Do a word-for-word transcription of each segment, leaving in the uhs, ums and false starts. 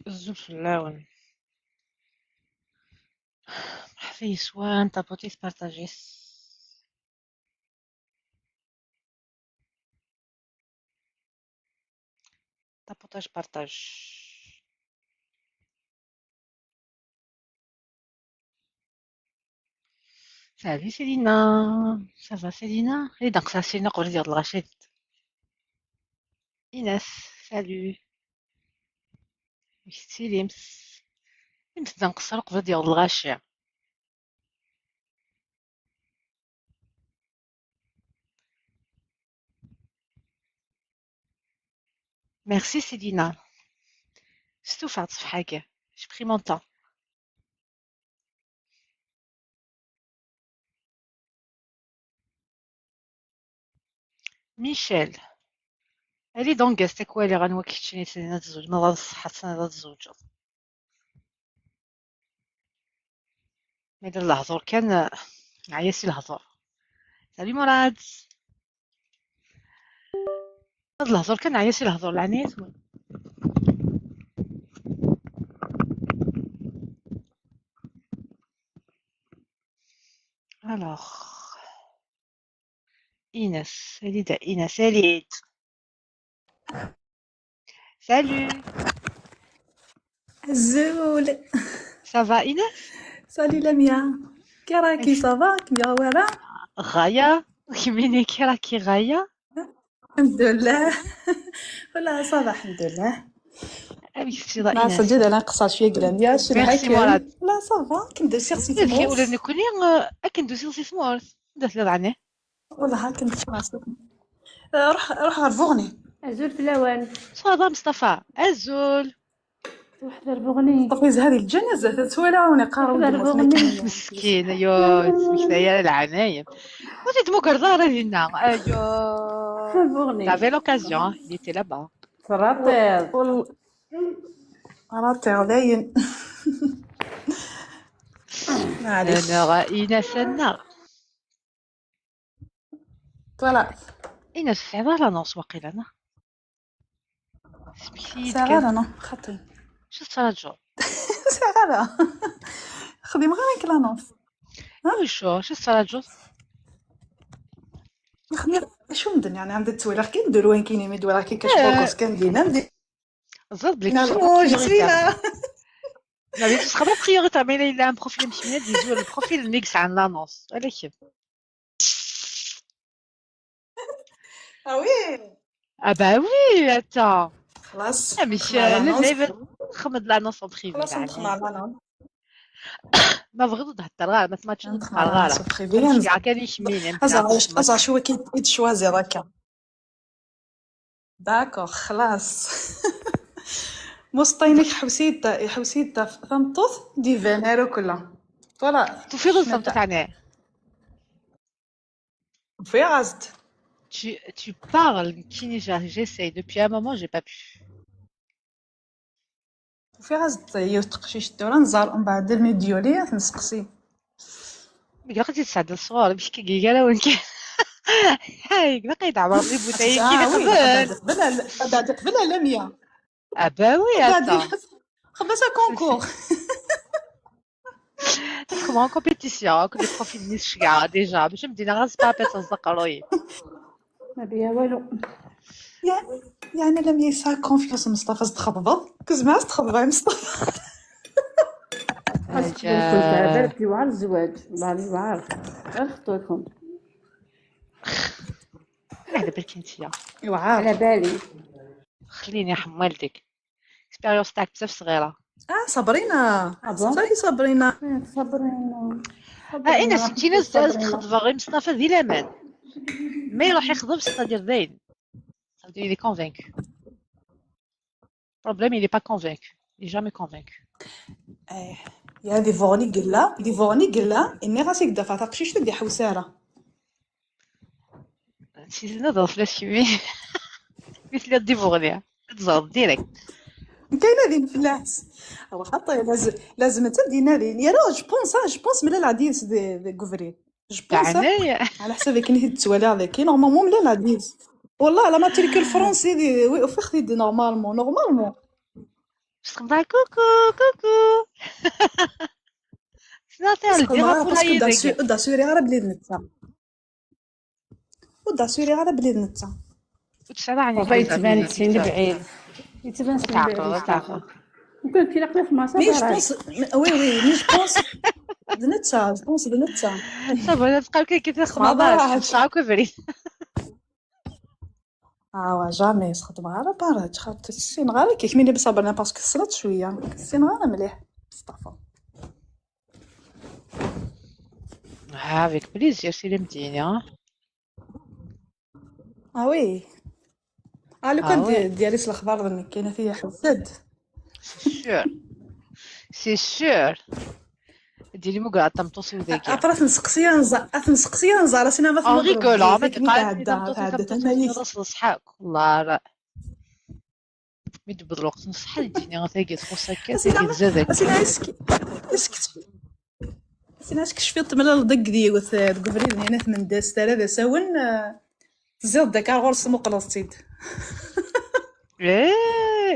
Azul fell-awen. Ḥfi yeswan, taputi tpartajit. Taputaj partaj. Salut Célina, ça va Célina? Et donc ça c'est une heure de la chaîne. Inès, salut. Wi tettilimt? Imt da nqeṣṣer uqbel ad yaweḍ lɣaci. Merci Célina. Stufaɣ-d ṣṣefḥa-agi. J'ai pris mon temps. Michel. Ali d ungaẓ takwali anwa keččini tnin ad tzewǧeḍ, ma d ṣṣeḥḥa tessneḍ ad tzewǧeḍ. Ma d lehdur kan, neɛya si lehdur. Salut Murad. Ma d lehdur kan, neɛya si lehdur, leɛnaya-twen. Alors, Inès, ali-d a Inès, ali-d. Salut. Azul. Ça va Inès? Salut Lamia. Kira ki ça va? Kemmi ɣwara? غاية. Kemmini kira ki غاية. الحمد لله. والله ça va الحمد لله. Amek teččiḍ a لا Inès? سجد انا قصر شويه قلال يا شي Merci Murad. لا ça va كندير سي Ula d تموت. nekkni eh, akken d-usiɣ si tmurt. Anda telliḍ ɛni? والله هاك نتفرج. روح روح غير فوغني. Azul fell-awen. Ça va Mustafa? Azul. Ruḥ d arbuɣni. طفيز هذه الجنازه تسويله ونقارو روح d arbuɣni. Meskin, ayo, ur ttmektay ara leɛnaya-m. Ur t-id-tmugreḍ ara dinna. Ayo. Arbuɣni. T'avais l'occasion, hein, il était là-bas. Terrateḍ. راه تيغ داين. معليش. Neɣ Inès-nneɣ. Voilà. Inès tesɛiḍ ara l'annonce waqila, neɣ? Smekti-yi-d ساعة kan. لا نو خطي. Acu tettṛaǧuḍ? ساعة لا. خدي مغا كلانوس. Acu, acu tettṛaǧuḍ? خدي شو مدن يعني عندك تسوي لك كي ندير وين كاين يمد ولا كي كاش آه. بوكس كان دينا ندير. Ẓid belli نعم، kečč أوه، je prioritaire. suis là. Neɣ di tusxaḍ prioritaire, ma yella yella un profil mekmel ad yezwir le profil-nni yesɛan l'annonce. Ala kemm. Ah oui. Ah bah oui, attends. خلاص. Amek خدمة l'annonce. lɛib txedmeḍ l'annonce en privé. خلاص Leɛnaya. نخدم على l'annonce. Ma tebɣiḍ ad d-theddreḍ ara, ma tmatchiḍ ad نخدم d-theddreḍ على ara. l'annonce privé. Ceggɛeɣ kan i kemmini. أزعج أزعج شو كي تشوازي راكا. داكوغ خلاص. مصطينك حوسيت حوسيت ثمطوط دي فينيرو كلها. Voilà. Tufiḍ-d tameṭṭut ɛni? Ufiɣ-as-d. Tu, tu parles, nekkini, j'ai- j'essaye. Depuis un moment, j'ai pas pu. Ufiɣ-as-d yiwet teqcict tura nẓer umbeɛd almi d-yuli ad t-nseqsi. Ilaq ad tt-id-tesɛeddiḍ sɣur, amek i yegarawen kan. Ilaq ad yi-d-ɛemmreḍ les bouteilles kini Ah oui, qbel. قبل قبل قبل على مية. Ah bah oui, بعد attends. خدمة كونكور. Comment compétition, que les profils نيس شكاع déjà, باش مدينا غير سبابة الزقروي. ما بيها والو. يعني لم يسعى كونفيونس مصطفى تخبض كزماس تخبض مصطفى. خاصك تكون على بالك يوعر الزواج، الله يوعر. غير خطوكم. على بالك انتيا. يوعر. على بالي. خليني يا حمالتك. اكسبيريونس تاعك بزاف صغيره. اه صبرينا. Ah bon؟ صافي صبرينا. إيه، صبرينا. اه انا سكينه تخطب غير مصطفى ذي الامان. ما يروح يخطب ستادير داين. صافي لي كونفينك. بروبليم لي با كونفينك. لي جامي كونفينك. ايه. يا دي فوغني قلا دي فوغني قلا اني راسك دفعت تقشيش تدي حوساره. نسيت نظر فلاش كيمي. قلت لي دي فوغني. تزرب ديريكت. كاينه دين فلاس. هو خاطي لازم، لازم انت دينا دين يا راجل. جو بونس، جو بونس ملي العديس دي دي غوفري. جو بونس. على حسب كي نهي تسوالي هذاك نورمالمون ملي العديس. والله لا ماتريكول فرونسي دي وي اوفيخ دي نورمالمون نورمالمون. Je trouve كوكو كوكو. سنعطيها لديها بولايي داكي. دا سوري على بليد نتا. ودا سوري على بليد نتا. وتسرع عليك. والله يتبان سين بعيد. يتبان سين بعيد. تعقل تعقل. يمكن كي نقلي في مصر. مي جو بونس، وي وي، مي جو بونس. د نتا، جو بونس د نتا. صافي، انا تبقى كي كيف خماضات. صافي بريد. اه جامي سخدم غير بارد خاطر السين غير كيك ميني بصبرنا باسكو خصنا شويه السين غير مليح. مصطفى. ها افيك بليزير سي لمدينة. اه وي. اه لو كان ديالي الاخبار ظنك كاينه فيها حسد. سي سور. سي سور. ديري مو كاع طمطوسي وداكي. عطرات نسقسيها نزار، عطرات نسقسيها نزار سينا ما في. ريغول ما تقال طمطوسي طمطوسي راس لصحاك والله. مي تبدل الوقت نص حال يجيني غا تاقي تخص هكا تاقي تزادك. سينا اسكت اسكت. سينا اسكت شفيط من الضق ديوث تقبرين هنا من داس ترى ذا ساون. تزيد داك غور سمو قلصتيد. ايه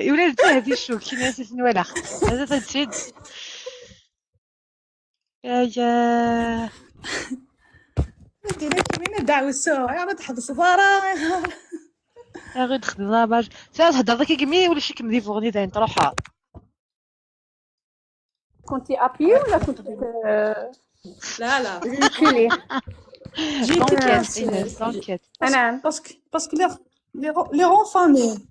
يولاد هذه الشوك كي ناس نوالخ. هذا تنسيد. يا يا. ديريكي من دعوة سوا يا ما تحبس ضارة. يا غير دخل لاباج. ساعة تهضر ذاك كمية ولا شي كمدي فوغني داين تروحها. كنتي ابيي ولا كنت؟ لا لا. جيتي كيلي. جيتي كيلي. تنكت. انا باسكو باسكو لي لي غون فامي.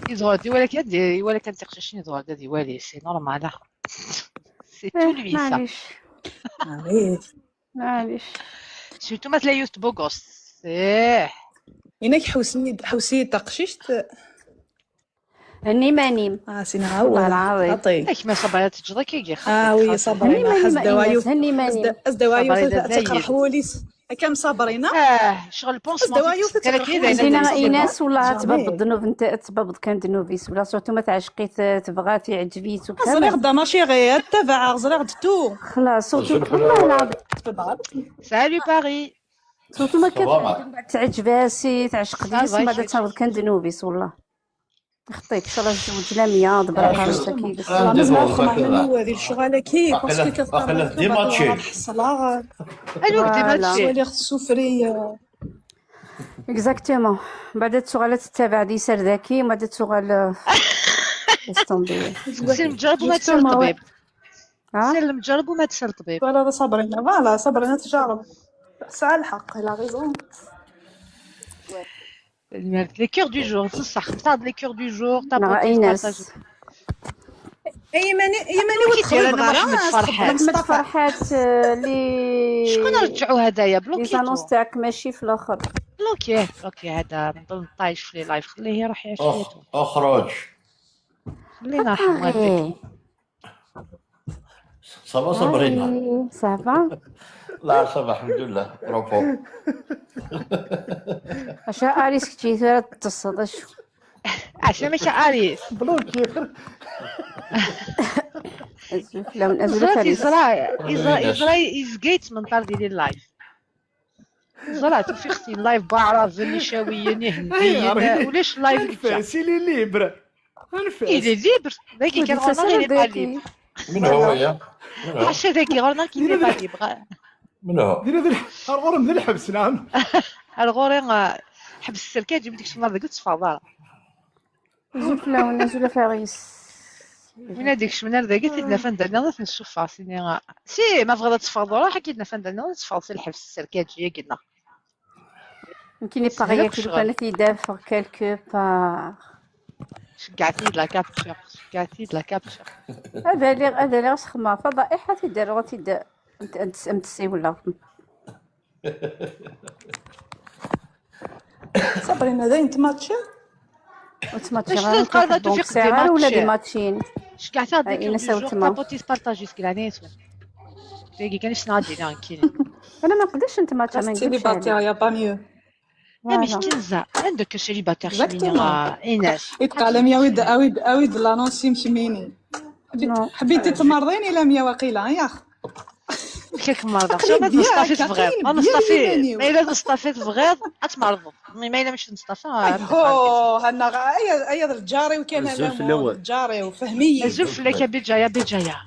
يزغر دي ولا كان دي ولا كان تقششني زغر دي والي سي نورمال. سي تو لوي سا. معليش. اه وي. معليش. سيرتو ما تلايوث بوغوس. ايه. هناك حوسي حوسي تقششت. هني مانيم. اه سينا والله العظيم. خطي. ايش ما صبرت تجرك يجي خطي. اه وي صبرينا. هني مانيم حس دوايو هني مانيم. حس دوايو تقرح وليس. كم صابرينا؟ اه شغل بونس. دوايو عندنا ايناس والله تباب الذنوب انت تباب كان ذنوبي ولا سورتو ما تعشقي تبغى تعجبي. زريغ دا ماشي غير تبع زريغ تو. خلاص والله العظيم. سالو باري. سورتو ما كتعجباسي تعشق ديس ما تهبط كان ذنوبي والله. خطيك ان شاء الله تزوج لميا دبر. مزال خمعنا نو هذه الشغاله كي باسكو كتقرا ديما تشيل. الوغ ديما تشيل. سوفري. اكزاكتومون. بعد تسوغال تتابع دي سرداكي وما تسوغال. استنبي. سير مجرب وما تسال طبيب. سير مجرب وما تسال طبيب. ولا صبرينا فوالا صبرينا تجارب. ساعة الحق لا غيزون. لي كور دو جور بصح خمسة د لي كور دو جور. ايناس. ايماني ايماني وتخرج بغرام. احمد فرحات لي شكون رجعوا هدايا بلوكي زانونس تاعك ماشي في الاخر. بلوكي بلوكي هذا نضل نطايش في لي لايف خليه يروح يعيش حياته. اخرج. خلينا نرحم والديك. صافا صبرينا. صافا. لا صافا الحمد لله بروبو. اش اريس كتي ثلاث تصد اش. عشان ماشي اريس. بلوكي. لو نزلت زرا زرا زرا يزقيت من طار ديالي اللايف. زرا في اختي اللايف بعرف نشاويين هنديين ولاش اللايف. سي لي ليبر. اي لي ليبر. باقي كان غورنا لي با ليبر. من هو يا؟ من هو؟ حاشا ذاكي غورنا كي لي با ليبر. من هو؟ دير هذا الغور من الحبس نعم. الغوري حبس السلكه جيب ديك الشمال ديك تصفى. زوج لا ولا زوج فاريس. من هذيك الشمال داكي تدنا فندنا نشوفها سيني. سي ما بغا تصفى روحك كيدنا فندنا تصفى في الحبس السلكه جي قلنا. يمكن يبقى كي كان تيدافع كالكو بار. شقعتي لا كابتشر، شقعتي لا كابتشر. هذا اللي هذا اللي سخمه فضائحه تيدار تيدار. انت انت انت سي ولا. صبرينا داين تماتشي. وتماتشي غير نتقلبوا في قديمه ولا دي ماتشين. شكاع تاع ديك الجوج طابوتي تبارطاجي سكرانيس. تيجي كان شنو غادي كاين. انا ما نقدرش نتماتشا ما نقدرش. يا با ميو. Amek kenza? Anda akka célibataire kemmini? Exactement. Ines. Itqal am yawi-d awi-d awi-d l'annonce-im kemmini. Ḥbi- Non. Ḥbiti tmerḍin ila mya waqila, yax. Amek ad kem-merḍeɣ? Aql-i Ma d Neṣṭafi bien, tebɣiḍ. aql-i Ma bien Neṣṭafi, iman-iw. Ma yella d Neṣṭafi tebɣiḍ, ad tmerḍeḍ. Mais ma yella mačči d Neṣṭafi, ah, Oh, hanna aya aya d lǧar-iw kan. Azul Alamu, fell-awen. Lǧar-iw, fehmi-yi. Azul fell-ak a Bijaya, Bijaya.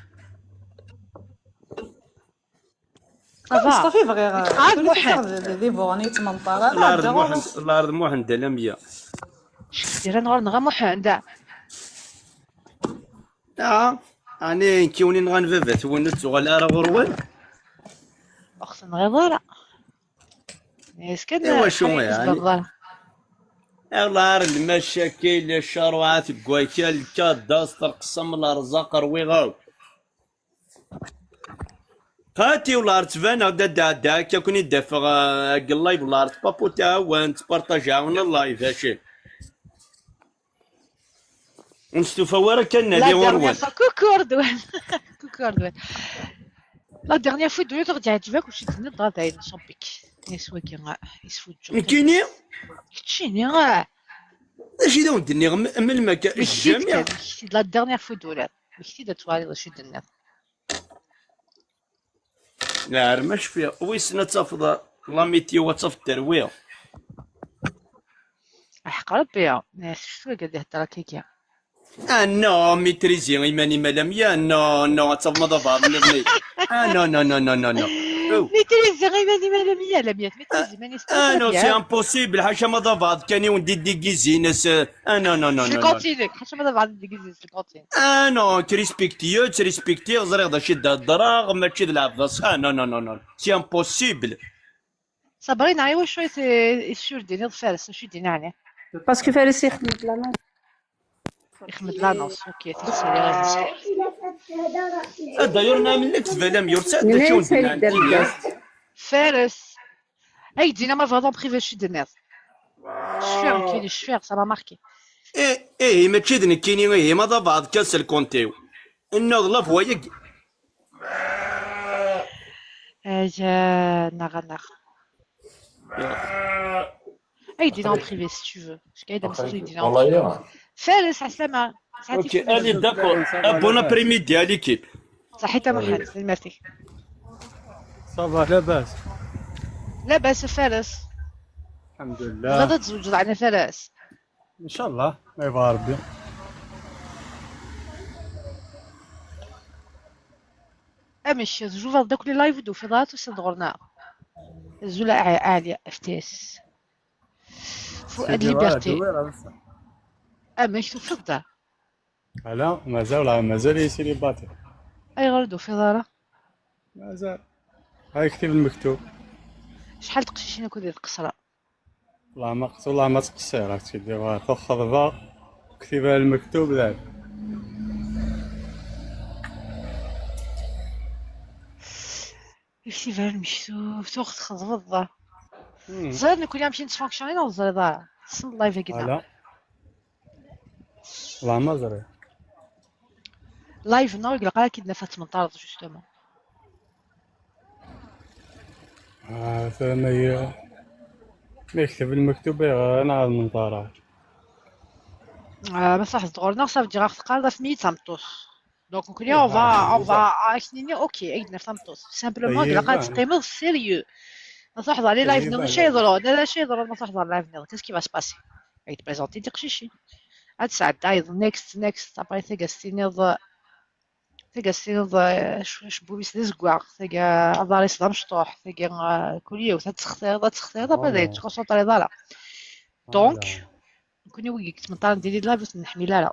Ça va? Mustafi bɣiɣ Ah, d Muḥend. Di borni yettmenṭar. Lard Muḥend, Lard Muḥend, alamya. Dira nɣur nɣa Muḥend. Ah, ɛni nekkiwni nɣan baba-twen ur ttuɣal ara ɣur-wen? Ur ɣ-tenɣiḍ ara. Est-ce que Iwacu ur yeɛni? Tezdiɣeḍ ara? Lard, lmacakil, ccaruɛat deg wakal, lkadas, terqsam, lerẓaq, rwiɣ-aw. Qati, Lard, ttbaneɣ-d ad d-ɛeddaɣ akka, ken-id-afeɣ, ah, deg live, Lard, paputa-wen, ttpartajaɣ-wen live, aci. Ur nestufa ara kan La nali dernière ɣur-wen. fois, coucou Ardouane. Coucou Ardouane. La dernière fois d-uriɣ ɣ-d-yeɛǧeb akk ucci d-tenniḍ dɣa dayen ṣabbik. Yes wagi, ah, yesfuǧǧeɣ. Nekkini? Keččini, ah. D acu i d awen-d-nniɣ m- melmi akka? Mekti-d Jamais. Kan, mekti-d la dernière fois d-uriɣ. Mekti-d ad twaliḍ acu i d-tenniḍ. Neɛrem ma cfiɣ. Wissen ad tafeḍ la météo, ad tafeḍ terwi. Aḥeqq Rebbi, s ctu agad ihedder akka-agi. Ah non, maîtrisé iman-im a Lamia, non, non, ad tafeḍ ma d abaɛḍ nniḍen. Ah non, non, non, non, non, non. Oh. Maîtrisé iman-im a Lamia, Lamia, tmaîtrisé iman-is. Ah non, c'est impossible, ḥaca ma d abaɛḍ kan i wen-d-iddigizin, ah non, non, non, C'est non, non. Continue, ḥaca ma d abaɛḍ iddigizin, c'est Continue. Ah non, ttrespektiɣ, ttrespektiɣ, ẓriɣ d acu i d-heddreɣ, mačči d lɛebḍ-as. Ah non, non, non, non, c'est impossible. Sabrina, i wacu i t- i s-ur d-tiniḍ Fares, acu i d-yenna ɛni? Parce que Fares ixdem-d l'annonce. Ixdem-d l'annonce, ok, tixsir iɣil-is. Ah, d'ailleurs, nɛmel nekk tbalam yursa d acu Nnan-as ad yedder deg-s. Fares. Ay d-ina ma bɣiḍ en privé acu i d-tenniḍ. Cfiɣ nekkini, cfiɣ, ça m'a marqué. Eh, eh, mačči d nekkini, ihi ma d abaɛḍ kan s lkont-iw. Nniḍ la voix-agi. Aya, neɣ, neɣ. Ay d-ina en privé, si tu veux. Parce que ay d-ina en privé. Fares, ɛeslama. Ok, allez, d'accord. Ah, bon après-midi à l'équipe. Saḥit a Muḥend, tanemmirt-ik. Ça va, labas? Labas a Fares. Alḥemdulillah. Tebɣiḍ ad tzewǧeḍ ɛni a Fares? Ncallah, ma yebɣa Rebbi. Amek, tjubaḍ-d akk les lives ur d-tufiḍ ara tusiḍ-d ɣur-neɣ? Azul a Ɛli F T S. Fuad Liberté. Amek tufiḍ-d? Ala, mazal, mazal-iyi célibataire. Ayɣer ur d-tufiḍ ara? Mazal. Ay ktib lmektub. Acḥal teqcicin akked di tqesra? Wallah ma qes-, wallah ma ttqeṣṣireɣ, ad tt-id-iɣer xeḍbeɣ, ktiba lmektub, d Ktiba lmektub, tuɣ txeḍbeḍ. Teẓriḍ nekkni amek i nettfunctionner neɣ ur teẓriḍ ara? Tessneḍ live-agi neɣ? Ala. Wallah ma ẓriɣ. Live-nneɣ ur ilaq ara ad k-id-naf ad tmenṭareḍ, justement. Ah, tura ma y-, ma yekteb lmektub, ayɣer ad nɛad menṭareɣ? Ah, ma tṛuḥeḍ ɣur-neɣ, ça veut dire ad ɣ-teqqareḍ afem-iyi-d tameṭṭut. Donc nekkni on va, on va, ad ak-nini, ok, ad k-id-naf tameṭṭut. Simplement, ilaq ad teqqimeḍ sérieux. Ma tṛuḥeḍ ɣer les lives-nni, acu yeḍran? Ala acu yeḍran ma tṛuḥeḍ ɣer live-nniḍen? Qu'est-ce qui va se passer? Ad k-d-présenter tiqcicin. Ad tesɛeddayeḍ next, next, après tagi ad s-tiniḍ, tagi ad s-tiniḍ, eh, acu, acebbub-is d azeggaɣ, tagi aḍar-is d amecṭuḥ, tagi, eh, kul yiwet ad textireḍ, ad textireḍ, après ur tettkunsentreḍ ara. Donc, nekkni wigi yettmenṭaren di les lives ur ten-neḥmil ara.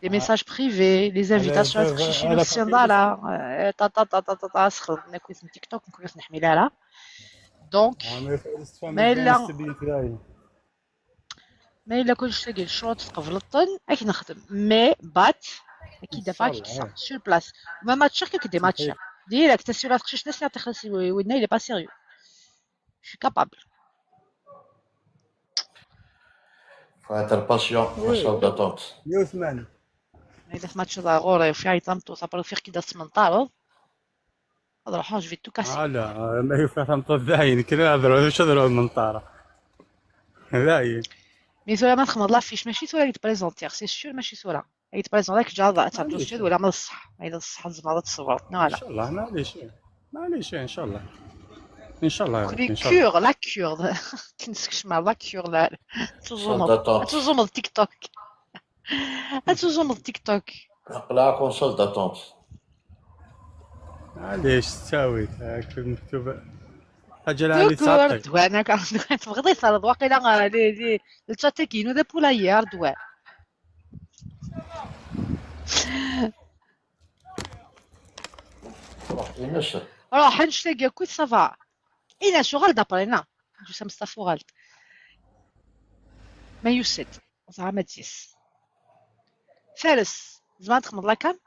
Les messages privés, les invitations ad teqcicin ur tessineḍ ara, eh, ta, ta, ta, ta, ta, ta, sxedmen akkit n TikTok, nekkni ur ten-neḥmil ara. Donc, ma yella, ma yella kullec tagi lecruṭ tqebleḍ-ten, ad k-nexdem. Mais, but, ad k-id-afeɣ, ad k-kkseɣ sur place. Ma matchiɣ, ad k-id-matchiɣ. Direct, assurer teqcict-nni ad tixelleṣ i winna, il est pas sérieux. Je suis capable. Faut être patient, une sorte d'attente. Yiwet man. Ma yella tmatchiḍ ar ɣur-i, ufiɣ-d tameṭṭut, après ufiɣ-k-id ad tmenṭareḍ. Ad ruḥeɣ, je vais tout casser. Ala, ma yufa tameṭṭut dayen, kra ad ruḥ, acu ad ruḥ menṭara. Dayen. Mi tura ma txedmeḍ l'affiche, mačči tura i d-présentiɣ, c'est sûr, mačči tura. I d-présentiɣ, ad k-ǧǧeɣ ad terǧuḍ cwiṭ, wala ma d ṣṣeḥ. Ma yella d ṣṣeḥ, tzemreḍ ad tesbeɣ, neɣ ala? Inchallah, maɛlic. Maɛlic, inchallah. Inchallah, inchallah. Cure, la cure. Akken skecmeɣ, la cure, la. Ad tuẓumeḍ. Ad tuẓumeḍ TikTok. Ad tuẓumeḍ TikTok. Aql-aɣ en salle d'attente. Maɛlic, ttawit, akken mektub. Ḥaǧa lɛali. Coucou, Ardouane, akka, Ardouane, tebɣiḍ ad terreḍ waqila, ah, li, li, le chat-agi-inu d apulayi, Ardouane. Ruḥ, ini-as. Ruḥ, annect-agi akk, ça va. Ini-as uɣal-d après-na. Ǧus Amestafa uɣal-d. Ma yusa-d, ẓer ma d-yes. Fares, tzemreḍ ad txedmeḍ la cam?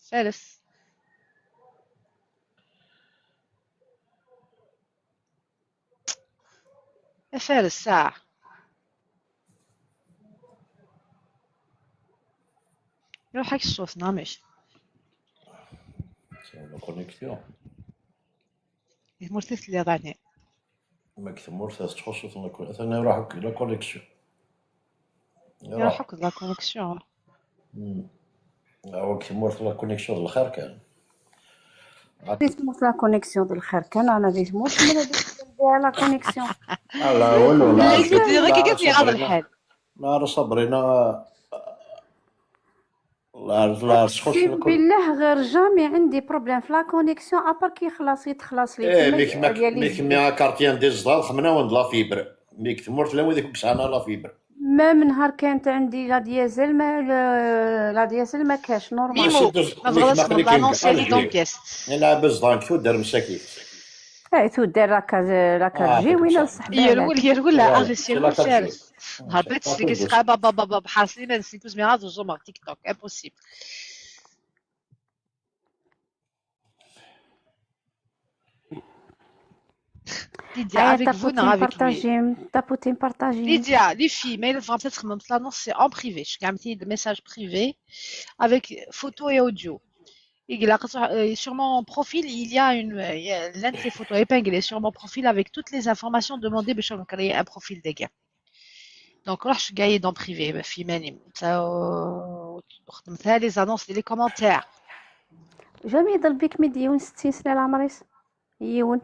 Fares. A Fares, saɛa. Iruḥ-ak ṣṣut, neɣ amek? C'est la connexion. Di tmurt i telliḍ, ɛni? Ma deg tmurt, ad txuṣṣut la con-, atan iruḥ akk la connexion. Iruḥ akk la connexion. Hmm. Awa, deg tmurt la connexion d lxir kan. Di tmurt la connexion d lxir kan, ana di tmurt ma la connexion. Ala, wala, la, la, la, Sabrina. La, Sabrina. La, la, أقسم بالله غير jamais عندي problème في la connexion، à part كي يخلص، يتخلص لي. إيه، تما ميك، ميك، ديالي ميك، مي كارتي عندي زدار، خمنا وند la fibre. ميك تمورت لا وذيك كسانا la fibre. ما من نهار كانت عندي la DSL، ما، لا، la DSL ما كاش، normal. ميمو، ما تغلطش، ما تغلطش، ما تغلطش. نلعب زدار، كتو دار مساكين. اي، تو دير la quatre G، آه، وين صح. الصح؟ يرول، يرول، لا، آه، اغي سي سيرول لا quatre G. فارس. هبط سيكي سقا بابا، بابا، بحاصلي ما نسيتو زميرات وزومر تيك توك، impossible. Lydia, avec vous, non, avec lui. Tapoutine partagée. Lydia, les filles, mais le vingt-sept, l'annonce, c'est en privé. Je gagne des messages privés avec photo et audio. Il y a, euh, sur mon profil, il y a une, euh, il y a l'un de ces photos épinglées sur mon profil avec toutes les informations demandées pour créer un profil de gars. Donc, روح شقايد en privé في ماني. خدمتها les annonces, les commentaires. Jamais يضل بيك ميديون ستين سنة العمريس. يون.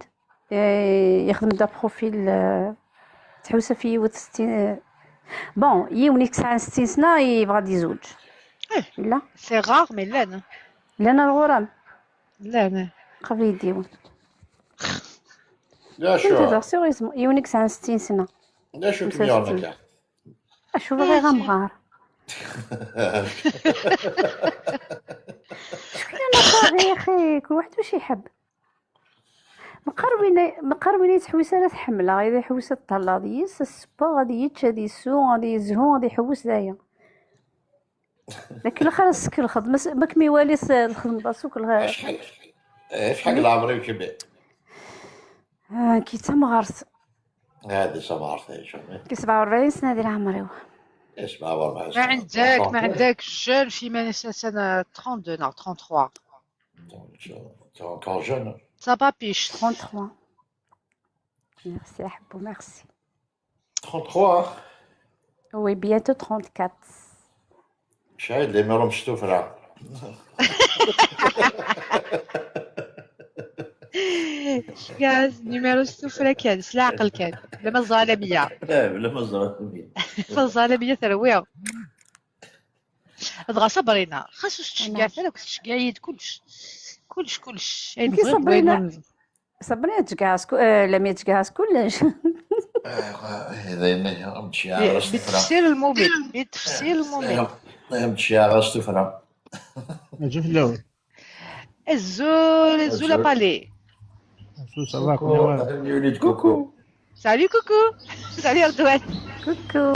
إيه، يخدم دا بروفيل، آه، تحوسه في يوت ستين، آه. Bon، يون يكسع عن ستين سنة يبغى يزوج. إيه. لا. C'est rare، mais لا، لا. لنا الغرام. لا، لا. قبل يديون. لا، شو؟ Sérieusement، يون يكسع عن ستين سنة. لا، شو كم يعمل؟ أشوف غير غمغار. شكون أنا باغي يا أخي؟ كل واحد واش يحب. مقربين، مقربين يتحوس على تحملة، إذا يحوس الطلة ديس، السبا غادي يتشا، غادي يسو، غادي يزهو، غادي يحوس دايا. لكن خلاص سك الخدمة، س-، ما كمي والي س-، الخدمة سوق الغ-، شحال، إيه، شحال العمر يمشي به؟ آه، كي تمغرت. هذه سمارت، إيه، شوفي. كي سبعة وأربعين سنة هذه العمر، إيوا. إيه، سبعة وأربعين ما سنة. عندك، ما عندك jeune في ما سنة، trente-deux، non، trente-trois. Donc, euh, t'es encore jeune. Ça va, piche. Trente-trois. Merci، أحبو، merci. Trente-trois. Oui, bientôt trente-quatre. شاهد لي ميرو مشتوفرة. كاز نيميرو ستوفرة كان، سلا عقل كان. لا ما زال مية. لا، لا ما زال مية. ما زال مية تروية. دغا صبرينا، خاصو تشجع، أنا. فلا كنت تشجعي كلش. كلش، كلش. أي كي نبغي صبرينا؟ نقول صبري، تجهز كو-، آه، لم يتجهز كلش. آه، هذا اللي مشي على راس السفرة. بالتفسير المبين، بالتفسير المبين. آه، مشي على راس السفرة. نجوف الأول. الزول، الزول أزول. أبالي. الزول، صافا، كوكو، كوكو. أهلا يا وليد كوكو. سالي كوكو. سالي رضوان. كوكو.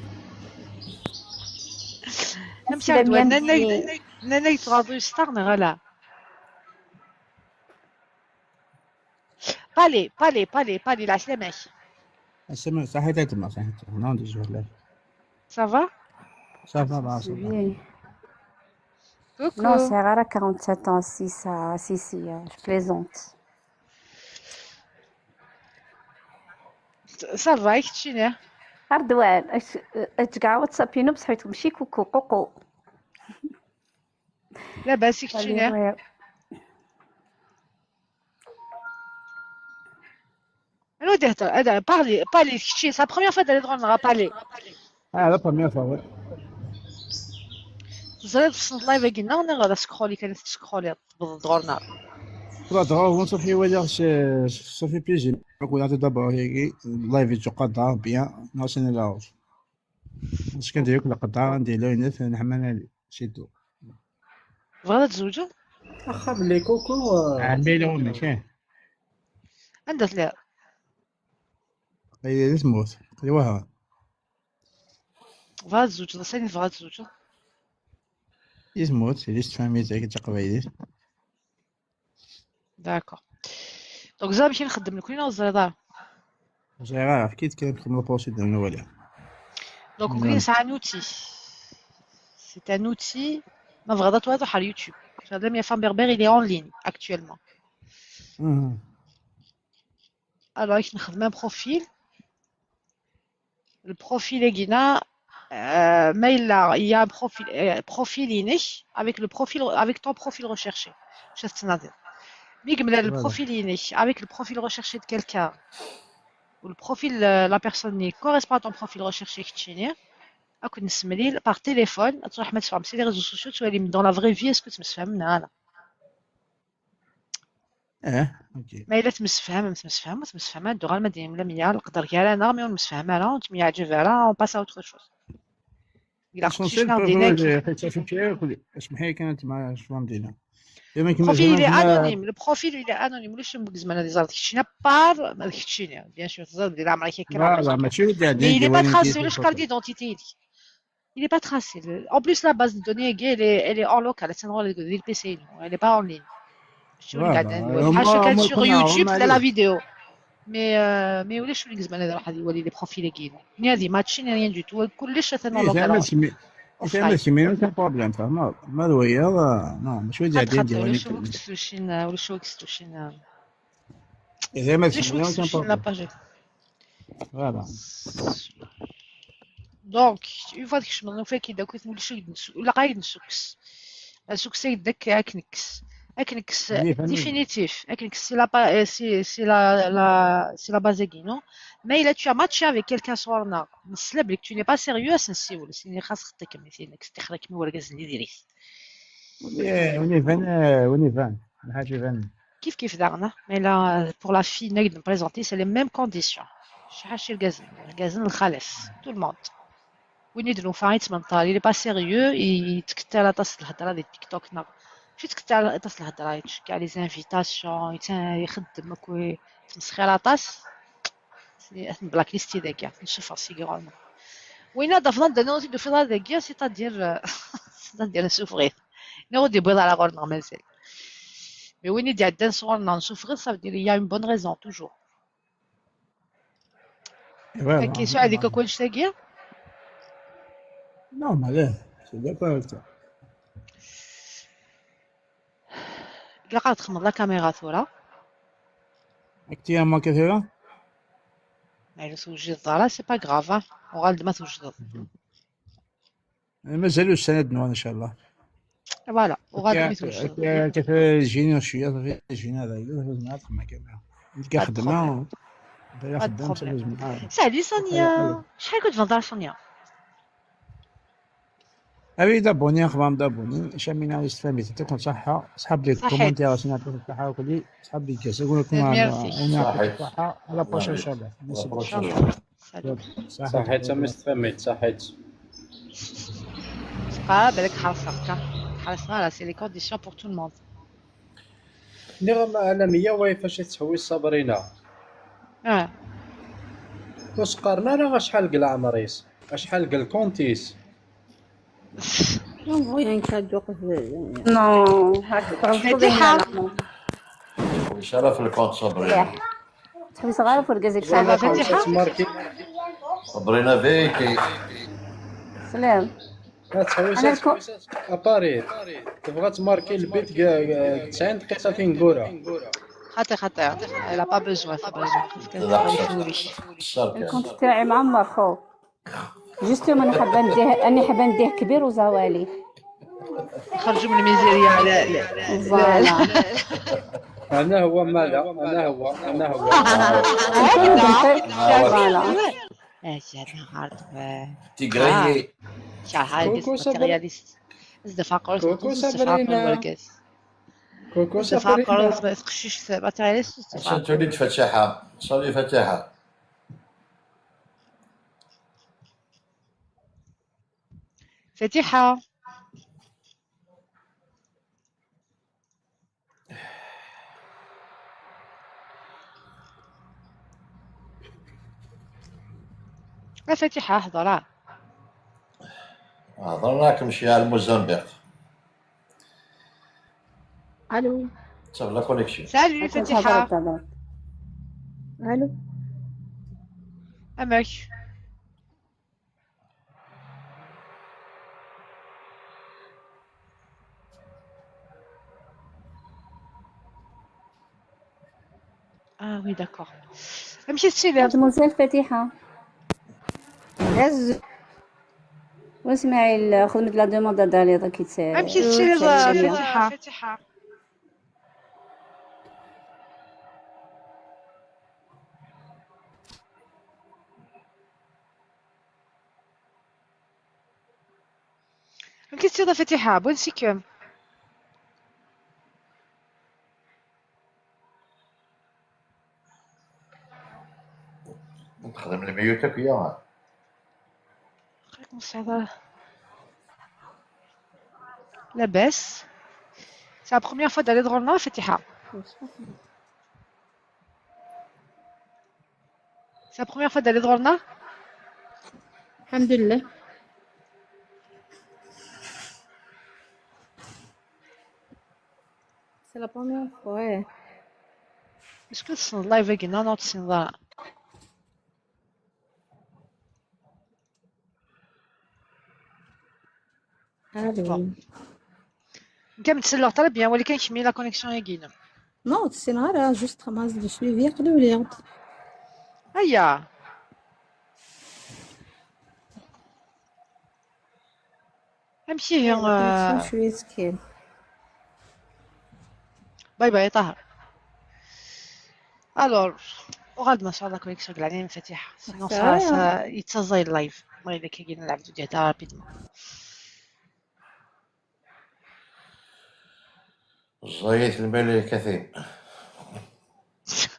نمشي سلام رضوان. يا نانا، مزيان. نانا يتغاضوا يستغنى غلا. بالي، بالي، بالي، بالي، العسلامة. السلام، صحيت يا تما، صحيت. Non, déjà, là. Ça va ? Ça va, bah, ça va. Bien. Coucou. Non, c'est rare, quarante-sept ans, si ça, si, si, euh, je plaisante. Ça va, i keččini? Ardwan, ečč ɣer WhatsApp-inu, bṣeḥ-it mci kuku, ququ. Labas, i keččini? Anwa d-ihedder? Ada, parli, parli, kečči. C'est la première fois d-teddiḍ ɣur-neɣ, a Pali? Ah, la première fois, ouais. Teẓriḍ tessneḍ live-agi-nneɣ neɣ d ascrolli kan i tescrolliḍ, tewwḍeḍ ɣur-neɣ? Tura dɣa, ur ṣafi walaɣ s-, ṣafi plaisir. Akk walaɣ-t d'abord yagi, live yettqadar bien, neɣ sani la. Parce que anda yakk lqedra, anda yella unef, nḥemmel ali, c'est tout. Tebɣiḍ ad tzewǧeḍ? Axxam les cocos. Ɛemmi la unek, eh. Anda telliḍ? Ay, di tmurt, di Wehran. Tebɣiḍ ad tzewǧeḍ, sani tebɣiḍ ad tzewǧeḍ? Di tmurt, di tfamilt, d taqbaylit. D'accord. Donc, ẓer amek i nxeddem nekni neɣ ẓriḍ ara? Ẓriɣ ara, efk-iyi-d kan amek txedmeḍ procédure n wali. Donc, nekni nesɛa un outil. C'est un outil. Ma tebɣiḍ ad truḥeḍ ɣer YouTube. La Miafin Berbère, il est en ligne actuellement. Mhm. Alors, i nexdem un profil. Le profil-agi-nna, euh, ma yella, il y a un profil, euh, profil-inek avec le profil, avec ton profil recherché. Acu tettnadiḍ? Mi yemlal le Voilà. Profil-inek avec le profil recherché de quelqu'un, ou le profil, euh, la personne qui correspond à ton profil recherché, keččini, ad ken-nessemlil par téléphone, ad truḥem ad teffɣem si les réseaux sociaux, ad twalim dans la vraie vie, est-ce que temsefhamem neɣ ala. Eh, ok. Ma yella temsefhamem, temsefhamem, ur temsefhamem, ad d-uɣalem ad d-yemlam ya leqder gar-aneɣ, mi ur nemsefham ara, ur kem-yeɛǧib ara, on passe à autre chose. Ilaq L'essentiel, kullec neɣ le dinna profil, akken. euh, ça fait que, اسمح لي كانت مع شو عندنا. دائما كما Le profil, il est زمان كنا anonyme. Le profil, il est anonyme. ولا شي مقزمه اللي زارت كتشينا بار ما كتشينا. Bien sûr, تزاد بلي لا عمرك كان عمرك Voilà, كان. ماشي ودي Mais il est pas ديوان tracé, كيف ولا carte d'identité. Il est pas tracé. En plus, la base de données, elle est, elle est en local. C'est normal, elle est pas en ligne. شو Voilà. قاعد ندير؟ هما بحال شو كان هما sur كنا YouTube هما لا la عليه. Vidéo. Mais euh, mais ولا شو القزمه هذا راح يولي les profils كاين. Ni هذه ماشي rien du tout. كلش ثاني إيه، local. زعما تسمي، زعما تسمي، كان problème، فاهم؟ ما الويا، non، ماشي ودي هاد ديوان خاطر ولا ديوان. شو كتسوشين، ولا شو كتسوشين. زعما ولا شو تسمي، كان كتسوشين la problème. page. Voilà. Donc, une fois que je m'en fais, كي داك نولي شو يدنسو ولا قايد نسوكس. نسوكس يدك هاك نكس. هاك نكس Oui, فهمت. Définitif. هاك نكس c'est la pa- euh, c'est c'est la la c'est la base كينو. Mais là tu as matché avec quelqu'un صورنا. نسلب لك tu n'es pas sérieux, c'est نسيول سيني خاص خطيك مثلك تخرك من ورقز اللي ديريس. إيه، وين يبان، وين يبان الحاج يبان. كيف كيف دارنا. Mais là, pour la fille نقدر نبريزونتي c'est les mêmes conditions. شي حاجه شي الكازن، الكازن الخالص tout le monde. وين يدلو فايت من طالي لي با سيريو يتكتر طاس الهضره ديال تيك توك نغ. شي تكتر طاس الهضره يتشكى les invitations يخدم كوي تمسخير طاس. بلاك ليستي داكيا نشوف راسي كيغورنا. وين ضفنا دنا نزيدو في داكيا c'est-à-dire c'est-à-dire نشوف غير نغدي بيض على غورنا مازال. Mais وين يدي عندنا صغورنا نشوف غير ça veut dire il y a une bonne raison toujours. إيه، voilà. هاكي سعدي كوكو نشتاقيه. Non, mais là, c'est d'accord avec toi. إلا قاعد تخمم la caméra ثورة. Actuellement كثيرة؟ ما إلا توجد الدار c'est pas grave. وغالد ما توجد. مازالو السند نوار إن شاء الله. Voilà. وغالد ما توجد. كثيرة جيني شوية، صافي جيني هذا، إلا زعما تخمم كاميرا. نلقى خدمة. بدا خدام سلوز معاه. سالي صونيا. شحال كنت في الدار صونيا؟ أبي دابوني، أخبار دابوني. شامينا يستفهمي، تعطيكم صحة. صحاب لي كومنتير، عشان يعطيكم الصحة وكلي. صحاب لي كاس، يقول لكم Merci. أنا يعطيكم الصحة. على بروشين إن شاء الله. Merci beaucoup. إن شاء الله. سلام. صحيت أمي ستفهميت، صحيت. بقى بالك حرصة، حرصة، راه c'est les conditions pour tout le monde. نغم عالمية وي فاش تحوي صابرينا. اه. واش قارنا راه شحال قل عمريس؟ شحال قل كونتيس؟ Non, rien qu'à dire. Non, هاك تغلطوا فاتحة. بينا، لا. وشرف الكونت صبري. تحبس غير في الكازيك صافا تاعك. فاتحة. ماركي. صبرينا فيكي. سلام. لا تحويس أنا الكو- أباري. تبغى تماركي البيت كا- كا- تسعين دقيقة كينغورا. خاطي خاطي. لا با بوزوان، با بوزوان. لا، خسرت. خسرت. الكونت تاعي معمر خو. جوستومون انا حابه نديه، انا حابه نديه كبير وزوالي. يخرجوا من الميزيريا على، على، فوالا. انا هو مالا، انا هو، انا هو. هكذا. فوالا. اش هاد النهار؟ تيغريي. شحال كوكو بس صبري. ماتيرياليست. الزفاقر، كوكو الزفاقر صبرينا. والكاس. كوكو الزفاقر صبرينا. تخشيش ماتيرياليست. عشان تولي فاتحة. صافي فاتحة. فاتحة. فاتحة، هضرة. هضرناك مشي على الموزمبيق. الو. صافي لا كونيكسيون. سالي هكا فاتحة. تهضر، تهضر. الو. امك. اه وي داكور. امشي تشيلي. مازال فاتحة. هز. واسماعيل خدمت لا دوموند دالي دوك يتسال. امشي تشيلي تسال. فاتحة. امشي تشيلي فاتحة بون سيكوم. نخدم الميوت هكا. خليكم السعادة. لاباس. C'est la première fois d'aller drôle فاتحة. C'est la première fois d'aller drôle. الحمد لله. C'est la première fois. Est-ce que c'est live again? Non, non, c'est là. الو. كان متسلغ très bien، ولكن كمي la connexion ياكينا. نو، تسينا راه جوست خماس دو سويفي يقدو لي. هيا. امشي هي. شويه سكين. باي باي طاهر. الور، وغالبا ان شاء الله كونيكسيون كاع العالم فاتحه، سينو صحيح. سا يتسازاي اللايف. المهم الا كاين نلعب ديال هذا رابيدمون. زيت الملك كثير.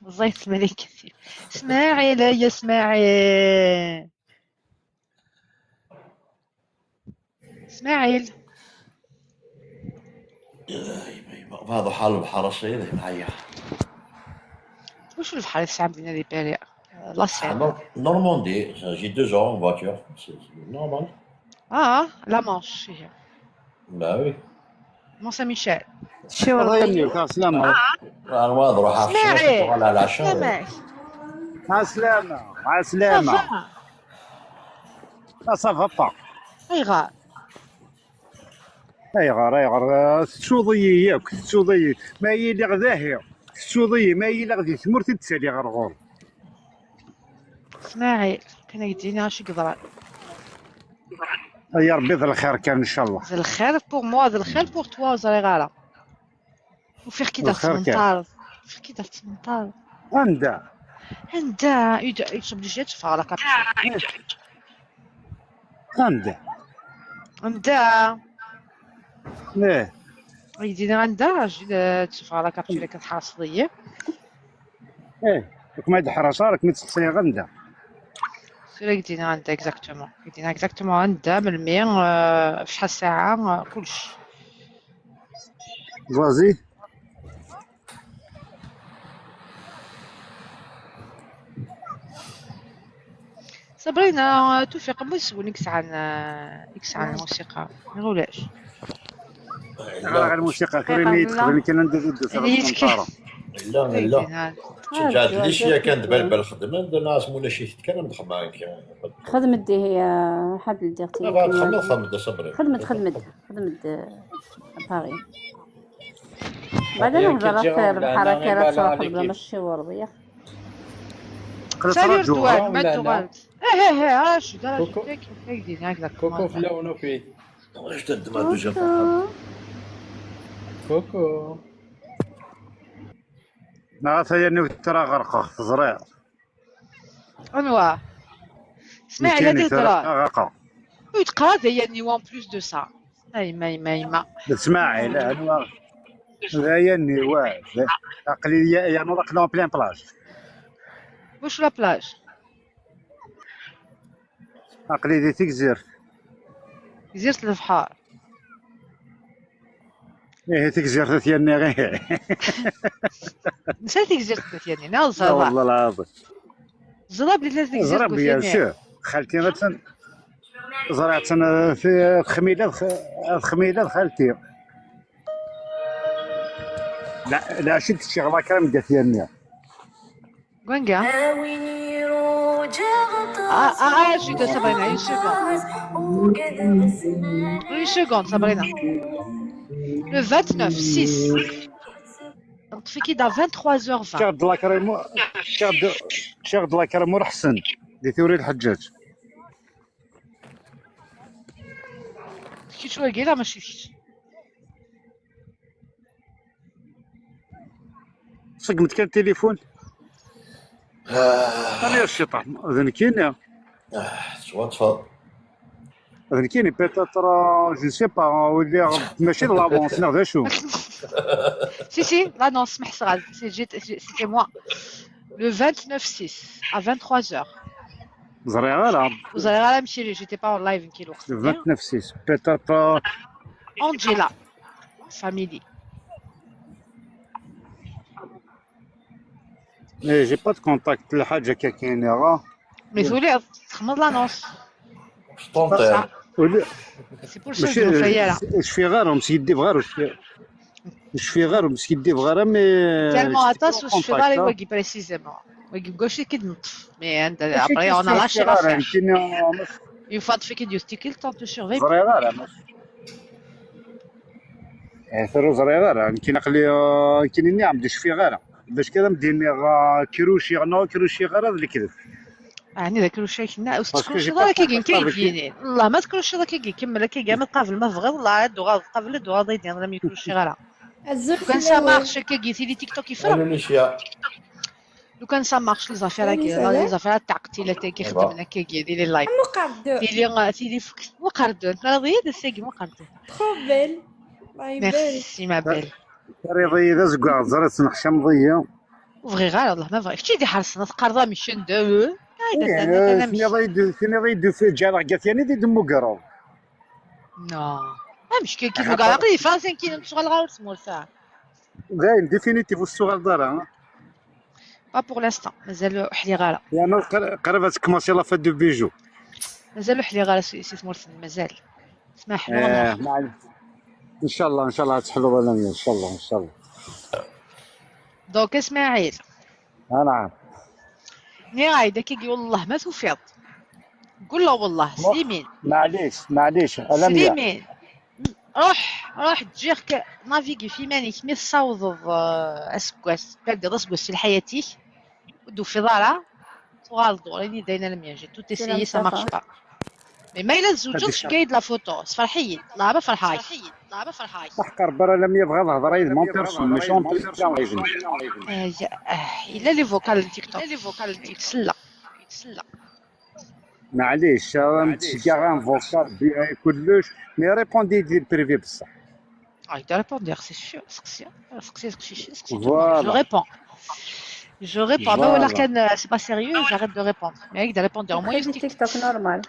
زيت الملك كثير. اسماعيل يا اسماعيل. اسماعيل. بعض حال البحر الصيد معايا. وش البحر يسعى عندنا لي باري؟ لا سير. نور- نورماندي، j'ai deux heures en voiture. C'est normal. اه لا مانش هي. Bah oui. مون سان ميشيل. شو غني كاع سلامة. راه نواض روح اسماعيل. على العشاء. سامح. مع السلامة، مع السلامة. لا صافا با. ايغا. ايغار، ايغار، تشوضي ياك، تشوضي. ما يلي غداهي. تشوضي، ما يلي غدي تمر تتسالي غير غور. اسماعيل، كان يديني اش يقدر. يا ربي ذا الخير كان ان شاء الله. ذا الخير بور موا، ذا الخير بور توا، زريغالا. وفيغ كي دار الخير كان. تمنطار. فيغ كي دار تمنطار. عندها. عندها يد-، يشرب لي جات فارا كابتشي. عندها. عندها. ايه. يدينا عندها جي تشوف على كابتشي اللي كتحرص ليا. ايه. راك ما يدحرش، راك ما تسقسي غندا. سيري يدينا عندها اكزاكتومون، يدينا اكزاكتومون عندها من المية، آه، في شحال ساعة، آه، كلشي. زازي. صبرينا، توفيق مو يسولني كسعان، كسعان الموسيقى، ما نقولهاش. غير الموسيقى كريمي تخليني كان ندير ضد يعني يتكي. لا لا. شجعت لي شي كانت بال بالخدمه، درنا اسمو نشيط كان مخمعين. خدمت دي هي حبل دير تي. بعد خمس خمس صبري. خدمت خدمت خدمت باري. بعدا نهضر في الحركة راه صراحة بلا ماشي ورضية. Salut Retoine, ma tuɣal. Eh, eh, eh, ah, je suis là, je suis là, je suis là, je suis là, exactement. Coucou fell-awen akk. Je te demande déjà. Coucou. Neɣ ata yani tura ɣerqeɣ, teẓriḍ. Anwa? Smaɛil ad ihder. Ur teqra d ayanni en plus de ça. Ayma, ayma, ayma. D Smaɛil, anwa? D ayanni, wa. Aql-i ya-, yernu aql-i en plein plage. Wacu la plage? Aql-i di Tegzirt. Tegzirt n lebḥer. Ihi Tegzirt At Yanni, ihi. Mačči Tegzirt At Yanni, neɣ ẓẓaḍa. Wallah lɛaḍi. Ẓriɣ belli tella Tegzirt At Yanni. Ẓriɣ, bien sûr. Xalti attan, ẓriɣ attan, eh, texmila, texmila d xalti. Lɛaci d-ččiɣ la crème n At Yanni. Gwanga. Ah, ah, ah, je suis de Sabrina, une seconde. Une seconde, Sabrina. Le vingt-neuf six. Neṭṭef-ik-id à vingt-trois heures vingt. Ččiɣ-d la crème, ččiɣ-d, ččiɣ-d la crème ur ḥsen. Di Tiwri Lḥeǧǧaǧ. Kečč wagi la mačči kečč. Ṣeggmet kan tilifun. Ani a cciṭan, d nekkini. Tettwaṭṭfeḍ. D nekkini, peut-être, euh, je ne sais pas, euh, ur lliɣ, mačči d l'avance, neɣ d acu? Si, si, l'annonce, meḥsɣal, c'est, c'était moi. Le vingt-neuf six, à vingt-trois heures. Ẓriɣ ara. Ur ẓriɣ ara amek ili, j'étais pas en live nekki lweqt-nni. Le vingt-neuf six, peut-être, euh, Angela, family. Eh, j'ai pas de contact, lḥaǧa akka kayen iɣa. Mais tuliḍ, txedmeḍ l'annonce. Spontané. C'est pour ça que je ne fais rien. Ur cfiɣ ara, ur skiddibeɣ ara, ur cfiɣ. Ur cfiɣ ara, ur skiddibeɣ ara, mais... Tellement aṭas, ur cfiɣ ara i wagi précisément. Wagi deg wacu i k-id-neṭṭef. Mais après, on a lâché l'affaire. Une fois ṭṭef-ik-id yiwet tikkelt, tant de survivre. Ẓriɣ ara. Eh, ur ẓriɣ ara, nekkini aql-i, eh, nekkini nniɣ-am-d ur cfiɣ ara. Bac kan ad m-d-iniɣ, eh, kruciɣ neɣ ur kruciɣ ara d lekdeb. Ɛni d akruci akenna? Ur tettkerruceḍ ara akkagi nekk ay d-yinin. Llah ma tkerruceḍ akkagi, kemmel akkagi, ama tqabel ma tebɣiḍ, llah ad d-uɣaleḍ tqabel ad d-uɣaleḍ ad d-iniḍ lammi kruciɣ ara. Lukan ça marche akkagi, tili TikTok yefra. Lukan ça marche les affaires akkagi, les affaires ad tɛeqqilat akkagi xeddmen akkagi, tili live. Tili, tili fk-, muqerdun, tnaraḍ-iyi-d ass-agi muqerdun. Trop belle. Merci ma belle. Terriḍ-iyi d azeggaɣ, teẓriḍ tesneḥcameḍ-iyi. Ur bɣiɣ ara, Allah ma bɣiɣ. Kečč i d-iḥerṣen, ad teqqareḍ amcen d... Tiniḍ-iyi-d, tiniḍ-iyi-d ǧǧaleɣ gat yani di d-mmugreḍ. Non. Amek kan ki d-mmugreɣ, aql-i di Fransa, nekki ur ttuɣaleɣ ara ur tmurt-a. Dayen, définitif ur tettuɣaleḍ ara. Pas pour l'instant, mazal ur ḥliɣ ara. Yerna qrib ad tekmaṣi la fête de bijoux. Mazal ur ḥliɣ ara si, si tmurt-nni, mazal. Smaḥ, eh, ncallah, ncallah ad teḥluḍ alammi, ncallah, ncallah. Donc, Ismaïl. Anɛam. Nniɣ-ak-d akkagi, wellah ma tufiḍ. Qul la wellah, s limin. Maɛlic, maɛlic, alammi. S limin. Ruḥ, ruḥ, ǧǧiɣ-k naviguer f iman-ik mi tessawḍeḍ, eh, aseggas, perdiḍ aseggas si lḥayat-ik. Ur d-tufiḍ ara, tuɣaleḍ ɣur-i, d ayen alammi, j'ai tout essayé, ça marche pas. Mais ma yella tzewǧeḍ, cegga-yi-d la photo, sferḥ-iyi-d, la ma ferḥeɣ-ak. Ḥeqq Rebbi ara lammi yebɣa ad hedreɣ yid-m en personne, mačči en personne. Yella les vocaux n TikTok. Yella les vocaux n TikTok. Selleɣ. Maɛlic, ara m-d-ceggɛeɣ un vocal, kullec, mais répondi-yi-d di privé bessah. Ah, il doit répondre, c'est sûr. Seqsi, seqsi, seqsi, seqsi. Voilà. Je réponds. Je réponds. Mais voilà, quand, euh, c'est pas sérieux, j'arrête de répondre. Mais il doit répondre au moins. TikTok normal.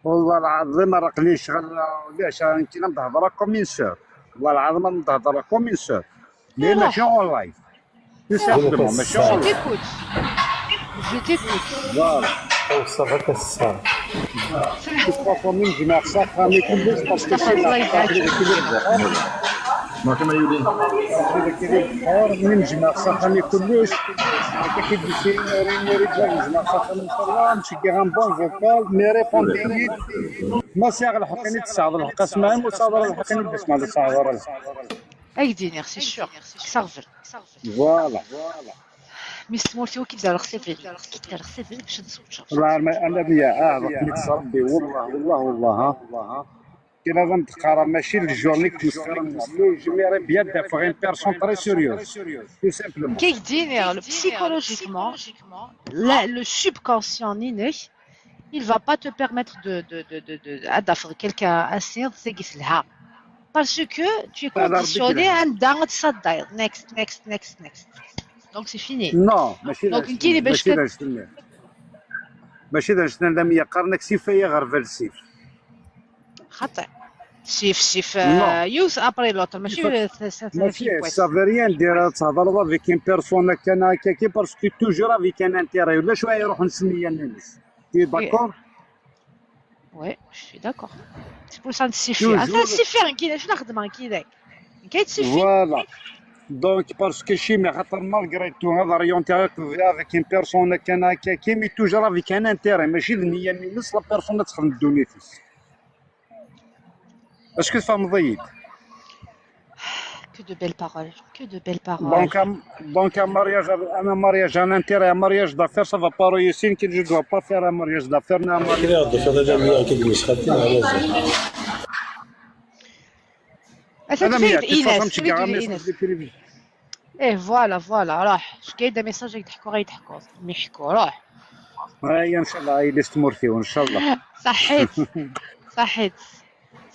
والله العظيم راه قلي شغل، علاش راه كي نهضر comme une sœur. والله العظيم نهضر comme une sœur. Mais ماشي en live. Tout simplement, mais je t'écoute. Je t'écoute. Voilà. Oh, ça va, ça. Trois fois من جماعة صافا مي كلش parce que c'est la famille. نجمع صافا مي كلش. كي ديسي ريني رجال نجمع صافا من شاء الله نشكي غان بون فوكال مي ريبوندي. ما سي غلحقني تسعة غلحق اسمعي مصابر غلحقني باش ما تسعة غلحق. Ad k-d-iniɣ, c'est sûr. Kkes aɣbel. Voilà. Mi s tmurt-iw, ki d-rreɣ sifil. Ki d-rreɣ sifil, bac ad switcheɣ. Wallah, ma, ana mi, ah, ṛebbi, wallah, wallah, wallah, ha. Kien ad am-d-qqareɣ, mačči d journée i k-ttmesxiṛen, mais j'aimerais bien d-afeɣ une personne très sérieuse, tout simplement. Kik dini, psychologiquement, la, le subconscient inek, il va pas te permettre de, de, de, de, de, ad tafeḍ quelqu'un assez, c'est là. Parce que tu es conditionné à un dans de ça. Next, next, next, next. Donc c'est fini. Non, mačči d Donc, anect-nni, mačči d anect-nni. Mačči d anect-nni, la mi yeqqaren-ak sif ay aɣerbal sif. خطأ. Sif, sif, euh, yiwet après l'autre, mačči, euh, ça, ça, ça, mačči, ça veut rien dire, ad thedreḍ avec une personne akka neɣ akka, parce que toujours avec un intérêt. Ulac wa iruḥen s nniya-nnes. Tu es d'accord? Oui, je suis d'accord. C'est pour ça, sif. Toujours. Ata sif, nekk, acu la xedmeɣ, nekk, nekk, sif. Voilà. Donc, parce que chimie, xaṭer malgré tout, ad orienter avec une personne akka neɣ akka, mais toujours avec un intérêt, mačči d nniya-nnes, la personne ad texdem ddunit-is. Est-ce que tfehmeḍ-iyi-d? Que de belles paroles, que de belles paroles. Donc, un, donc un mariage, un mariage, un intérêt, un mariage d'affaires, ça va pas réussir, que je dois pas faire un mariage d'affaires, ni un mariage. Kra d-tufiḍ ala mi ara k-id-yesxaltin, ala zid. Atan tfid Ines, tfid Ines. Eh, voilà, voilà, ruḥ. Cegga-yi-d amessage, ad k-d-ḥkuɣ, ad k-d-ḥkuɣ. Mi ḥku, ruḥ. Ay, ncallah, ay, di tmurt-iw, ncallah. Ṣaḥit. Ṣaḥit.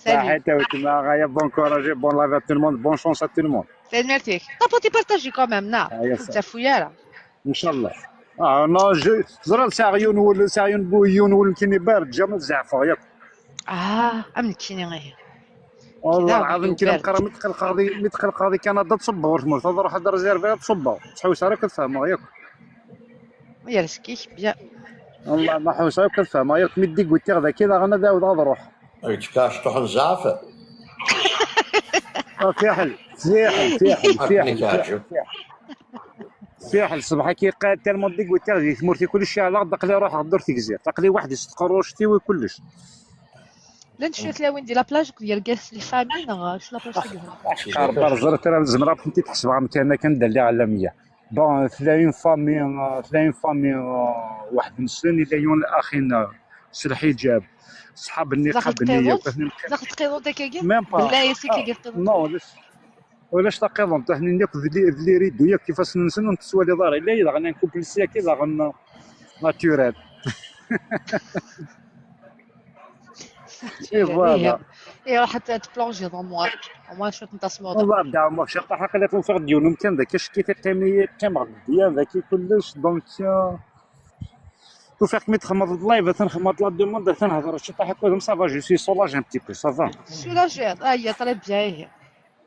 Salut. Saḥit, a weltma, ɣaya, bon courage, bon live à tout le monde, bonne chance à tout le monde. Tanemmirt-ik. Taputi partager quand même, na. Ur ttafu ara. Ncallah. Ah, non, je, teẓriḍ, sɛiɣ yiwen wul, sɛiɣ yiwen bu-, yiwen wul nekkini bard, jamais zeɛfeɣ yakk. Ah, am nekkini, ihi. Wallah lɛaḍim, kra meqqar, mi tqelqeḍ, mi tqelqeḍ di Kanada, tṣubbeḍ ɣer tmurt, ad ruḥeɣ ad réserver, ad ṣubbeɣ. Ur ttḥewwis ara akk ad fehmeɣ yakk. Yerẓ-ik, bien. Wallah, ma ḥewseɣ akk ad fehmeɣ yakk. Mi d-iguti daki, daɣen ad ɛawdeɣ ad ruḥeɣ. Ad k-tefk aceṭṭuḥ n zzɛaf. Ah, fiḥel, fiḥel, fiḥel, fiḥel, fiḥel. Fiḥel, ṣṣbeḥ-agi, tellement d-iguti di tmurt-iw, kullec ceɛleɣ-d, aql-i ruḥeɣ-d ur tegziɣ. Aql-i weḥd-i s tqerruct-iw i kullec. Llant cwiya tlawin di la plage akked yergazen, les familles, neɣ acu la plage tagi? Aḥeqqar, bar ẓriɣ ara, zemreɣ ad tent-id-ḥesbeɣ amkan akken da lliɣ ɛlamiya. Bon, tella une famille, euh, tella une famille, euh, waḥed-nsen, yella yiwen axi-n, euh, s lḥiǧab, ṣṣḥab-nni qab-nni yakk. Tella teqqiḍunt akkagi? Même pas. Bellayes akkagi teqqiḍunt? Non, ulac, ulac taqiḍunt. Aḥnin yakk d li, d les rideaux yakk, ifassen-nsen ur n-tettwaliḍ ara. Yella daɣen un couple s yaki daɣen, euh, naturel. Et voilà. Et راح تبلونجي dans moi. Au moins شوية نتاع سموضة. والله بدا عمر شطح، قال لك نفيق ديون ممكن ذاك شكي تقيمي كام غديا ذاك كلش، donc، آه، وفيق مي تخمض اللايف، تنخمض la demande، تنهضر شطح كلهم، ça va, je suis soulagé un petit peu, ça va. Soulagé, ah, il y a très bien.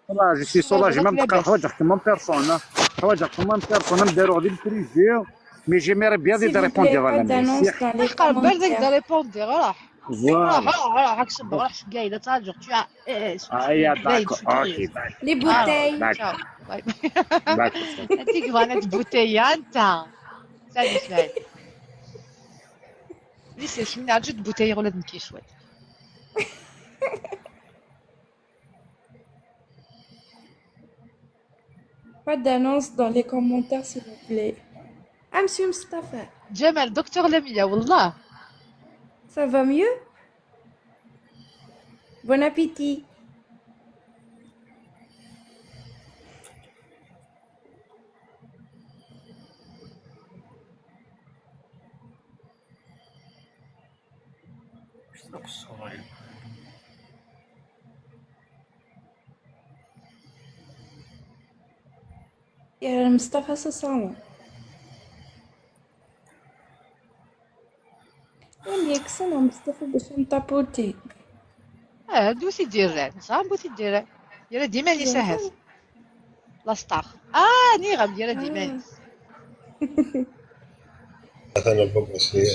والله je suis soulagé، ما متقن حوايج حكم en personne، ها. حوايج حكم en personne، نديرو غادي le privé، mais j'aimerais bien des répondre à la. قرب بالك de répondre، روح. Voilà. روح، روح، روح، راك صبر، روح شقايلة، تاجر، tu as، إيه، إيه، آه، يا d'accord. OK، bye. Les bouteilles. D'accord. Ciao. Bye. D'accord. أنت كمان بوتية أنت. ثاني شوي. لسه شنو عجبت بوتية ولا نكي شوي. Pas d'annonce dans les commentaires, s'il vous plaît. Ah, monsieur Mustafa. جمال، دكتور لميا، والله. Ça va mieux? Bon appétit. يا مصطفى سوسو. وين يكسن مصطفى باش نطابوتي؟ آه، دوسي دير، صعب بوتي دير. يا ديما اللي سهل. لاستار. آه، نيغم ديال ديمان. مثلًا بوك مسير.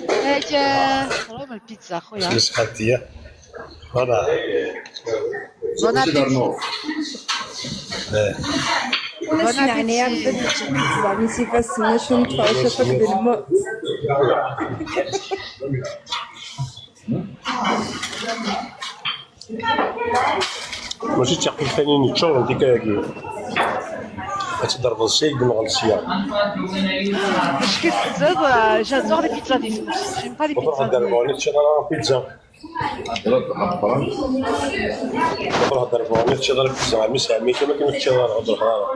هاجا، روم البيتزا خويا. مسحتية. Voilà. Bon appétit. إيه. ولا سمعني يا ربي، البيتزا، نسيب السنة، شنو نتفرج في الموت. Mačči d tiqfiftanin yeččuren tikka-agi. Ad tedreḍ sya, yemɣel sya. Acu i teḥsiḍ? Euh, j'adore les pizzas des pouces. J'aime pas les pizzas. Ur ḥeddar bɣan ad teččeḍ ara pizza. Ur ḥeddar bɣan ad teččeḍ ara pizza. Ɛemmi, ɛemmi, kama kan ur teččiḍ ara, ur ḥeddar ara.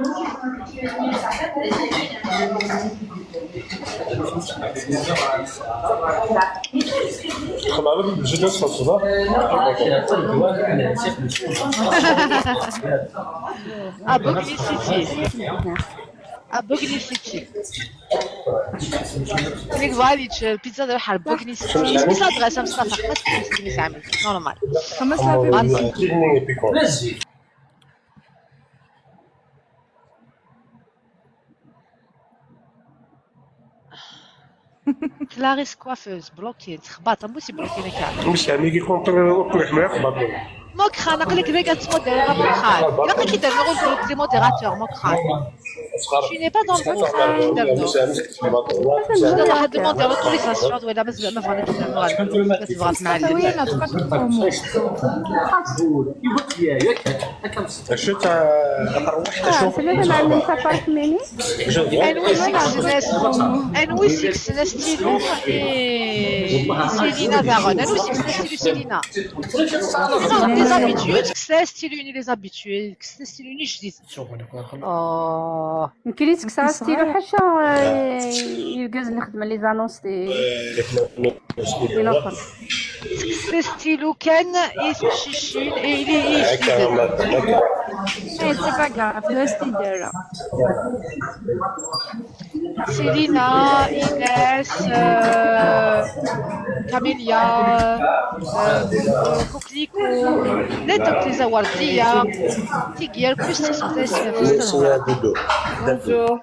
Xemɛeɣ bab n lǧidan s ṣṣbeḥ. Abugni City. Abugni City. Nekk bɣiɣ ad yečč pizza d aḥerbugi. Pizza d ɣas am Mustafa. Xmas tefses mi sɛami. Normal. Xmas tefses. Clarisse coiffeuse, bloquée, texbaṭ, am wis iblokin akka. Msami ki contrôle akk leḥmala xbaṭen. Mokran, aql-ik deg ad tmudder a Mokran. Ilaq ad k-id-rnuɣ ul-, les modérateurs, Mokran. Tu n'es pas dans le bon train, Mokran. Je dois demander l'autorisation, voilà, mais, mais voilà, mais voilà. Oui, notre patron. Acu ta tarwiḥt acu? Tella d lɛali n tafart mini. Anwa i s-yekksen astilu i Selina daɣen? Anwa i s-yekksen astilu i Selina? Des habitués, tekkes astilu-nni, des habitués, tekkes astilu-nni jdid. Oh. Nekkini ssekkseɣ astilu ḥaca, eh, irgazen i xeddmen les annonces des des laxer. Tekkes astilu kan i teqcicin, i, i, i jdiden. Eh, c'est pas grave, d astilu ara. Selina, Inès, euh, Camélia, euh, euh, Coquelicot, llant akk les Wardiya, tigi akk s tesmeslayt. Bonjour.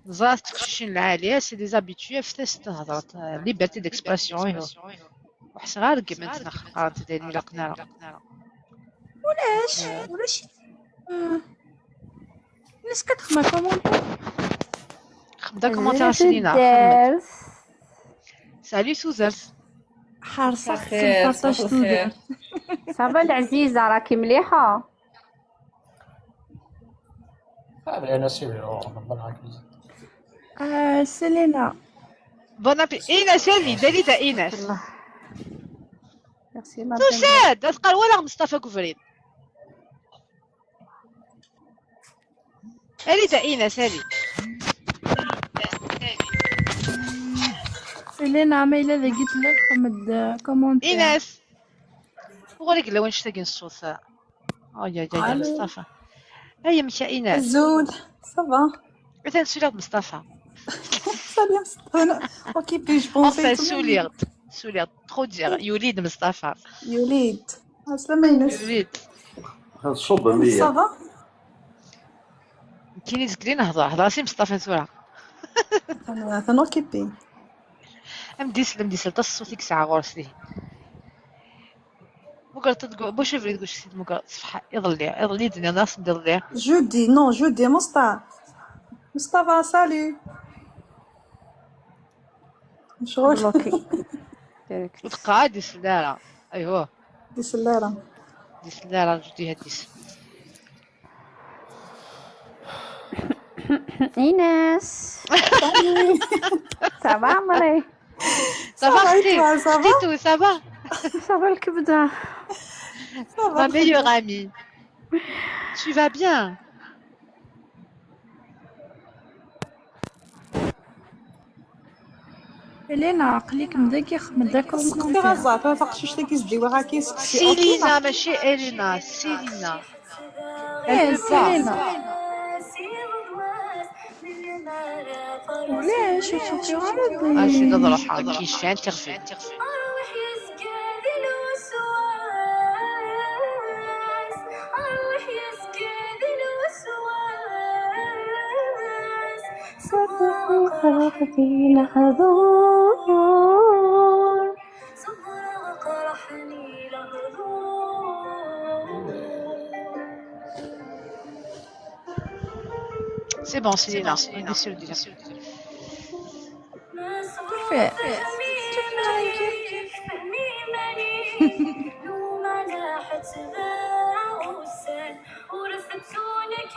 Ẓrat teqcicin lɛali, c'est des habitués, ftes tehḍert, euh, liberté d'expression, ihi. Ur ḥṣiɣ ara reggment neɣ qqarent d ayen ilaqen ara. Ulac, ulac. Ah. Est-ce que تخمى commentaire؟ خمدا commentaire سيدينا. Salut Suzanne. حارصة خص partage tudert. Ça va العزيزة، راكي مليحة؟ هذا أنا سيدي، ربنا يعافيك. آه، سيلينا. Bon appétit. Inès, Ellie, Dalida, Inès. الله. Merci, ma Tusa-d, ad tqal walaɣ Mustafa deg ubrid. Ellie da Inès, Ellie. Selena, ma yella dagi tella txemmed commentaire. Inès. Uɣur i yella wanect-agi n ṣṣut? Ay, ay, ay, Mustafa. Ay, amek a Inès? Azul, ça va? Atan suliɣ-d Mustafa. Salut, Mustafa. Occupé, je pensais. Enfin, suliɣ-d. Suliɣ-d. Trop dire. Yuli-d Mustafa. Yuli-d. Ɛeslama-ines. Yuli-d. Tṣubbem-iyi. Ça va? Nekkini zgli nehḍer. Hḍer-as i Mustafa tura. Atan, atan occupé. Am d-isel, am d-isel, aṭas ṣṣut i yesɛa ɣur-s dihin. Mugreḍ-t deg, bu cebrid deg ucekti, mugreḍ ṣṣbeḥ iḍelli, iḍelli d-nniɣ-asen-d iḍelli. Jeudi, non, jeudi, Mustafa. Mustafa, salut. Mecɣul. Bloqué. Ur teqqar ad d-isel ara. Ayhuh. D-isel ara. D-isel ara, jeudi ad d-isel. Inès. Ça va, عمري؟ Ça va, et أختي؟ toi, ça va? أختي، ça va? Ça va الكبدة؟ Ma meilleure amie. Tu vas bien? Elena, aql-ikem dagi xemmed akk Sqsiɣ aẓar, taqcict-agi zeddiweɣ akka i seqsi. Selina, mačči Elena, Selina. Eh, Selena. Ulac, ur tt-ufiɣ ara. Acu d ad ruḥeɣ, akken yecfan tiɣfin. C'est bon, Selina, on est sur le dix. Parfait.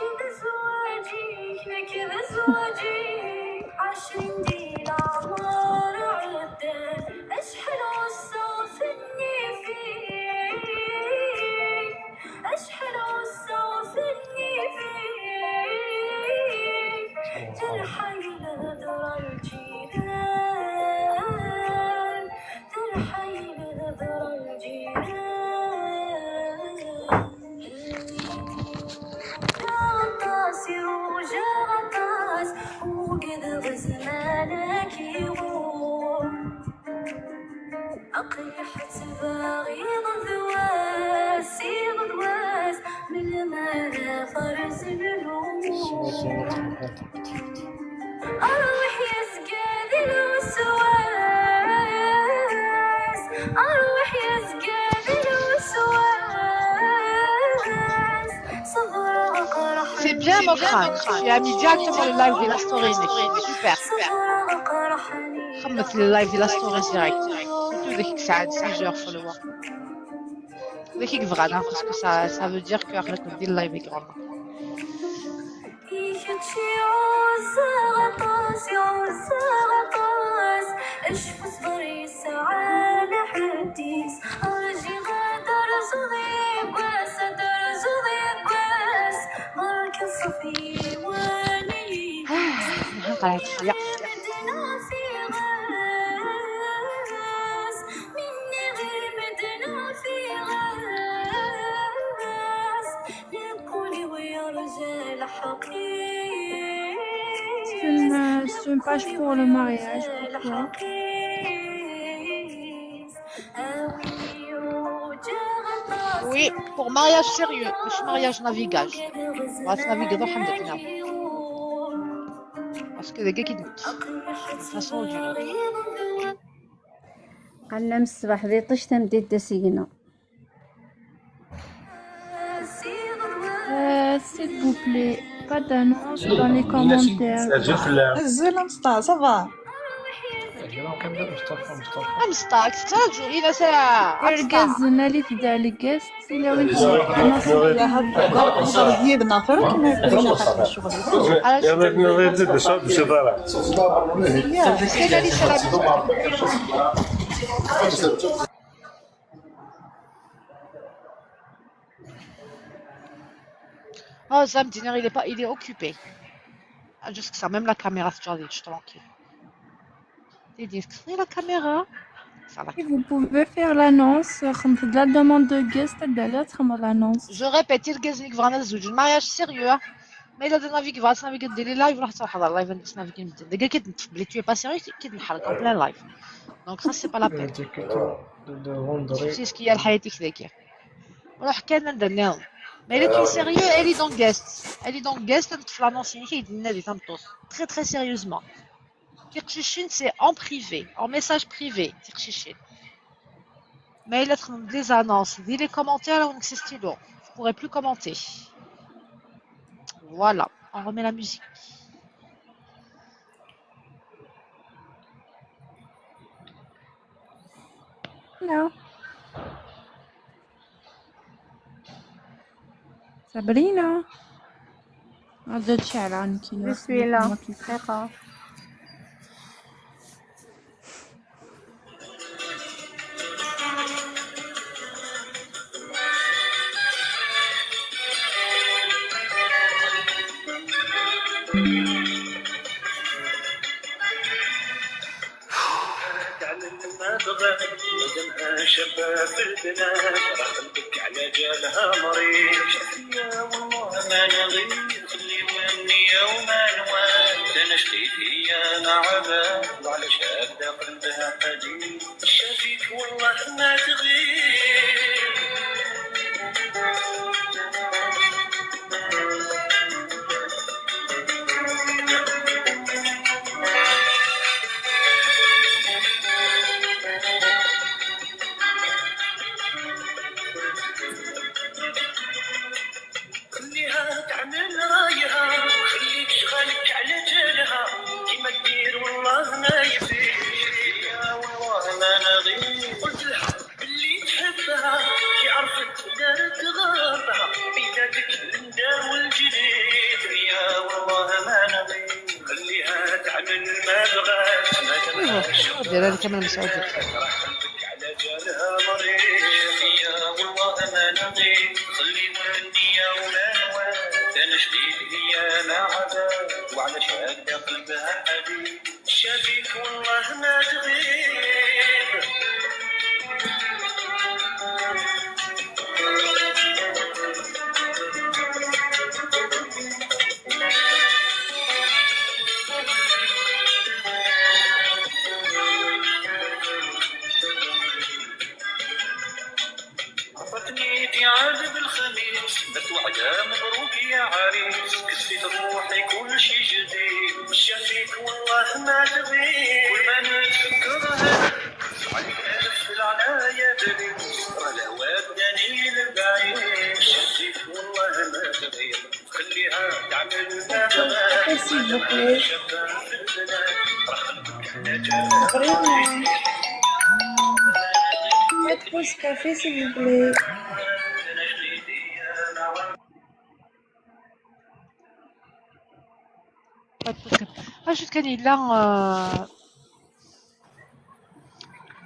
D zzwaǧ-ik, nekk d zzwaǧ-ik, ɛecrin di leɛmer ɛeddan, acḥal ɣusseɣ fell-i fik, acḥal ɣusseɣ fell-i fik, terḥa-yi lhedra n lǧiran, terḥa-yi lhedra n lǧiran. Aṭas i rujaɣ aṭas, ugdeɣ zzman ad k-iɣur. Aql-i ḥettbeɣ iḍ d wass, iḍ d wass, melmi ara ferzen lumuṛ. Ṛwiḥ yezga di lweswas, ṛwiḥ yezga di lweswas, ṣebreɣ aqraḥ. C'est bien, Mokran. Tu as mis directement le live de la story. Super. Xemmet le live de la story direct. Surtout dès que ça a plusieurs followers. Dès que voilà, parce que ça, ça veut dire que le live est grand. I kečč i ɛuzzeɣ aṭas, i ɛuzzeɣ aṭas, acku ṣṣber yesɛa lḥedd-is. Rjiɣ ad d-terzuḍ yewwas, ad d-terzuḍ yewwas, berka ṣṣef yiwen-iyi. Ah, nniɣ-am-d medden ɣef iɣes, mi nniɣ-am-d medden ɣef iɣes. C'est une, euh, c'est une page pour le mariage, pourquoi ? Oui, pour mariage sérieux, مش mariage navigage. Parce que les gars qui doutent. Ça change du nôtre. Qanna msebbaḥ d iṭij, tameddit d asigna. Euh, s'il vous plaît, pas d'annonce dans les commentaires. Azul a Mesṭaḥ, ça va? Amesṭaḥ, tettṛaǧu ila saɛa. Irgazen, alit-d ar lgast, tilawin. Hḍer yid-neɣ tura, akken ad ccɣel. Yalla, nniɣ-d, d acu ara. Oh, Zam, il est pas, il est occupé. Ah, jusque ça, même la caméra, c'est déjà tranquille. T'es discret, la caméra. Ça va. Et vous pouvez faire l'annonce, euh, de la demande de guest, de la l'annonce. Je répète, irgazen i yebɣan ad zewǧen, mariage sérieux, hein. Ma yella d anavi yebɣa ad tnavigeḍ di les lives, ruḥ ad truḥeḍ ɣer live ad tnavigeḍ medden. Dagi akka d-neṭṭef belli tu es pas sérieux, akka d-nḥerq en plein live. Donc ça, c'est pas la peine. C'est ce qu'il y a, ḥayatiك dagi. Ruḥ kan anda nniḍen. Ma yella d sérieux, elle est dans guest. Elle est dans guest, ad neṭṭef l'annonce-inek i d-nenna di tameṭṭut. Très, très sérieusement. Tiqcicin, c'est en privé, en message privé, tiqcicin. Ma yella txedmeḍ les annonces, di les commentaires, là, on existe, vous pourrez plus commenter. Voilà, on remet la musique. Non. Sabrina. Je suis là. D'accord. Teɛlem ma tɣab, madam ha cabba fi lbnat, rax nbekk ɛla ǧal ha mri. Cafiya wallah ma nɣi, xelli wanni yaw ma nwan, tanect-it hiyya neɛba, walac ad daxel bha qadi. Cafik wallah ma tɣi. خليها تعمل رايها، خلي تشغلك على جالها، كيما دير والله ما يفيد. يا والله ما نغيب. قلت لها باللي تحب ايوا، غدير هذا كمال مسعود. شافيك والله ما تغيب. عطتني في عهد بالخميس، بس وعدة مبروك يا عريس، كسيت روحي كل شي جديد، شافيك والله ما تغيب، كل ما نتفكرها، عليك ألف لعنة يا بليس، راه الهوى داني للبعيد، شافيك والله ما تغيب. S'il vous plaît. Vraiment. Pas de pause café, s'il vous plaît. Pas de pause café. Ah, jusqu'à là, euh,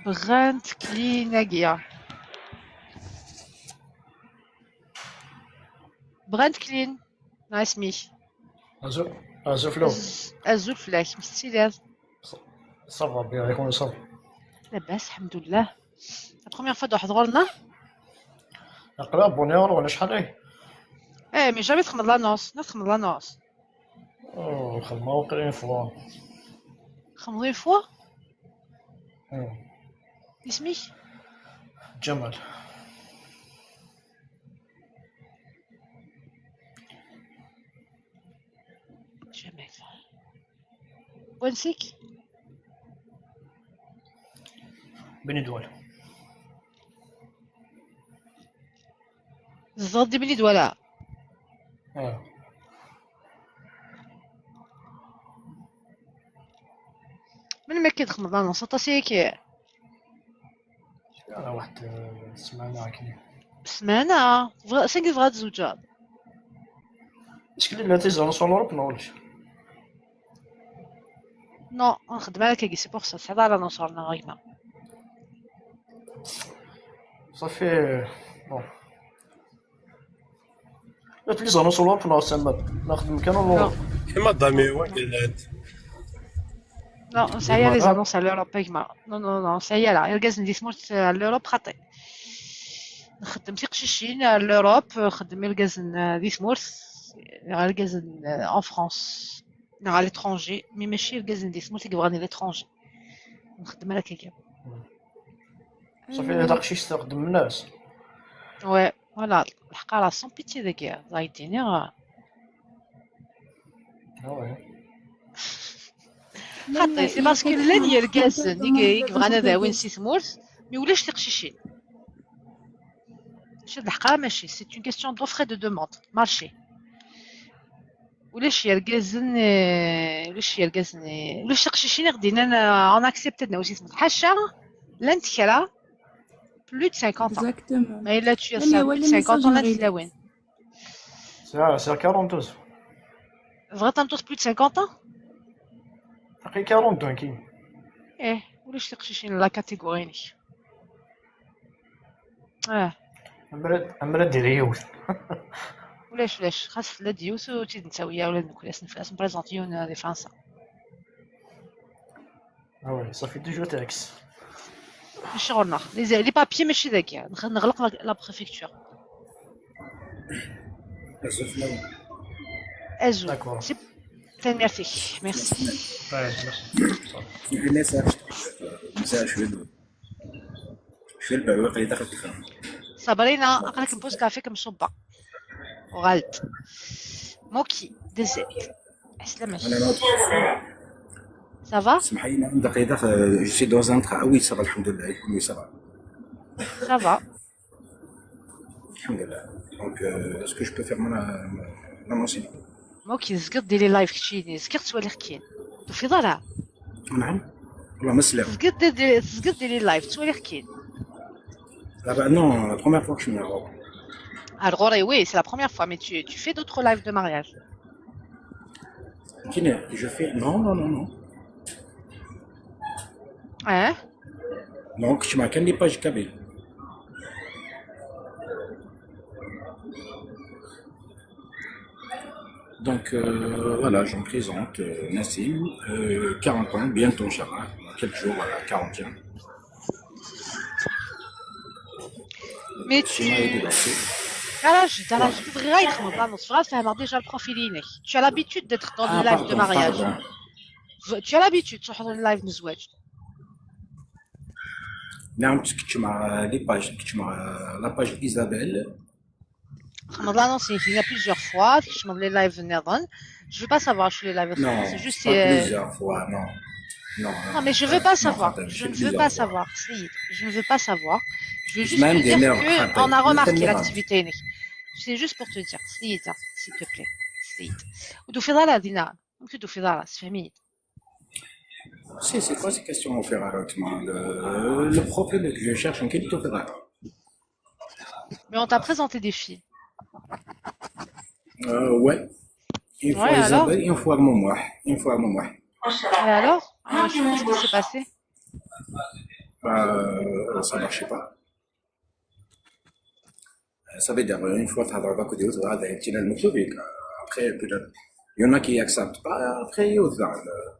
Brand Clean, Agia. Brand Clean. Nice me. Azul, azul fell-awen. Az-, azul fell-ak, mesti. Ça va bien, et comment ça va? La baisse, alhamdoulilah. La première fois de حضورنا. Aql-aɣ abonné ɣur-wen acḥal aya. Eh, mais jamais تخمض l'annonce, نخمض l'annonce. Oh, خدمة وقيلا une fois. خمض une fois؟ Hmm. اسمك؟ جمال. جمال. وانسك؟ بني دوال. الزرد بني دوالة. اه. من ما كيدخل رمضان وسط سيكي؟ راه واحد السمانة هكا. سمانة؟ فغ-، سين كيف غتزوجها؟ اش كاين لا تيزون سون اوروب نولش؟ نو، نخدم على كيكي، سي بوغ سا، صحيح على نصرنا غينا. صافي. بون. لا، في لي زانونس اوروب نو سما نخدم كان نو. كيما دامي وين قلت؟ نو، سعيا لي زانونس على اوروب كيما. نو، نو، نو، سعيا لا، يرقز ندي سموت على اوروب خاطي. نخدم تيقشيشين على اوروب، خدم يرقز ن-، دي سموت، يرقز ن-، اون فرانس. نغ على l'étranger، مي ماشي الكازين دي سموت اللي بغاني l'étranger. نخدم على كيكا. صافي، هذا قشيش تخدم الناس. وي، فوالا، الحقارة سون بيتي داك زايديني، آه. آه، وي. خاطي، سي باسكو لان يرقازن، يك-، يك بغانا داوين سي ثمورت، مي ولاش تقشيشين. ماشي د الحقرة، ماشي، c'est une question d'offre et de demande, marché. ولاش يرقزن، آه، ولاش يرقزن، آه، ولاش تقشيشين غدينا ن-، on accepte ناوسي سميت. حاشا، لا نتكرا، plus de cinquante ans. Exactement. ما إلا تشوي لن يولي plus de cinquante ans، لا ميساج نتلاوين. C'est, c'est quarante ans. Vrai, t'as tous plus de cinquante ans? تقي quarante ans كاين. ايه، ولاش تقشيشين لا كاتيجوري نيك. اه. امرا، امرا ديري يوث. ولاش، ولاش، خاص لا ديوث وتيد نساوية ولا نكون اسم في اسم بريزونتيون دي فرنسا. اه وي، صافي دو جور تاكس. شغلنا لي زي-، لي بابيي ماشي داكيا، نخ-، نغلق لا، لا بريفكتور. ازول. داكور. سي، تنميرتك. ميرسي. طيب، ميرسي. سمحي لي، سير. سير شوية. شوية البعويق اللي دخلت فيها. صابرينا، أقلك نبوس كافيك مصبة. وغالد. موكي، دزيت. عسلامة. أنا ناضي. Ça va؟ سمحي لي، عندك إذا خ-، je suis dans un train. Oui, ça va, الحمد لله. Oui, ça va. Ça va. الحمد لله. Donc, euh, est-ce que je peux faire mon, mon, mon enseignement? موكي، زكر ديري لايف كتشيني، زكر توالي خكين. في ضرع. نعم. والله ما سلام. تزقد دير، تزقد ديري لايف، تسوى لي خكين. Ah bah non, la première fois que je me rends. Ah, le Roré, oui, c'est la première fois, mais tu, tu fais d'autres lives de mariage. Qui n'est, je fais, non, non, non, non. Hein? Donc, tu m'as qu'un page kabyle. Donc euh, voilà, je me présente, euh, Nassim, euh, quarante ans, bientôt, Inch'Allah, dans quelques jours, voilà, quarante ans. Mais tu... J'ai mal été dansé. Ah là, je, ah là, je devrais être, moi, pardon, tu devrais faire déjà le profil inek. Tu as l'habitude d'être dans Ah, le live de pardon, mariage. Pardon. Tu as l'habitude, tu as le live de mariage. نعم، كنت مع les pages, كنت مع la page Isabelle. خدمت l'annonce, il y a plusieurs fois, خدمت les lives نظن. Je veux pas savoir, je suis les lives, Non, c'est juste. Pas euh, plusieurs fois, non. Non, Non, mais je veux pas savoir. Je ne veux pas savoir, Saïd. Je ne veux pas savoir. Je veux juste Même te des dire meurtres, que attends, on a mais remarqué tellement. L'activité. C'est juste pour te dire, Saïd, hein, s'il te plaît. Saïd. وتدوفي ضالة دينا. ممكن تدوفي ضالة، تفهمي؟ Si, c'est quoi ces questions, Ferrara, le, le profil que je cherche, en qualité, Ferrara? Mais on t'a présenté des filles. Euh, ouais. Une fois Ouais, alors? Isabelle, une fois Momoh. Une fois Momoh. Et alors? Euh, je sais pas ce qui s'est passé. Euh, ça marchait pas. Ça veut dire, une fois, t'as pas que des autres, là, des petits, là, le truc, après, peut-être, il y en a qui acceptent pas, après, il y a autre, là, le-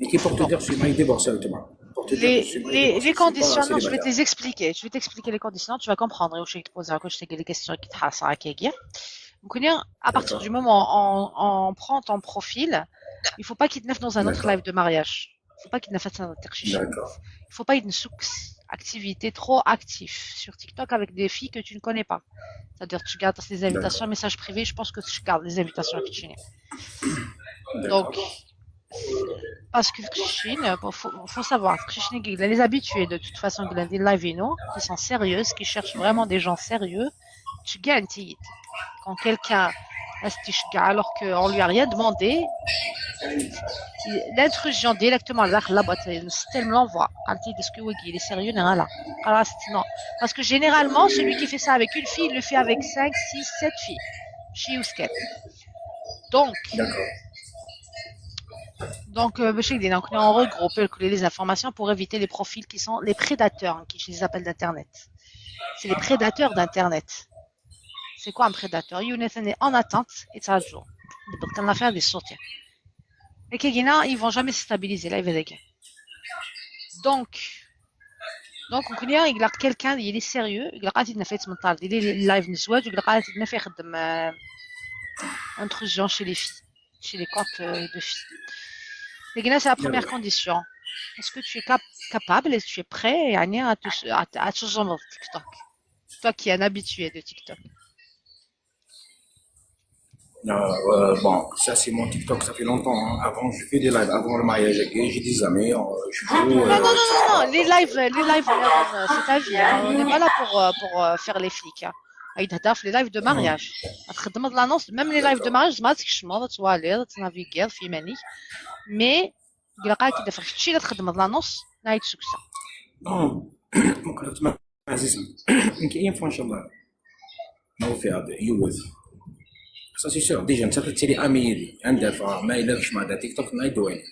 Et qui pour te dire, je suis marié divorcé, autrement. Pour te dire, Les, je suis marié les, divorcé, les je suis pas conditions, non, je vais te célibataire. Les expliquer. Je vais t'expliquer les conditions. Tu vas comprendre. Je vais te poser à côté des questions qui te passent à Kéguir. Donc, à partir D'accord. Du moment où on, on prend ton profil, il faut pas qu'il te mette dans un autre D'accord. Live de mariage. Il faut pas qu'il te mette dans un autre. D'accord. Il faut pas une source activité trop active sur TikTok avec des filles que tu ne connais pas. C'est-à-dire, tu gardes les invitations, D'accord. Messages privés, je pense que tu gardes les invitations que tu n'as. D'accord. Donc, parce que Christine, il faut, faut savoir, Christine, il a les habitués de toute façon, il a des live, non, qui sont sérieuses, qui cherchent vraiment des gens sérieux. Tu gagnes, quand quelqu'un alors qu'on lui a rien demandé, l'intrusion directement, là, la boîte, c'est tellement l'envoi. Quand il dit que oui, il est sérieux, non, là. Alors, non. Parce que généralement, celui qui fait ça avec une fille, il le fait avec cinq, six, sept filles. Chez Ousket. Donc, D'accord. donc, euh, باش يدينا، donc, on regroupe les informations pour éviter les profils qui sont les prédateurs, hein, qui je les appelle d'Internet. C'est les prédateurs d'Internet. C'est quoi un prédateur? Il est en attente et ça joue. Donc, on a fait des soutiens. Et Kéguina, ils vont jamais se stabiliser, là, ils vont. Donc, donc, on connaît, il a quelqu'un, il est sérieux, il a قاعد يدير في التمنطال، il est live نزواج, il a قاعد يدير في خدم, euh, intrusion chez les filles, chez les comptes, euh, de filles. Et là, c'est la première condition. Est-ce que tu es cap- capable, est-ce que tu es prêt, يعني, à te, à, à te joindre au TikTok? Toi qui es un habitué de TikTok. Euh, euh, bon, ça c'est mon TikTok, ça fait longtemps, hein. Avant, je fais des lives, avant le mariage, j'ai des amis, euh, je joue, Non, euh, non, non, non, non, les lives, les lives, euh, c'est ta vie, hein. On n'est pas là pour, euh, pour, euh, faire les flics, hein. هاي تهدر في les lives de mariage. تخدم l'annonce, même les lives de mariage, ما تكشمض, تواليض, تنافيكيض في مانيك. Mais, il a كي دفع شي تخدم l'annonce, نايت سكسا. Non, ممكن تسمع عزيزي. يمكن ينفع ان شاء الله. ما هو في هذا يوز. Ça c'est sûr. Déjà, انت تشري امي لي عندها فما الا كش مع تيك توك ما يدوين.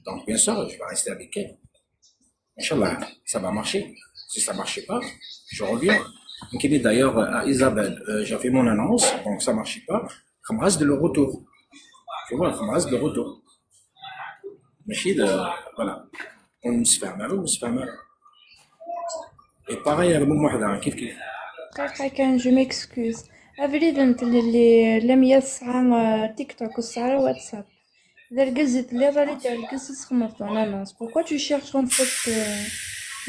Donc bien sûr, je vais rester avec elle. ان شاء الله, ça va marcher. Si ça marche pas, je reviens. يمكن d'ailleurs, euh, à Isabelle, euh, j'ai fait mon annonce, donc ça marche pas. خمغاز de le retour. Tu vois, خمغاز de le retour. ماشي de, voilà. ونسفهم على ونسفهم على. Et pareil, على مم وحدة, كيف كيف. دقيقة كان, je m'excuse. Abrid n tlelli, Lamia tesɛa, euh, TikTok, ur tesɛi ara WhatsApp. D argaz i telliḍ, ara d argaz i tesxedmeḍ ton annonce. Pourquoi tu cherches en fait, euh,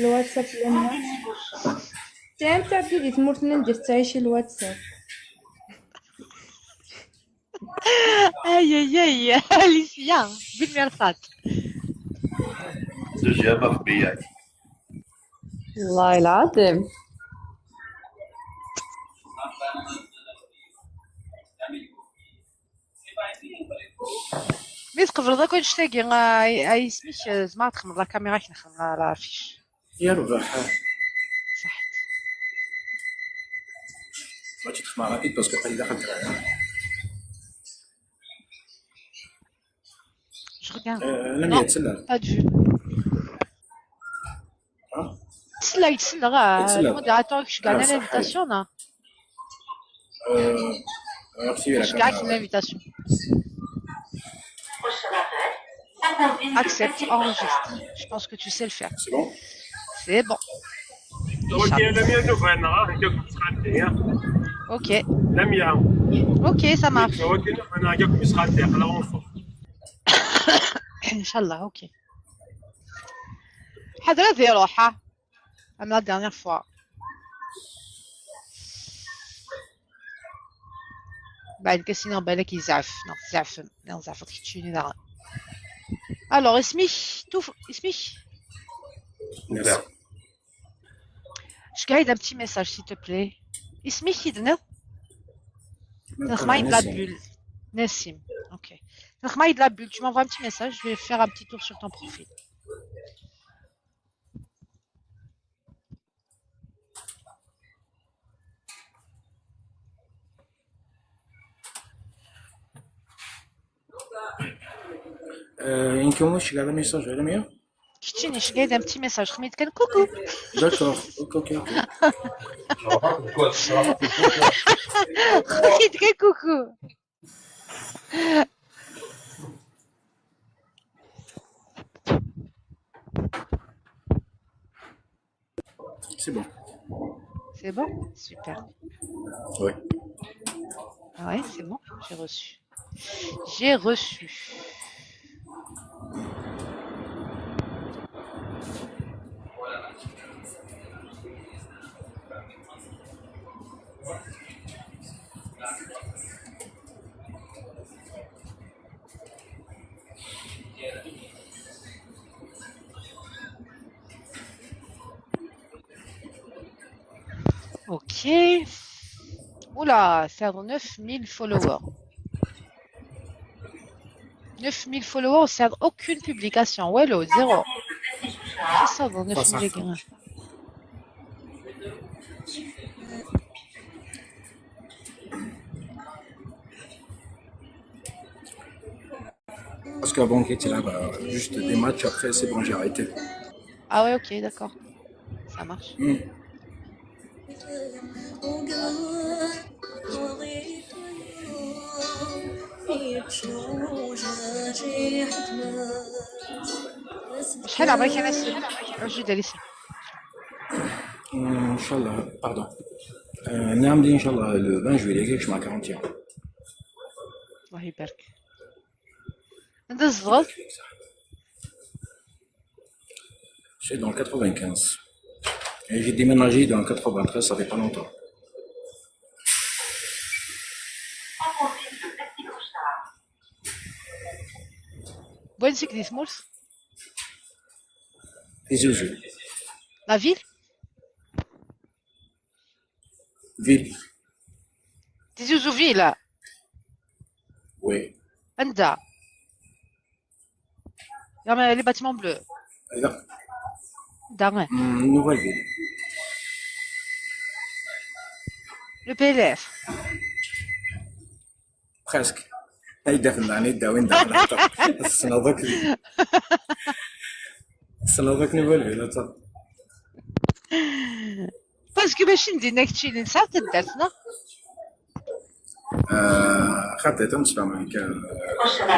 le WhatsApp, Lamia? Tesɛam tabdi di tmurt-nni anda tettɛici le WhatsApp? Ay, ay, ay, Alicia, بالمرصاد. Deuxième F B I. والله العظيم. Mais تقبل ذاك واش تاقي, آه، آه، اسمك, آه, زعما تخمم la caméra كي نخمم la, la fiche. يا ربح. صحيت. غادي تخمم rapide parce que قليل دخلت. Je regarde. آه, لم Non, يتسلل. Pas de vue. T'as le modérateur qui gagne l'invitation, non? Euh, alors, si, la Je gagne l'invitation. Accepte, enregistre. Je pense que tu sais le faire. C'est bon? C'est bon. Ok, Lamia, nous venons, hein, je comprends bien. Ok. Lamia. Ok, ça marche. Ok, nous venons, je comprends bien. Alors, on s'en Inch'Allah, ok. حضرة ذي روحها. Comme la dernière fois. بعد كاسين بالك يزعف، non, زعف، non, زعف كتشيني داغ. Alors, اسمك، توف، اسمك؟ Merci. Je gagne un petit message, s'il te plaît. اسمك كي دنيا؟ تنخماي de la Nassim. Bulle. Nassim. Ok. تنخماي de la Bulle. Tu m'envoies un petit message, je vais faire un petit tour sur ton profil. Euh, une question, je suis là, message, je vais le mieux. كتشيني، je gagne un petit message. خميت كان coucou. D'accord, ok, ok, ok. خميت كان coucou. C'est bon. C'est bon? Super. Ouais. Ah ouais, c'est bon, j'ai reçu. J'ai reçu. Ok. Oula, ça a neuf mille followers. Neuf mille followers, ça a aucune publication. Walou, zéro. C'est ça, dans neuf mille. Parce qu'avant, j'étais là, bah, juste des matchs, après, c'est bon, j'ai arrêté. Ah ouais, ok, d'accord. Ça marche. Hmm. شحال عمرك يا نسيم؟ عجوز عليك. Hmm, Inch'Allah, pardon. Euh, نعم, إن شاء الله, le vingt juillet, كيفاش مع quarante ans. الله يبارك. انت الصغر؟ Je suis dans le quatre-vingt-quinze. Et j'ai déménagé dans le quatre-vingt-treize, ça fait pas longtemps. Bonne sécurité, Mours. Tizi Ouzou. La ville? Ville. Tizi Ouzou ville. Oui. Anda? Non, mais les bâtiments bleus. Là, Dans, ouais. hmm, Nouvelle Ville. Le P L F. Presque. هاي دفن داني داوين داوين. سنضك سنضك Nouvelle Ville, attends. Parce que ماشي ندير نكتشي نسعى تدرسنا. آه، خاطر تنسفى من كان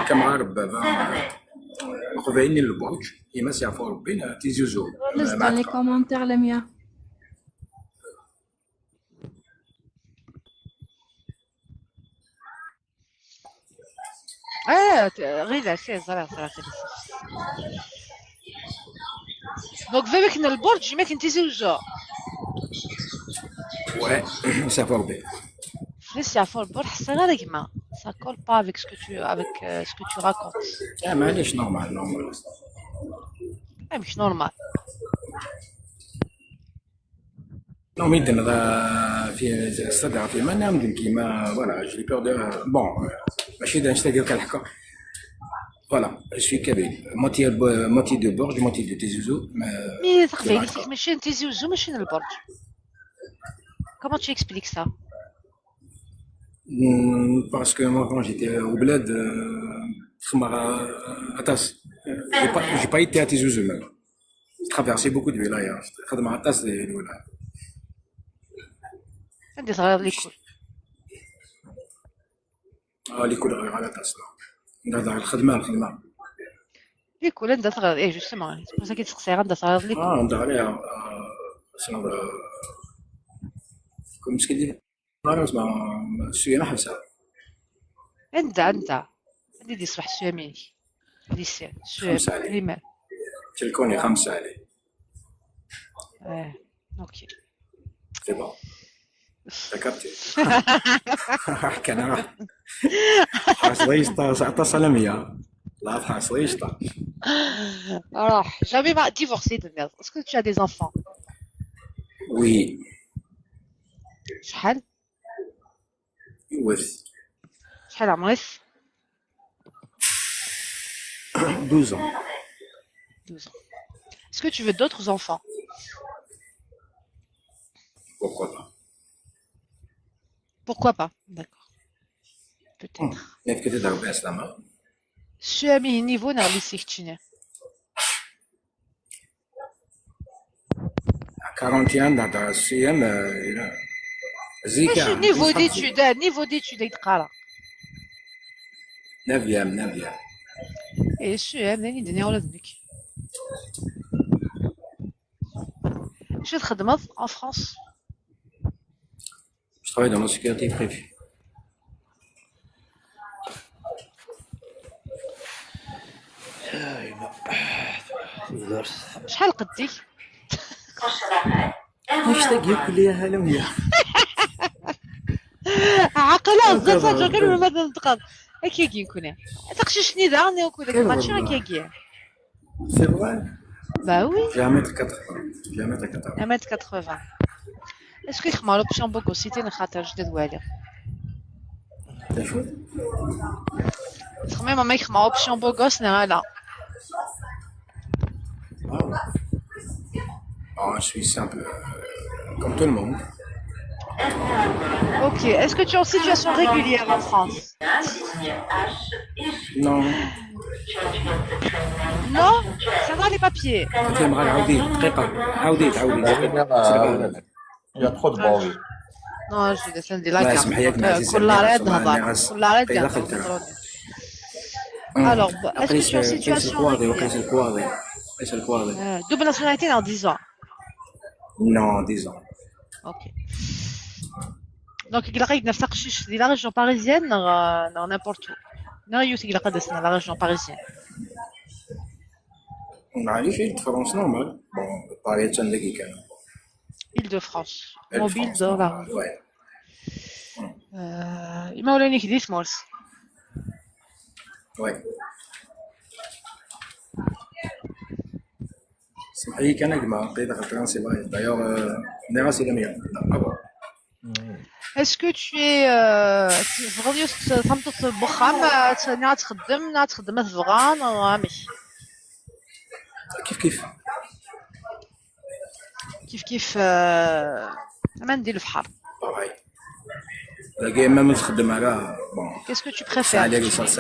كمغارب بابا. قبايلني البرج يما سيعفو ربي تيزي وزو. Laisse dans les commentaires, Lamia. اه، ت- غير لا، سي زرا زرا زرا. Donc, vu que le bord, je mets une Tizi Ouzou. Ouais, ça va bien. Mais c'est à fort bord, ça va, ça colle pas avec ce que tu, avec, euh, ce que tu racontes. Ah, mais c'est normal, normal. Ah, mais c'est normal. Non, mais dans la, في, c'est-à-dire في ما نعمل كيما, voilà, j'ai peur de, bon, euh, ماشي دا نشتاق لك الحق. Voilà, je suis kabyle. Moitié, moitié de Bourges, moitié de Tizi Ouzou. Mais تقبيليتك ماشي Tizi Ouzou, ماشي البرج. Comment tu expliques ça? Hmm, parce que moi, quand j'étais au bled, euh, خمرة, euh, attends, j'ai pas, j'ai pas été à Tizi Ouzou même. traversé beaucoup de wilayas. خدمت aṭas di lwilaya. Anda teɣriḍ l'école? Ah, l'école ɣriɣ aṭas. Anda ɣriɣ? Lxedma, lxedma. L'école, anda teɣriḍ? Eh, justement, c'est pour ça que je te demande anda teɣriḍ l'école. Ah, anda ɣriɣ, ah, c'est, euh, comme ce qu'il dit, ah, c'est, euh, c'est une حفصة. Anda, anda? Anda i d-iṣbeḥ ssuyam-inek? Lycée, ssuyam, Xemsa Ɛli. Primaire. Telkuni خمسة Ɛli. Eh, ok. C'est bon. T'as capté. كان راح. حاس ليشطة، عطى سلامية. لا، حاس ليشطة. Alors, jamais ma divorcé de merde. Est-ce que tu as des enfants? Oui. شحال؟ With شحال عمرك؟ douze ans. Douze ans. Est-ce que tu veux d'autres enfants? Pourquoi pas? Pourquoi pas? D'accord. Peut-être. Mais que t'es dans le best, là, non? Ssuyam-inek niveau neɣ lycée keččini? quarante et un dans le C M, euh, il a- زيكا، ماشي niveau مش خمسين. d'études, niveau d'études ay teqqareḍ. Neuvième, neuvième. Eh, ssuyam, d ayen i d-nniɣ ula d nekk. Acu txeddmeḍ en France? Je travaille dans la sécurité privée. شحال قدك؟ واش تاقي كلية هلمية؟ عقلها بزاف، تاجر كان ما تنطق. هكاكي نكوني. تقشيشني داغني وكذا، ماشي هكاكي. C'est vrai. Bah oui. J'ai un mètre quatre-vingts. J'ai un mètre quatre-vingts. Un mètre quatre-vingts. Est-ce que يخدم على l'option بوغوسيتي نخاطر جديد والي؟ شو؟ تخمم ما يخدم option بوغوس نهالا. Ah, je suis simple, euh, comme tout le monde. Ok. Est-ce que tu es en situation régulière en France? Non. Non. Ça va les papiers? عاودي دقيقة، عاودي، عاودي. Il y a trop de bruit. Non, je vais descendre de la لا، carte. اسمح لي، كل راه تهضر، كل راه تهضر. Alors, est-ce que tu es en situation régulière? قيس الكواضي، قيس الكواضي. Euh, double nationalité dans dix ans. Non, dix ans. Ok. Donc, il reste neuf تقشيش dans la région parisienne, dans, dans n'importe où. Non, il y a aussi la région parisienne. معليش، Île-de-France normal. Bon, Paris تندقي كان. Île-de-France. Mobile dans la rue. Ouais. Euh, imawlan-ik di tmurt. Ouais. سمحي كان يا جماعة، بقيت غلطان، c'est vrai. D'ailleurs, euh, نيغاس إلى مية. D'accord. Est-ce que tu es, euh, تبغض يوسف تمطط بخام، تنيا تخدم، نا تخدم تبغى، نا عامش؟ كيف كيف. كيف كيف، آه، ما ندير الفحر. Pareil. لا، كاين ما تخدم على، bon. Qu'est-ce que tu préfères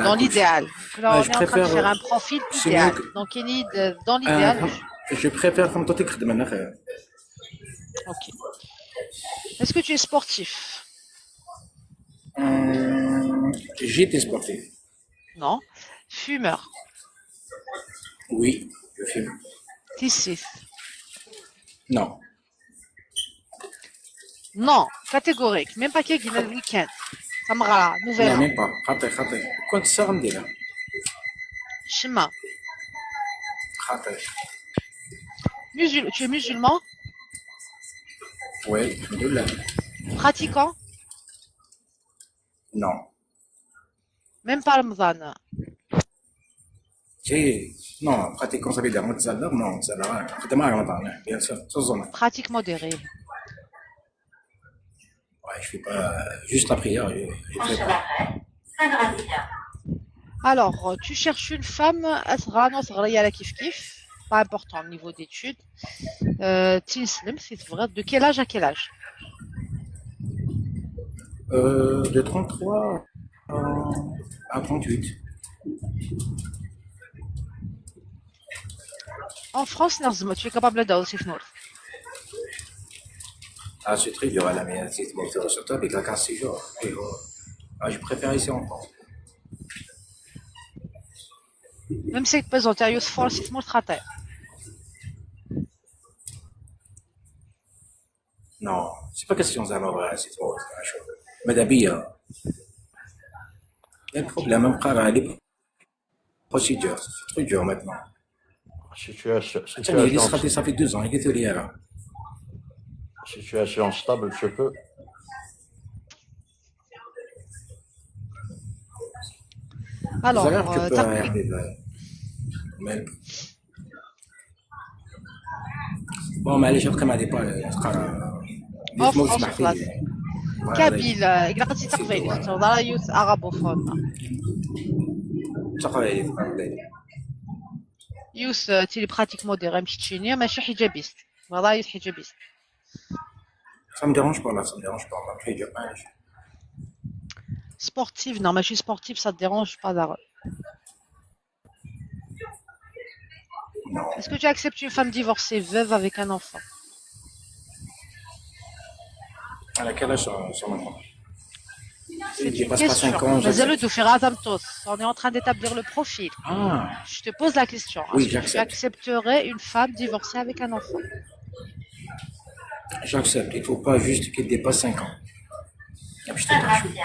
dans l'idéal? Là, on est en train de faire un profil idéal. Donc, il est dans l'idéal. Je préfère comme toi, tu خدم أنا خير. Ok. Est-ce que tu es sportif? Hum, J'étais sportif. Non. Fumeur? Oui, je fume. Tissit? Non. Non, catégorique. Même pas كي يجينا le week-end. تمغرا, Nouvel An. Même pas. خاطي، خاطي. كنت صغير نديرها. شما. خاطي. Musul-, tu es musulman? Oui, الحمد لله. Pratiquant? Non. Même pas Ramadan. Si, non, pratiquant, ça veut dire, non, ça, non, ça, bien sûr, ça, ça, non. Pratique modérée. Ouais, je fais pas juste la prière, je, je fais pas. Alors, tu cherches une femme, أثغان وثغرية على كيف كيف, pas important au niveau d'études. Euh, تنسلم, si tu veux, de quel âge à quel âge? Euh, de trente-trois à, à trente-huit. En France, neɣ tzemreḍ, tu es capable ad d-tawiḍ si tmurt? Ah, c'est très dur, à la mienne, c'est mon tour sur toi, avec la quinze jours. Et, euh, ah, je préfère ici en France. Même si tu peux sortir, il faut si tmurt خطير. Non, c'est pas question زعما c'est trop, c'est trop chaud. ماذا بيا. Il y a un problème, même قرا les procédures, c'est trop dur maintenant. Situation, Attends, il situation, ça fait, ça fait deux ans, il est là. Situation stable, tu peux. Alors, زعما tu euh, peux t'as- arriver, euh, mais- Bon, معليش، بقى ما ديبا، بقى en اسمه France, اسمح خلاص. لي. Kabyle, euh, إلا قلتي تقبايلي، تهضر يوث arabophone. تقبايلي، تقبايلي. Youth, euh, tu es pratiquement des رمش تشينيا، ماشي حجابيست. Voilà, youth حجابيست. Ça me dérange pas, là, ça me dérange pas. Après, je pense. Sportive, non, ماشي sportive, ça te dérange pas, Darren. Non. Est-ce que tu acceptes une femme divorcée, veuve avec un enfant? À quel âge son, son enfant? C'est Je une passe pas question. cinq ans, مازال j'accepte. دوفي غا تمطوس. On est en train d'établir le profil. Ah, Je te pose la question. Oui, Est-ce que tu j'accepte. Accepterais une femme divorcée avec un enfant? J'accepte. Il faut pas juste qu'il dépasse cinq ans. Ah, putain, je suis-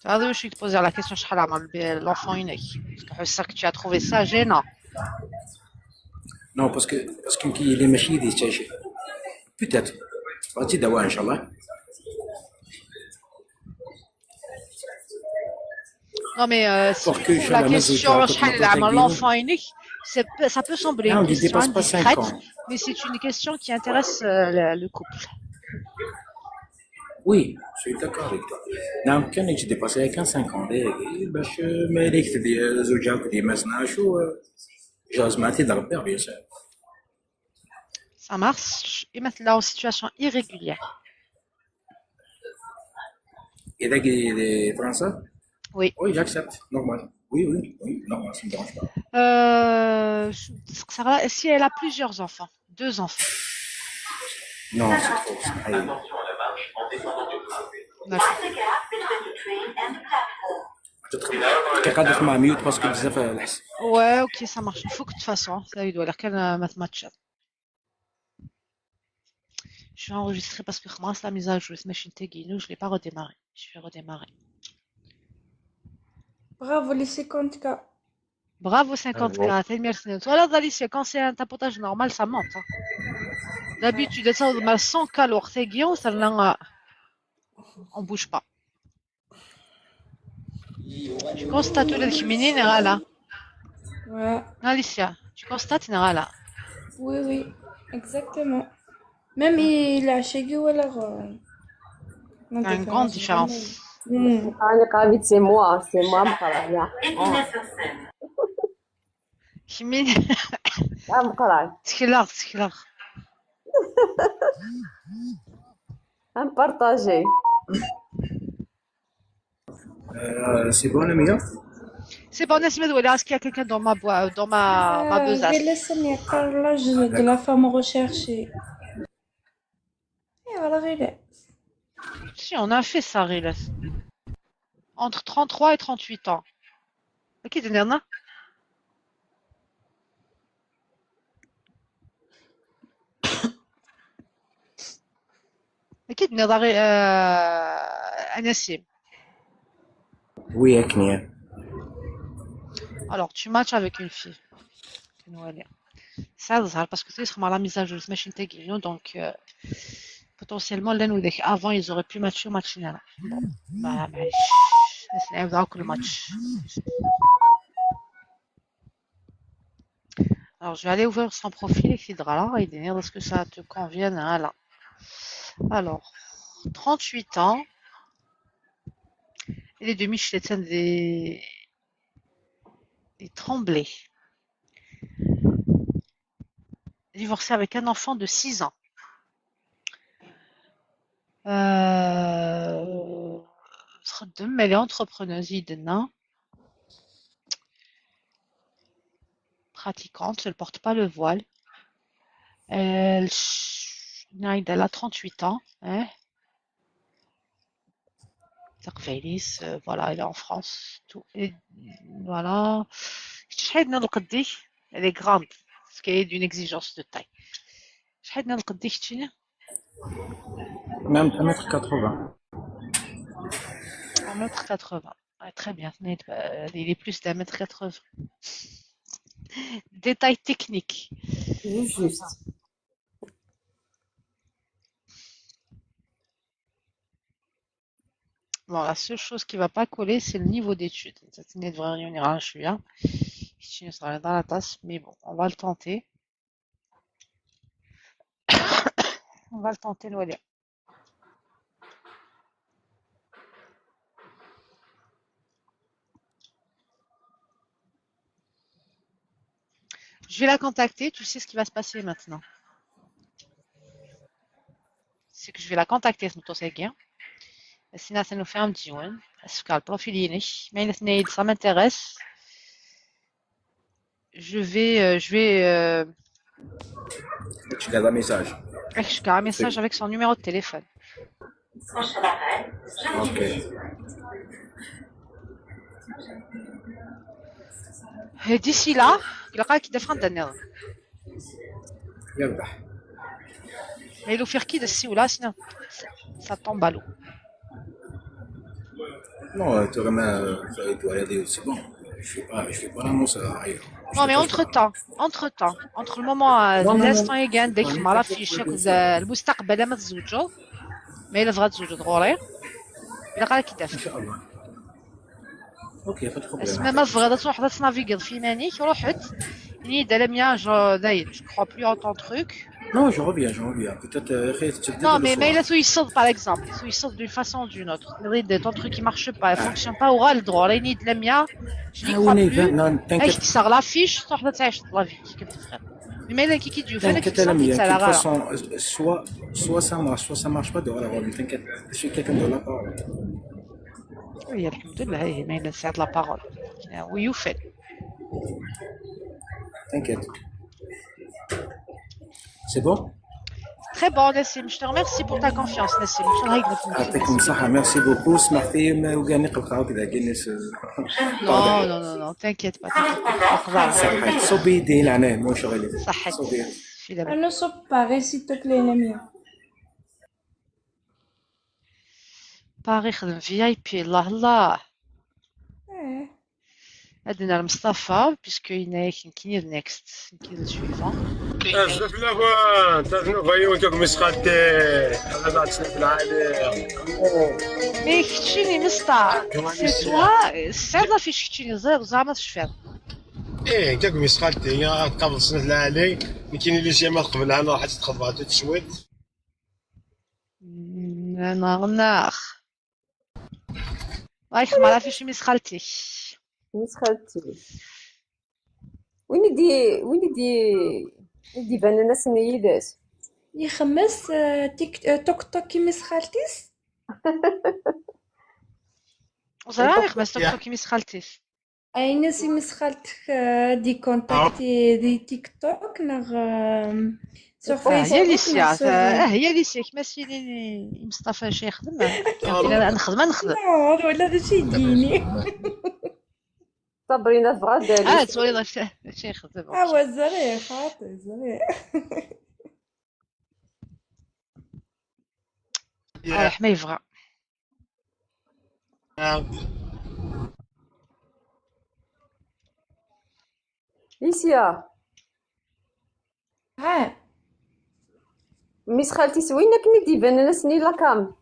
هذا واش يتبوزي على كيسيون شحال عمر ب-، l'enfant unique. Parce que حسك tu as trouvé ça gênant. Non, parce que, parce que كي لي ماشي دي تشي. Peut-être. غادي دابا إن شاء الله. Non, mais euh, si Pour que tu trouves la Inch'Allah, question ما شحال زلت العمر كنعطيك l'enfant unique, c'est p-, ça peut sembler Ah, on une ne question dépasse pas cinq indiscrète, ans. Mais c'est une question qui intéresse euh, le, le couple. Oui, je suis d'accord avec toi. نعم، كان يجي ديباسي كان cinq ans. إيه، باش ما يليك تدي زوجها كدي ما سناش و جاز ما تيدغ بيان سور. Ça marche. Et maintenant, en situation irrégulière. إذا كي فرنسا؟ Oui. Oui, j'accepte. Normal. Oui, oui, oui, normal, ça me dérange pas. Euh, je- si elle a plusieurs enfants, deux enfants. Non, c'est trop. C'est pas- D'accord. Peut-être كيقعد يسمع mute parce que بزاف الحس. Ouais, ok, ça marche. Il faut que de toute façon, ça y doit l'air qu'elle m'a match. Je vais enregistrer parce que خماس la mise à jour, ماشي نتاكينو, je l'ai pas redémarré. Je vais redémarrer. Bravo les cinquante K. Bravo cinquante K, tanemmirt-nwen. Twalaḍ Alicia, quand c'est un tapotage normal, ça monte, hein. D'habitude, ça, on a cent K الوقت-agi, on s'en a, on bouge pas. Tu constates ula d kemmini neɣ ala? Ouais. Alicia, tu constates neɣ ala? Oui, oui, exactement. Même il a chez Guy ou alors. T'as une grande différence. Hmm. أنا قريت c'est moi, c'est moi مقرع. Kemmini. آه، مقرع. Ttekleɣ, ttekleɣ. نبارطاجي. Euh, c'est bon, Amia? C'est bon, Nassim, voilà, est-ce qu'il y a quelqu'un dans ma boîte, dans ma, ma آه، besace? غير لسه يقرا l'âge de la femme recherchée. ايوا راه غير. Si, on a fait ça, Riles. Entre trente-trois et trente-huit ans. أكيد نيضنا. أكيد نيضا غير، آه، أنسيم. Oui, أكني. Alors, tu matches avec une fille. نوالي. Ça, ça, parce que tu sais, la mise à jour, c'est machine تاعي, donc, euh, potentiellement, l'un ou l'autre, avant, ils auraient pu matcher au match. Bon, bah, معليش. نعاود le match. Alors, je vais aller ouvrir son profil et puis voilà, et dire est-ce que ça te convient, voilà. Alors, trente-huit ans. Il est de Michel des, des Tremblay. Divorcé avec un enfant de six ans. Euh, تخدم, elle est entrepreneuse, يدنا. Pratiquante, elle porte pas le voile. Elle, elle a trente-huit ans, hein. تقبايليس, euh, voilà, elle est en France. Tout. Et voilà. شحال من القدي؟ Elle est grande. Ce qui est d'une exigence de taille. شحال من القدي كتشيني؟ Même un mètre quatre-vingts. Un mètre quatre-vingts. Ah, très bien. Il est plus d'un mètre quatre-vingts. Détail technique. Juste. Bon, la seule chose qui va pas coller, c'est le niveau d'études. Mais bon, on va le tenter. On va le tenter, نولي. Je vais la contacter, tu sais ce qui va se passer maintenant. C'est que je vais la contacter, c'est notre séquien. Sinon, ça nous fait un petit one. Est-ce que le profil est, mais ça m'intéresse. Je vais, euh, je vais, euh, Je garde un message. Je garde un message avec son numéro de téléphone. Ok. Et d'ici là, il y aura qui défend Daniel. يربح. Mais il offre qui de si ou là, sinon ça tombe à l'eau. Non, euh, tu remets, euh, ça, tu vas y aller, c'est bon. Je fais pas, je fais pas l'annonce ailleurs. Non, mais entre-temps, entre-temps, entre le moment, euh, Non, non, l'instant non. Il gagne, dès que Non, ما non, la fiche, que le مستقبل ما تزوجوا. Mais il devra تزوج ضروري. Il aura qui défend. إن شاء الله. Ok, pas de problème. اسمع, ما تبغي تروح تنافيغي في مانيك, روحت. Ni de la mienne, je, d'ailleurs, je crois plus en ton truc. Non, je reviens, je reviens. Peut-être, euh, خير تبدل Non, mais, le mais soir. Là, tu y sors, par exemple. Tu y sors d'une façon ou d'une autre. Regarde, ton truc qui marche pas, il fonctionne pas, ou غلط, ou غلط, ni de la mienne, je n'y Ah, crois oui, plus. non, اش t'inquiète. كي صار la fiche, تروح تعيش la vie كيف تفهم. Mais là, كي كيديو فين T'inquiète, كيتصاب Lamia, de يتسالى toute راه. façon, euh, soit, soit ça marche, soit ça marche pas, de la t'inquiète. Je suis quelqu'un de la parole. Oui, الحمد لله, هي ما ينسى la parole. ويوفل. T'inquiète. C'est bon? Très bon, Nassim. Je te remercie pour ta confiance, Nassim. يعطيكم الصحة, merci beaucoup. سمحتي ما وكان يقلق هكذا كي الناس. Non, non, non, non, t'inquiète pas, t'inquiète pas. صحيت, صوبي دين أنا مو شغلي. صحيت. صوبي. في لاباس. أنا صوب باغي سي توك لي لميا. باغي يخدم في اي بي, الله الله. إيه. عندنا المصطفى, puisque il est كاين next, كاين le suivant. بزاف لافان تاع نوفايون تاك مسخاتي. انا بعد سنه في العالي. Mais كتشيني مسطا, c'est toi, c'est la fiche كتشيني زير زعما تشفير. ايه تاك مسخاتي يا قبل سنه في العالي. ما كاين اللي شي ما قبلها انا راح تخبط تشويت. نار نار. رايح ما عرفتش مسخالتي. مسخالتي. وين يدي وين يدي يدي بان الناس يداس. يخمس آه، تيك آه، توك توك كيما مسخالتيس. وزرا يخمس توك توك كيما مسخالتيس. اين سي مسخالتك آه، دي كونتاكتي دي تيك توك نغ آم، سور آه، هي فيسبوك ليسيا, نغ سور آه، هي ليسيا كما سيدي مصطفى شي يخدم. كان نخدم نخدم. لا ولا هذا شي يديني. صابرينا فغا اه, سوري, لا شي, شي يخدم. اوا زري خاطي زري. آه, حما يفغى. ليسيا. ها. ميس خالتي سوينا كني ديفان انا سني لا كام.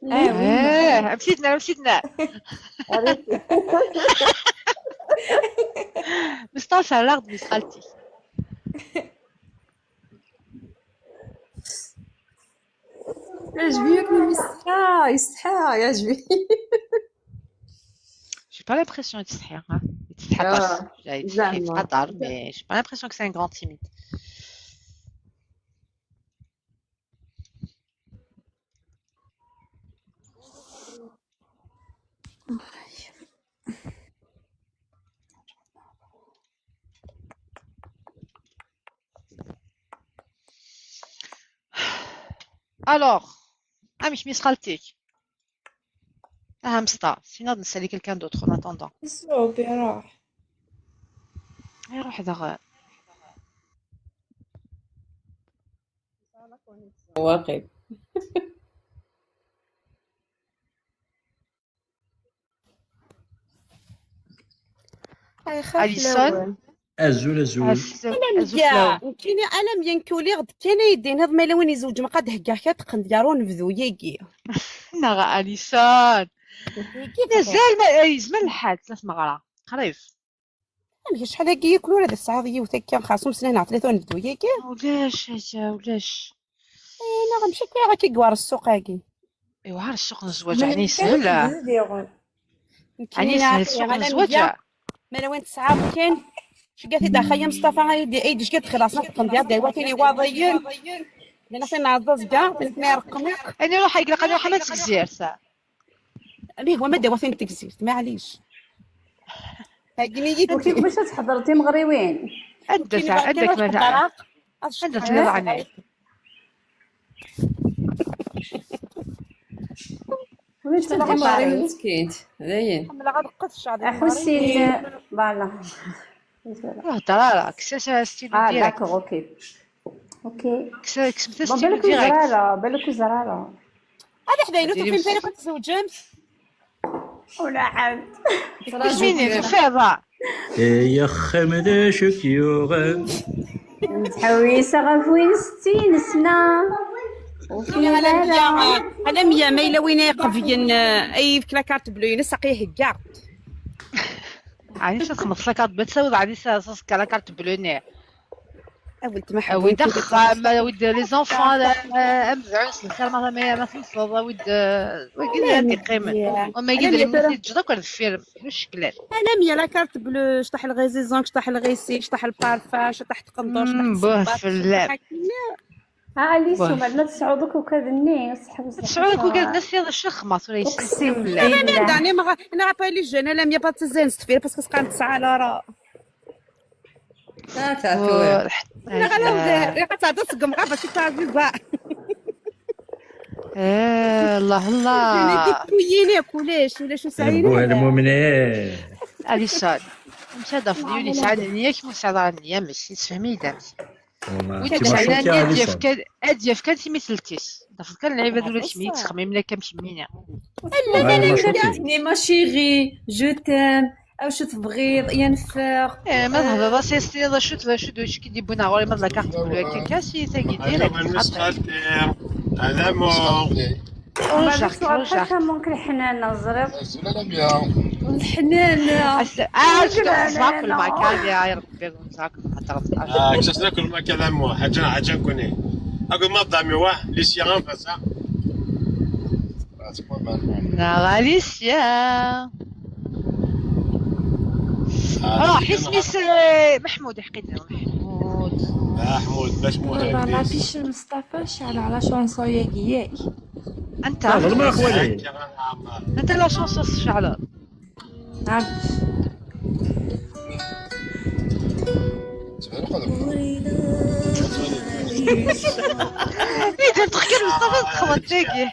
اه وي. اه, مشيتنا, مشيتنا. مصطفى رغد ميس خالتي. يعجبني كني ميس. اه, يستحى, يعجبني. J'ai pas l'impression يتستحي, ها. يتستحي آه, طاس. لا, يتستحي في زعما. قطر, mais j'ai pas l'impression que c'est un grand timide. Alors, amek mmi-s n xalti-k? Aha, Mesṭa, sinon ad nsali quelqu'un d'autre en attendant. Iṣubb, iruḥ. Iruḥ daɣen. Waqil. Ay, xaf Alison? lawan. Azul, azul. Azul, Alamya, azul fell-awen. nekkini alamya nekk uliɣ-d kan ay d-tiniḍ ma yella win izewǧen qad heggaɣ kra teqqen deg ɣer unebdu-yagi. Neɣ Alison. Yagi Mazal ma yezmer lḥal tella tmeɣra. Qrib. Amek acḥal-agi yakk ur ad tesɛiḍ yiwet akka xas umeslan neɣ tlata unebdu-yagi? Ulac aya, ulac. Neɣ mci akka akka yewɛer ssuq-agi. Yewɛer ssuq n zzwaǧ, ɛni yeshel? Ɛni yeshel ssuq n zzwaǧ? Ma lawan tesɛa kan ceggat-id axxam Mustafa ay d-ceggat xlaṣ teqqen diɣ d watin iwaḍiyen. Lana tin nɛeẓẓazga tin ireqqem. Ani ruḥ iglaq, ani ruḥ ma tegzirt. Lih wa ma d watin tegzirt, maɛlic. Hagini-yi-d. Ur tugmec ad tḥeḍreḍ timeɣriwin. Anda ta-, anda tella? Anda tella ɛni? Ulac Timeɣriwin meskint. Dayen. Ḥemmleɣ ad qqedceɣ di Aḥussin, voilà. Ur hedder ara, kkes-as astilu Ah, direct. D'accord, ok. Ok. Kkes-, kksemt Bon, astilu balak ur yeẓri direct. Ara, balak ur yeẓri ara. Ad iḥdayen ur tufimt ara kent tzewǧemt. Ulaɛad. Isem-inu tufiḍ? Ay axxam d acu k-yuɣen? Nettḥewwis ɣef win settin sna. Ur Alamya, alamya ma yella win ay iqebyen, eh, ay yefk la carte bleue-ines, aqi heggaɣ. Ɛni txedmeḍ la carte bleue, tsaweḍ ɛni s-, s-, s-, la carte bleue-nni? A weltma Awi-d ḥbut. Axxam, awi-d les enfants, eh, amezɛus, lxir ma, ma, ma tewteḍ, awi-d, eh, wagi d ad yeqqimen. Alamya. Wamagi d alamya lmut tura i teǧǧeḍ akk ar deffir, ulac cceklan. Alamya la carte bleue, cṭaḥ lɣiziẓan, cṭaḥ lɣisi, cṭaḥ lparfa, cṭaḥ tqenduṛt, cṭaḥ tṣebbat, fell-am. Ah, Alice, umer ma tesɛuḍ akk ukad-nni, ur teḥwiẓ. Tesɛuḍ akk ukad-nni, ad tefkiḍ ccexma tura. Uqsim billah. Neɣ après les jeunes, alamya pas tezzayen s deffir, parce que sqan tesɛa lara. Ah, tɛefu. Neɣ ala, ilaq ad tɛeddaḍ seg umɣar bac i tɛeddaḍ. Eh, Allah, Allah. Kuyin akk, ulac, ulac ur sɛin ara. Lmumnin. Ad isal. Amek ad tafeḍ yiwen yesɛa nniya kemm ur tesɛiḍ ara nniya, amek? Yessefhem-iyi-d amek. Win yesɛan nniya ad yefk, ad yefk kan timiselt-is. Tafeḍ kan lɛibad ula d kemm yettxemmimen akka am kemmini. Ni ma chérie, je t'aime, acu tebɣiḍ, ya neffeɣ. Eh, ma thedreḍ-as, as-tiniḍ acu d acu d acu k-id-yewwin ɣur-i, ma d la carte bleue akka, kasi tagi direct. Ad amuɣ. Rujaɣ-k, rujaɣ-k. Amek leḥnana, teẓriḍ? Leḥnana. Ah, acu d-xeẓẓreɣ-ken lmakani, ay Rebbi, rujaɣ-ken, heddreḍ. Ah, kkes-as akk lmakani, amuɣ, ḥaǧa, ḥaǧa-nkuni. Akked madame-iw, ah, Licia, en face, ah. Neɣ Alicia. Ah, ruḥ, isem-is, eh, Meḥmud, iḥqi-d Meḥmud. Meḥmud, bac Muḥend. Voilà, la fiche Mustafa, cɛel la chanson-agi, yak. أنت. لا، ظلمة يا خويا. أنت la chanson تشعل. عرفت. إذا تخيل مصطفى تخبط داكي.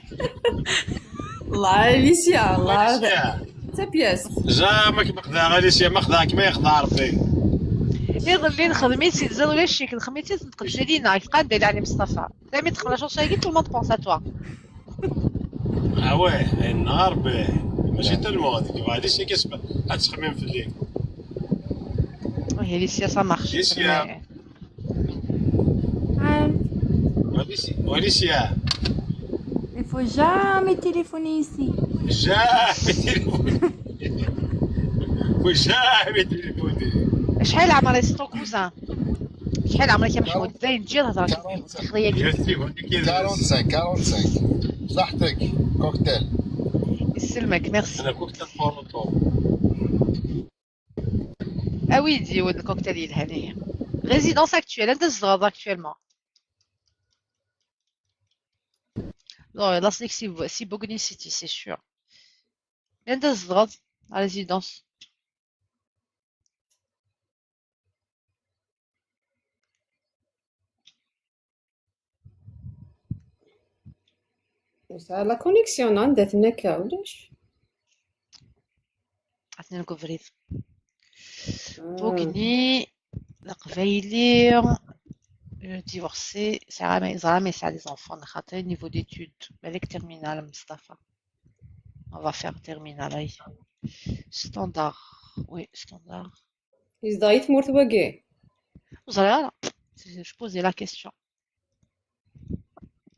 الله، Alicia، الله. Alicia. Ta pièce. Jamais ما خداها Alicia، ما خداها كما يخدع ربي. يظل لي نخدمي سي زول الشيك، نخدمي سي نتقبل لينا، كيف قال داير علي مصطفى. دائما تخلى شو شايقين، tout le monde pense à toi. Ah ouais, النهار ب-، ماشي tellement هذيك، معليش كي كسبة، غتخمم في الليل. وهي Alicia ça marche. Alicia. Mais Alicia، Alicia. Il faut jamais téléphoner ici. Jamais téléphoner. Faut jamais téléphoner. شحال عمري ستو كوزان؟ شحال عمرك يا محمود؟ باين تجي الهضره. Quarante-cinq. Quarante-cinq، quarante-cinq. بصحتك. Cocktail. يسلمك، merci. انا cocktail pour le tour. اويدي ود الكوكتيل يلهى ليا. Résidence actuelle، انت تزغض actuellement. Non, là c'est c'est c'est Bogny City, c'est sûr. انت تزغض la résidence. Yesɛa la connexion anda-ten akka, ulac. Atni deg ubrid. Bugni, d aqbayli, euh, divorcé, yeẓra ma yesɛa les enfants, xaṭer niveau d'études, balak terminale, Mustafa. On va faire terminale, ay. Standard, oui, standard. Yezdeɣ i tmurt wagi? Ur ẓriɣ ara. Je posais la question.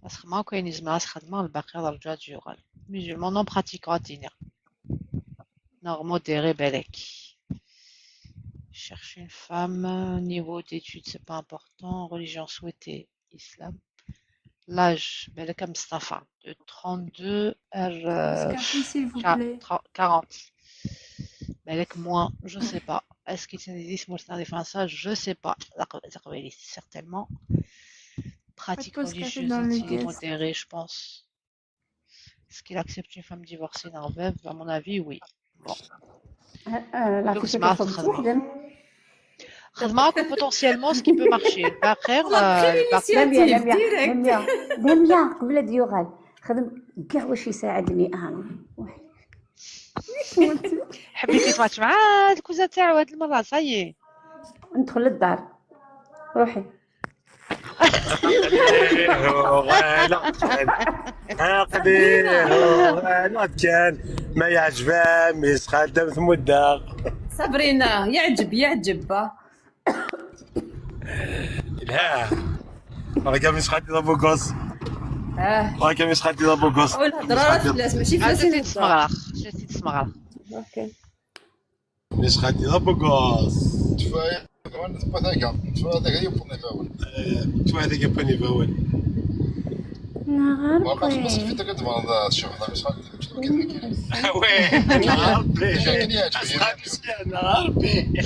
Asxedmeɣ akk ayen izemreɣ ad s-xedmeɣ, lbaqi ad rǧuɣ ad d-yuɣal. Musulman non pratiquant ad d-iniɣ. Neɣ modéré balak. Cherche une femme, niveau d'études, c'est pas important, religion souhaitée, islam. L'âge, balak a Mustafa, de trente-deux à euh, Escapez, s'il vous qua- plaît. tra- quarante. Balak moins, je sais pas. Est-ce qu'il y a des mots dans les Français? Je sais pas. Taqbaylit, certainement. Pratique Pas de café religieuse, dans les étudier guests. Modéré, je pense. Est-ce qu'il accepte une femme divorcée, neɣ veuve? À mon avis, oui. Bon. آه، لا Donc, فيش c'est ma كتفضل خدمة. تخدم. خدمة que potentiellement ce qui peut marcher. Après, La euh, prise par- لميا d'initiative لميا direct. لميا لميا قبل ديوغال خدم كاع واش يساعدني انا. حبيتي تماتش مع الكوزا تاعو هاد المرة، ça y est. ندخل للدار، روحي. عقلي غلط كان، ما يعجبها ميس خدم ثمودة. صابرينا، يعجب يعجب. لا، راك ميس خدي لابوكوس. اه، راك ميس خدي لابوكوس. والهضره راه فلاس، ماشي فلاس جاتي الهضره. تسمغرخ، جاتي تسمغرخ. اوكي. ميس خدي لابوكوس. Tfaya, tfaya, tfaya, tfaya, تفاعل يبني فاول. نهار ما بقاش بس في تقدم هذا الشغل هذا، بس هذا مش كذا كذا. وين؟ ربي. كان يعجبني. ربي.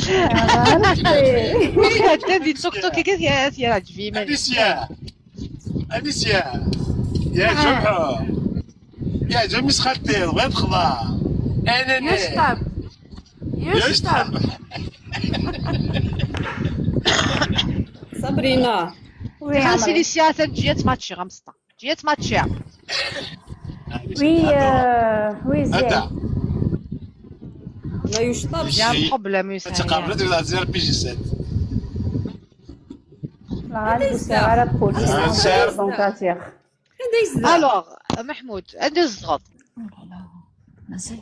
هكا دي توك توك كيف يا يا عجبي مالي. أنيسيا. أنيسيا. يا جمعة. يا جمعة خطير، وين خضار؟ أنا يشطب. يشطب. صابرينا. وي خاص عمري. لي سياسة جيت ماتشي غمسطة. جيت ماتشي. وي آه، وي زين. أنت. ما يشطبش. يا بروبليم يسعى. تقابلت ولا زير بي جي سبعة. لا غنبوسي على بول. آه، سير. دونك اتيغ. هذا يزرع. الوغ محمود، عندي الزغط. مازال.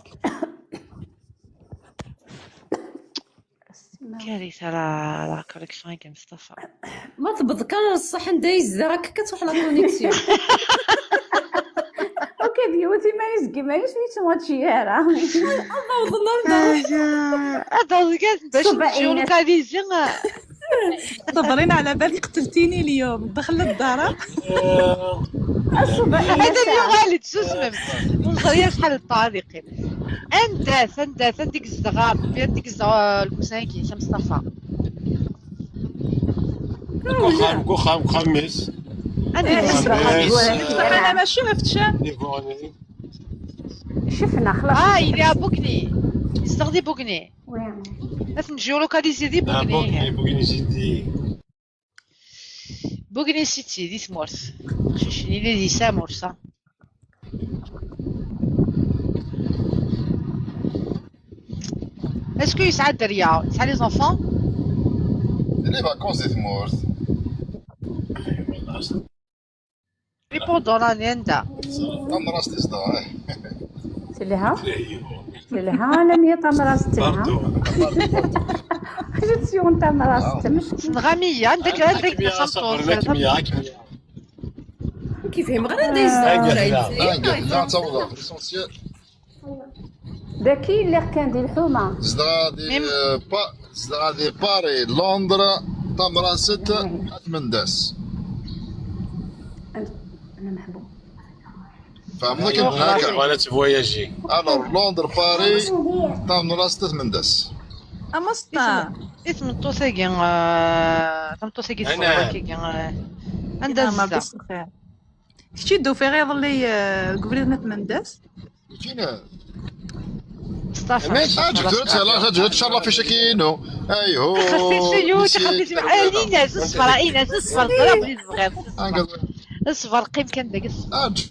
كارثة لا لا كونيكسيون يا مصطفى. ما تبذكر الصح ندايز راك كتروح لا كونيكسيون. اوكي ديوتي مانيش كي مانيش ميت ماتشي يارا. الله وظلنا. هذا كاع باش صبعينات. نمشيو لوكاليزي. تهضرين على بالي قتلتيني اليوم دخل للدار. هذا اليوم غالي تسوسمم. ونظريه شحال الطريقين. انداث انداث عندك الزغار، عندك الزغار الكوسانكي شمس طفا. كوخام كوخام كوخام ميس. انا إيه. انا ما شفتش. ديفوني. شفنا خلاص. اه، il est à Bougnay. يستغدي بوغني. وين؟ بس نجيو لوكاليزي دي لا، بوغني بوغني. بوغني جدي. بوغني سيتي دي ثمورث. شوشني لي دي سامورسا. Est-ce que يسعى الدريا؟ يسعى les enfants؟ Les vacances دي ثمورث. Répondons la Nenda. تمراس تزدغ. تلها؟ تلها لم يطمراس تلها. برضو. حاجة تسيون تمراس تمش. نغامية عندك عندك كمية صبر، كمية كمية. كيف هم غير ندايز راك هاي لا لا تصور ليسونسيال. ذكي اللي كان دي الحومة. زدغا دي ميم. با زدغا دي باري لندن. تمراس ست. اثمنداس. انا أنا محبوب. فهمنا كيف هكا. وانا تفواياجي. الوغ لندن باري. تمراس ست اثمنداس. امسطا. اسم الطوسيقي، آه، اسم الطوسيقي أنا. الصغير كي كان، آه، عندها ما زوج. بس خير. كشي دو في غير اللي آه، قبل ما تمندس. فينا. مصطفى. ما تجبدش لا تجبدش شرف في شكينو. ايهو. تخفي سيو، تخفي سيو. آه، لينا، اصبر، اينا، اصبر، ضرب لي الصغير. اصبر، قيم كان داك الص-، اج.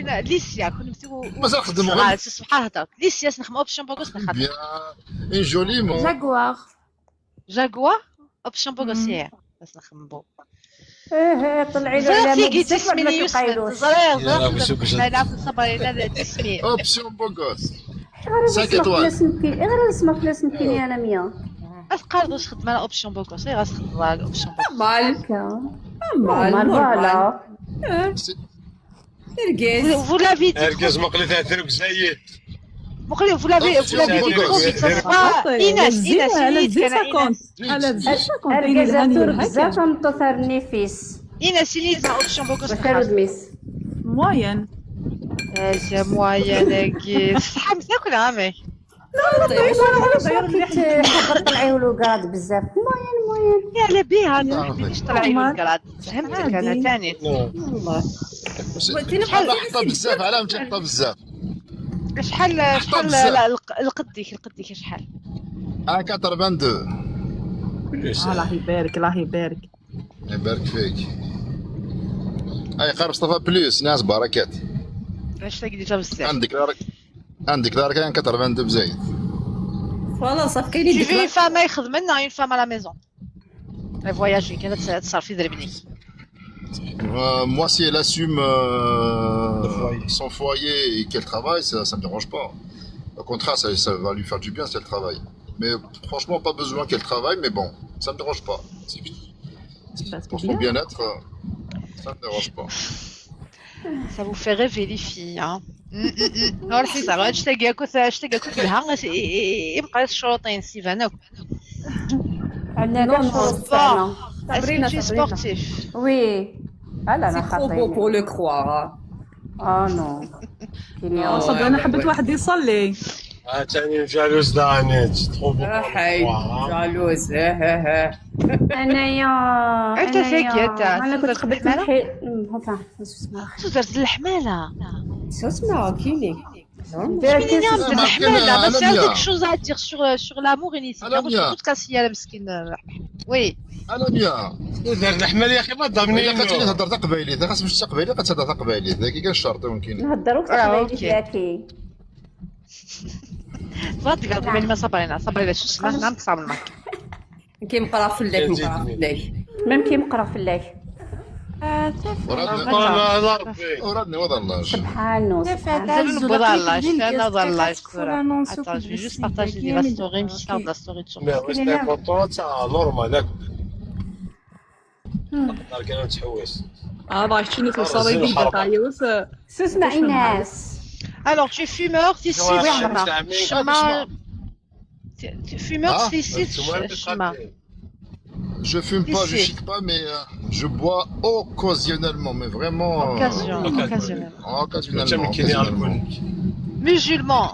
كاين ليسيا، كون نمسيو مازال خدموا غير. سبحان هضرك. ليسيا سنخم option bogos نخدم. Bien. Une jolie mot. Jaguar. Jaguar؟ Option bogos، إيه. بس نخمم بو. ايه، ايه، طلعي له زرير علامة تيجي بزاف، تسميني ولا يسمن. تلقاي له. زرير، يا زرير، ربي، شوف شوف. لا، لا، في الخبر، لا، لا، تسمي. Option bogos. غير cinq اسمع في étoiles. ناس مكين، غير اسمع في ناس مكين يا لميا. اثقال دوش خدمة option bogos، غير خدمة option bogos. مال. هكا. مال، مال، normal. Voilà. Vous, vous l'avez dit. Ergaz, maqli teɛtiruk zayed. Maqli, vous l'avez, vous l'avez dit trop vite, ça se passe. Inès, Inès, Inès, Inès. Ergaz atur bzaf, tameṭṭut ar nnif-is. Inès, Inès, option bogos. Moyenne. Moyenne. Agi. Tesḥamt akk neɣ amek? Xebbret lɛiwel ugrad bzaf. Moyenne, moyenne. على بيها، ما تحبيش تطلعي للكراد. فهمتك أنا تاني. والله. شحال حطة بزاف، علاه ماشي حطة بزاف؟ شحال، شحال بزاف. لا، الق-، القديك، القديك شحال؟ آه، quatre-vingt-deux. الله يبارك، الله يبارك. يبارك فيك. اي قرب مصطفى بليس ناس بركات. Hashtag déjà بزاف. عندك دارك، عندك دارك كان quatre-vingt-deux بزايد. Voilà، صافي كاينين Tu veux une ديك femme يخدم لنا, une femme à la maison. Et voyager, كانت تصرفي دربني. Euh, moi, si elle assume euh, son foyer et qu'elle travaille, ça ne me dérange pas. Au contraire, ça, ça va lui faire du bien si elle travaille. Mais franchement, pas besoin qu'elle travaille, mais bon, ça me dérange pas. C'est c'est pour son bien-être, euh, ça me dérange pas. Ça vous fait rêver, les filles, hein. Voilà, c'est ça. Hashtag ياكوت, hashtag ياكوت بالها, يبقى الشروطين سيفانا. عندنا كاع شروط تاعنا. Est-ce que tu es sportif? Oui. لا لا، C'est trop beau pour le croire. اه نو. صدق انا حبيت واحد يصلي. عاوتاني جالوز دانيت، trop beau. حي جالوز. اه اه اه. انايا انت ساكت. انا كنت قبلت نحي. درت الحماله. شو اسمها كيني؟ شكون اللي عملت الحماله؟ بس عندك شو زادير sur sur l'amour initialement. كاس يا مسكين. Oui. انا ميا. دار الحمال يا اخي، ما ضامنين. الا قتلي تهضر تقبايلي، اذا خاص باش تقبايلي قتهضر تقبايلي، اذا كي كان الشرط ممكن. نهضروك تقبايلي ذاكي. فات قال بين ما صبرينا صبرينا شو اسمه نعم تصاب الماك. كيمقرا فلاك، مقرا فلاك. ميم كيمقرا فلاك. ورادني ورادني وضع الله. سبحانه سبحانه. نبغى الله شفنا نضل الله يستر. Attends, je vais juste partager la story, mais je garde la story de son. Mais ouais, c'est important, ça, normal, d'accord. دار كان متحوس. اه باغي تشيني في الصبي بيدك عيوس. شو اسمع ايناس؟ Alors, tu es fumeur, t'es si Ouais, chemin. c'est un mec. Chemin. Tu es fumeur, Ah, t'es si Tu vois, le chemin. craqué. Je fume pas, je Ici. chique pas, mais euh, je bois occasionnellement, mais vraiment euh, Occasion, Occasion. Occasionnellement. Occasionnellement. Jamais qu'il y ait Occasionnellement. alcool. Musulman.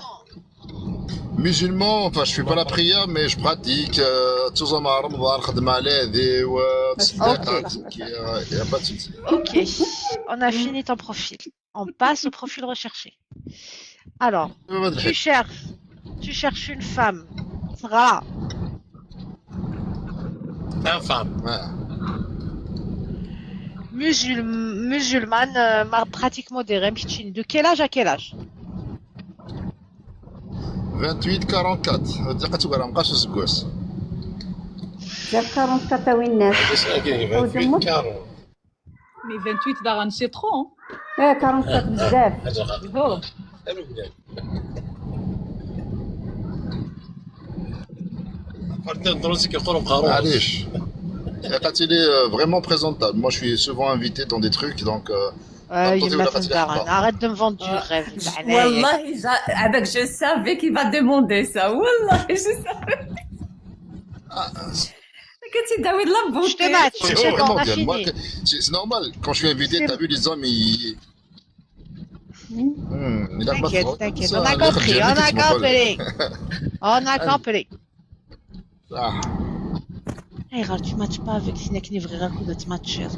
Musulman, enfin, je fais pas la prière, mais je pratique. Euh, تزوم رمضان خدمة على هذه و Ok. Il y a pas de souci. Ok. On a fini ton profil. On passe au profil recherché. Alors, tu cherches, tu cherches une femme. صغرى. Femme, femme. Ouais. Musulm- musulmane, euh, ma- pratique modérée, مكتشين. De quel âge à quel âge? Vingt-huit, quarante-quatre. دقة تقرا مقاس الزكواس. جاب quarante-quatre وين الناس؟ بس كاين وزمت؟ vingt-huit, quarante. Mais vingt-huit داغن c'est trop. ايه quarante-quatre بزاف. حاجة غلط. حلو بلاد. عرفتي الدروسي كيقولوا قاروص. معليش. قالت لي euh, vraiment présentable. Moi, je suis souvent invité dans des trucs, donc euh, آه، أنت يما ولا قتلي تندارن. حبة. Arrête de me vendre du rêve. والله جا- avec je savais qu'il va demander ça. والله je savais. كنتي داوي لا Je te بوتي. match. C'est C'est bon, on a primordial. Moi, fini. que- c'est c'est normal. Quand je suis invité, C'est t'as vu les hommes, ils... Hmm, il a pas T'inquiète, trop- t'inquiète. ça, On a le compris, Khabdjani, on a tu m'appelles. compris. On a compris. Ah. اي غير tu matches pas avec سينا كني بغي غير كون تماتشير.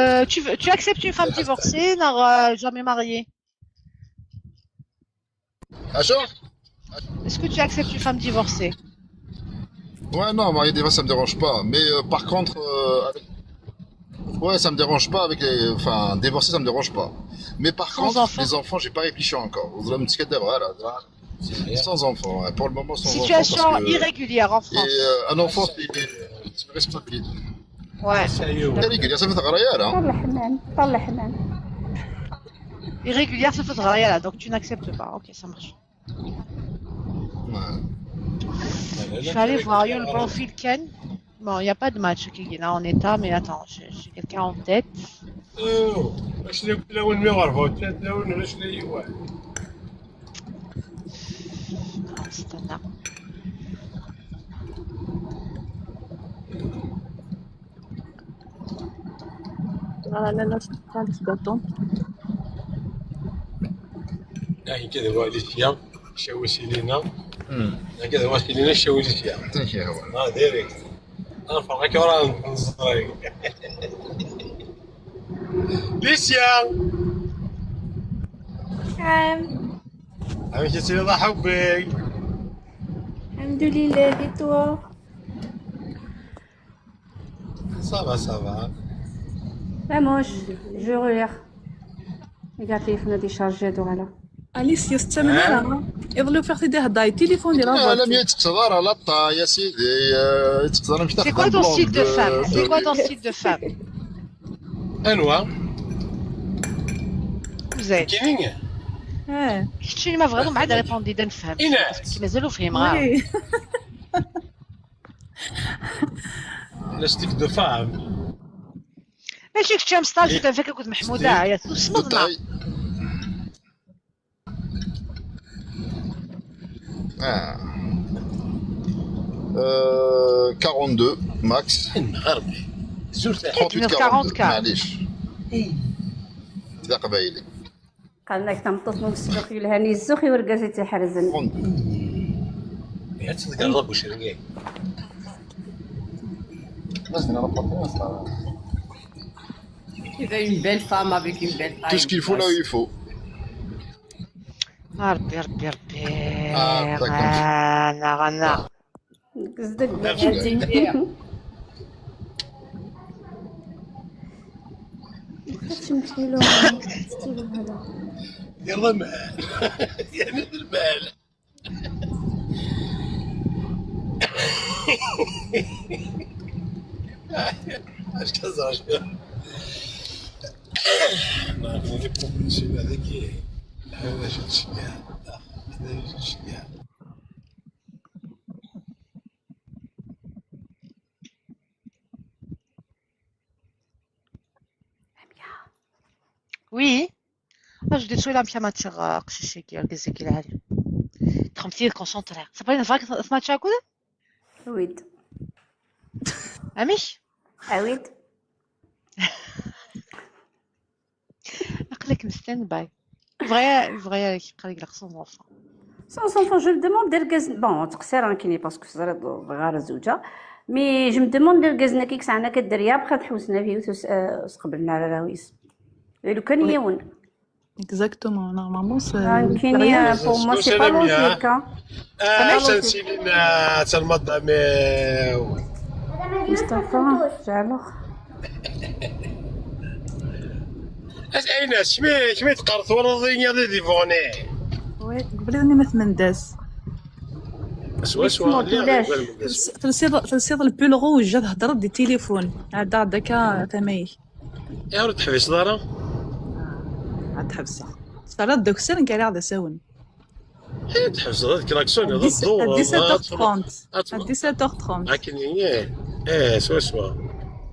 Euh, tu, veux- tu acceptes une femme divorcée, non, euh, jamais mariée? Achou? Est-ce que tu acceptes une femme divorcée? Ouais, non, marié divorcé, ça me dérange pas. Mais euh, par contre, euh, avec- ouais, ça me dérange pas avec les. Enfin, divorcé, ça me dérange pas. Mais par Sans contre, enfant. Les enfants, j'ai pas réfléchi encore. Vous me dites, voilà, là, sans enfants, ouais. Pour le moment, sans Situation enfants. Parce que... irrégulière en Et France. euh, un enfant, c'est c'est une responsabilité. Ouais. Irrégulière, ça fait rien, hein. طلع حنان، طلع حنان. Irrégulière, ça fait rien là, donc tu n'acceptes pas. Ok, ça marche. Ouais. Je vais aller voir, il y a le profil Ken. Bon, il n'y a pas de match qui est là en état, mais attends, j'ai j'ai quelqu'un en tête. أوه، اش اللي قلت له؟ وين ميغور فوت؟ لا، وين، اش اللي هو؟ استنى. لا لا لا، خالص بطون. هاي كذا هو اليسيا، شاوي سيلينا. Hmm. هاي كذا هو سيلينا، شاوي اليسيا. Thank you. اه، ديريكت. اه، فرقك ورا نزرق. Lucia. نعم. Amek i tesliḍ a ḥebbi? الحمد لله، et toi؟ Ça va, ça va. Vamos, je reviens. Regarde, le téléphone a déchargé, voilà. Alice, يستمر. Hein؟ Iḍelli ufiɣ-t-id ihedder i tilifun di la voiture. Lamia, ur teqsiḍ ara, la ṭa, ya sidi, eh, ur teqsiḍ ara. C'est quoi ton style de femme? C'est quoi ton style de femme? Anwa? Vous êtes. Kini? Eh. Keččini ma bɣiḍ, mɛad répondez-d ad nefhem. Parce que mazal ur fhimeɣ ara. Oui. Le style de femme. Mačči kečč a Msṭa, c'est un fake akked Meḥmuda, ya tusmeḍ neɣ? Ah. Euh, quarante-deux max. Trente-huit, quarante-deux, quarante-quatre. Maɛlic. D aqbayli. قال لك تمطوط من السلوك يلهاني الزوخ يورقازي تيحرزن. Ad tḍegreḍ abucri-nni. Il a une belle femme avec une belle taille. Tout ce qu'il faut là où il faut. ربي، ربي، ربي. Ah, d'accord. غانا، غانا. يلا مال. يعني المال. اش كزاش؟ نعرف نجيب كومبليسيون هذيك. هذا شو تشجع؟ هذا شو تشجع؟ Oui. اش بديت شويه مشى ماتش، آه، قشيشيكي، الجزيكي العالي. تخمتي كونسونطري. صافي، نفاك سمعت شاكولا؟ ويد. اميش؟ عويد. اقلك مستان باي. بغا، بغا يقرا يقلق سون زونفون. سون زونفون، جو ديموند ديال كاز، بون، تقصير راه كاين باسكو صغير غير زوجة. مي جو ديموند ديال كاز نكيك ساعنا كدير يا بخا تحوسنا فيه وتس-، آه، تقبلنا على راويس. لو كان يون. Exactement, normalement, c'est كاين، بور موا سي با لوجيك. اه، سنسيلين، آه، تاع المدام، آه، مصطفى، جعلوخ. اش اين شمي، شمي تقرا ثورة ضينيا دي ديفوني؟ وي، قبل اني مثمن داس. سوا، سوا، تلسيض، تلسيض البول روج، هاد هضرت دي تليفون. هذا، هذاك، ثمايك. يا رد تحبس دارا. غتحبسها. صرا دوك سير نكالي غدا ساون. ايه، تحبس هذا الكلاكسون، هذا الضوء، هذا ديسيت اور ترونت. هذا ديسيت اور ترونت. هاكن ايه. ايه، سوا سوا.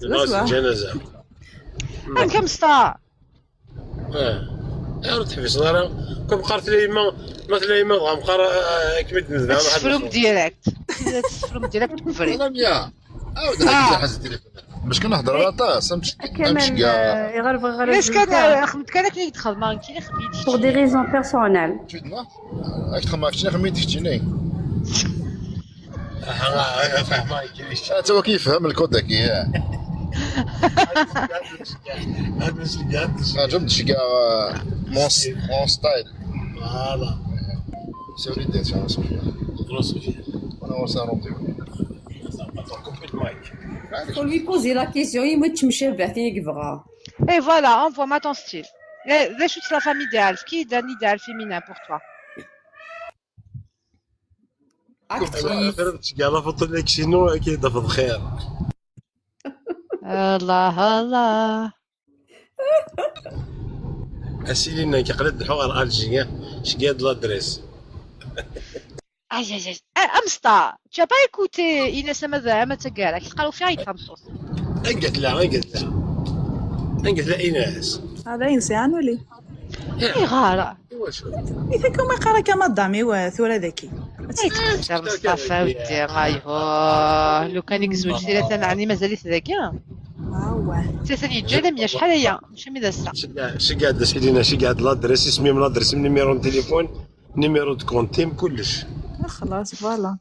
سوا سوا. الجنازة. هاكا مسطا. اه. يا رد تحبس دارا. كم قالت لي يما، مثلا يما بغا مقار، آه، كملت نزل. تسفرهم ديريكت. تسفرهم ديريكت كفري. سلام يا. عاود آه. حاجة التليفون. باش كنهضر على طاس، امشي، كمان، امشي كاع. آه، يغير بغا غير علاش كان، آه، خمت كان كي يدخل، ما كاين خميت. Pour des raisons personnelles. Tu vois؟ راك تخمم، شنو خميت شتيني؟ آه، آه، فاهمة، كاين شي. آه، تا هو كيفهم الكود داك، ياه. هاد الشيء، هاد الشيء، هاد الشيء. آه، جبد شي كاع، آه، مون س-، مون ستايل. Voilà. C'est une idée, ça, Sophia. Sophia. On a aussi un rendez-vous. Faut lui poser la question, il me tient chez Bertine Guevara. Et voilà, envoie-moi ton style. Eh, d acu-tt la femme idéale? Qui est un idéal féminin pour toi? Actrice. Tga la photo de Lexino, qui est de خير. الله الله. Asili-nni, aql-i ad d-lḥuɣ ɣer Alger, ceggeɛ-d l'adresse. Aïe, aïe, aïe. Eh, Amsta, tu as pas écouté Inès Amada, Amada Tagara, qui est au fait tameṭṭut. Anga tella, anga tella. Anga tella Inès. هذا إنسان ولي؟ Ayɣer? Iwacu? I tagi ma yeqqar akka madam-iw, eh, tura daki. Ay tqedder Meṣṭafa, a weddi, ayhuh, lukan i yezweǧ tirata n ɛni mazal-it dagi? Awah. Tirata n yeǧǧa lamya acḥal aya, mačči mi d ass-a. Ceggeɛ-d, ceggeɛ-d, a Sidina, ceggeɛ-d l'adresse, isem-im, l'adresse-im, numéro n téléphone, numéro de compte-im, kullec. Ah, xlaṣ, voilà.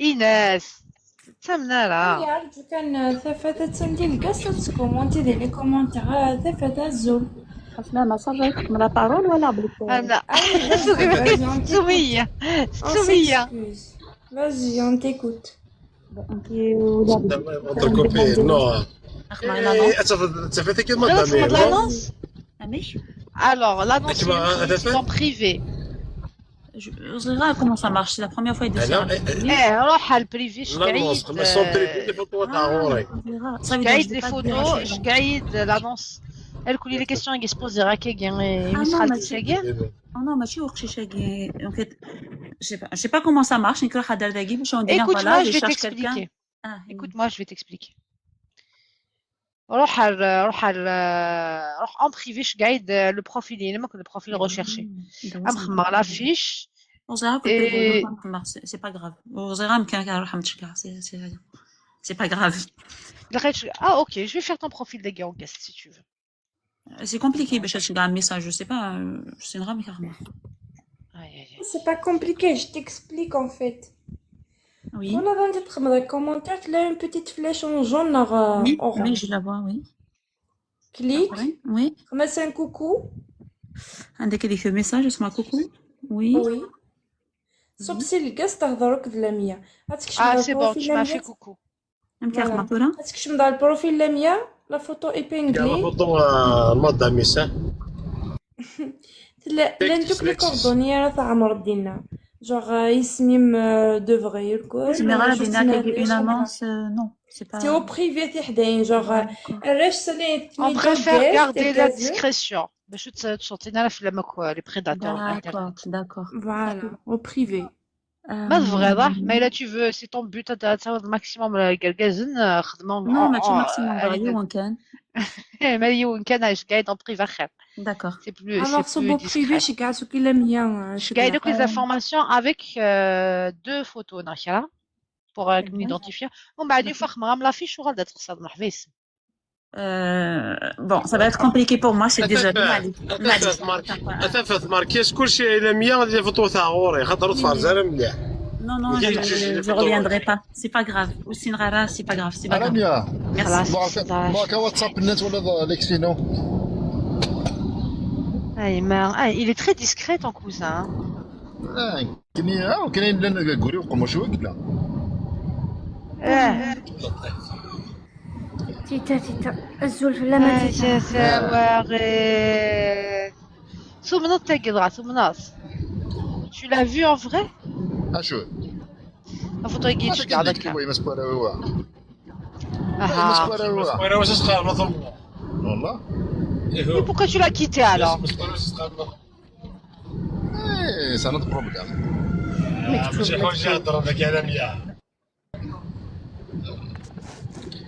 Inès, ttamen ara. Yeɛreǧ kan, euh, Tafat ad tandi lgas ad tkumunti di les commentaires. Ah, Tafat, azul. Asma, ma ça va, تحكم la parole ولا بليك؟ Ah, لا. Ah oui, vas-y, vas-y, on t'écoute. Sumaya. On Sumaya. S'excuse. Vas-y, on t'écoute. انت ولا Votre copine, non. اخمر Eh, l'annonce. ça fait, ça fait que غير اسمع madame, non? l'annonce. عميش؟ Alors, l'annonce, كيما c'est هذا en privé. Je regarde comment ça marche. C'est la première fois qu'il décide. Alors, eh, eh, ايه، روح على ال privé، l'annonce, شكايد، mais sans privé, les photos تاع غوري. Ça veut dire شكايد je les vais pas photos، شكايد l'annonce. الكل les questions يسبوزي هكا كي Ah non, يسخال ماشي كي Ah non, ماشي وقتي شاكي. En fait, je sais pas, je sais pas comment ça marche. نكرو حدا داكي باش on dit Écoute, voilà, moi, je je vais cherche quelqu'un. t'expliquer. Ah, Écoute, moi, je vais t'expliquer. روح على روح على روح en privé، شكايد le profil، ينمك le profil recherché. ام خمر la fiche. وزعها كنت Et- نخمر، c'est c'est pas grave. وزعها يمكن كنروح نتشكى، c'est c'est c'est pas grave. لقيت ش- ah, ok, je vais faire ton profil de Gangas si tu veux. C'est compliqué باش تشجع un message, je sais pas, c'est une rame. Aïe, aïe, aïe. C'est pas compliqué, je t'explique en fait. Oui. Voilà, dans tes commentaires, tu as une petite flèche en jaune, euh, Oui, orange. Oui, je la vois, oui. Clique. Après, oui. Comme c'est un coucou. عندك هذيك message اسمها coucou. Oui. Oui. صوب سي الكاس تهضر هكا ذ لميا. هاتكشف Ah, هذا c'est bon, البروفيل tu m'as لميا. fait coucou. انت Voilà. خمطوره. هاتكشف من دار البروفيل لميا. La photo كاع la épinglée. photo, euh, madame Issa. تلا لان دوك les coordonnées راه تاع عمر الدين. Genre يسميم de vrai الكل. Mais غير شفت بينا ما كاين une عنديش annonce, euh, non, c'est pas. C'est au privé في حداين. Genre الراش سالي On préfère garder la discrétion. باش تشوطينا في لمك les prédateurs. D'accord, d'accord. Voilà, au privé. ما تبغيض، ما الا tu veux, c'est ton but, تاخذ maximum الكركازن خدمه. Non, ماشي maximum, غير يوم كان. ما يوم كان عايش قاعد en privé خير. D'accord. C'est plus, Alors, c'est c'est plus au privé, discret. شكاع سوكي لميا. شكاع دوك les informations avec euh, deux photos ناخرة pour euh, identifier. ومن بعد une fois خمرة la fiche وغادا تخسر مرحبا يسم. Euh, bon, ça va être compliqué pour moi, c'est désolé. معليش. معليش. Atafat marqué, كلشي الى مية غادي يفوتو تاع غوري خاطر تفرز انا مليح. Non, non, je, je reviendrai pas. C'est pas grave. Ou Sinrara, c'est pas grave. C'est pas grave. Alamia. Merci. خلاص Bon, ستاش. bon, كوا واتساب النت ولا ليكسينو. اي ما اي il est très discret ton cousin. اه كاين، اه كاين لنا كوري وقمه شوي كلا. اه تيتا تيتا، الزول في اللمة تيتا. تساواغي. ثم نط تاكي دغا ثم نط. Tu l'as vu en vrai? اشو؟ افوتو يجي اش تشكع قال لك داك. كيما ما سبارا هو. اها. سبارا هو. وانا واش تخاف ما ثم. والله. Mais pourquoi tu l'as quitté alors? ايه، c'est notre problème. ماشي حوجه هضر هذاك على مياه.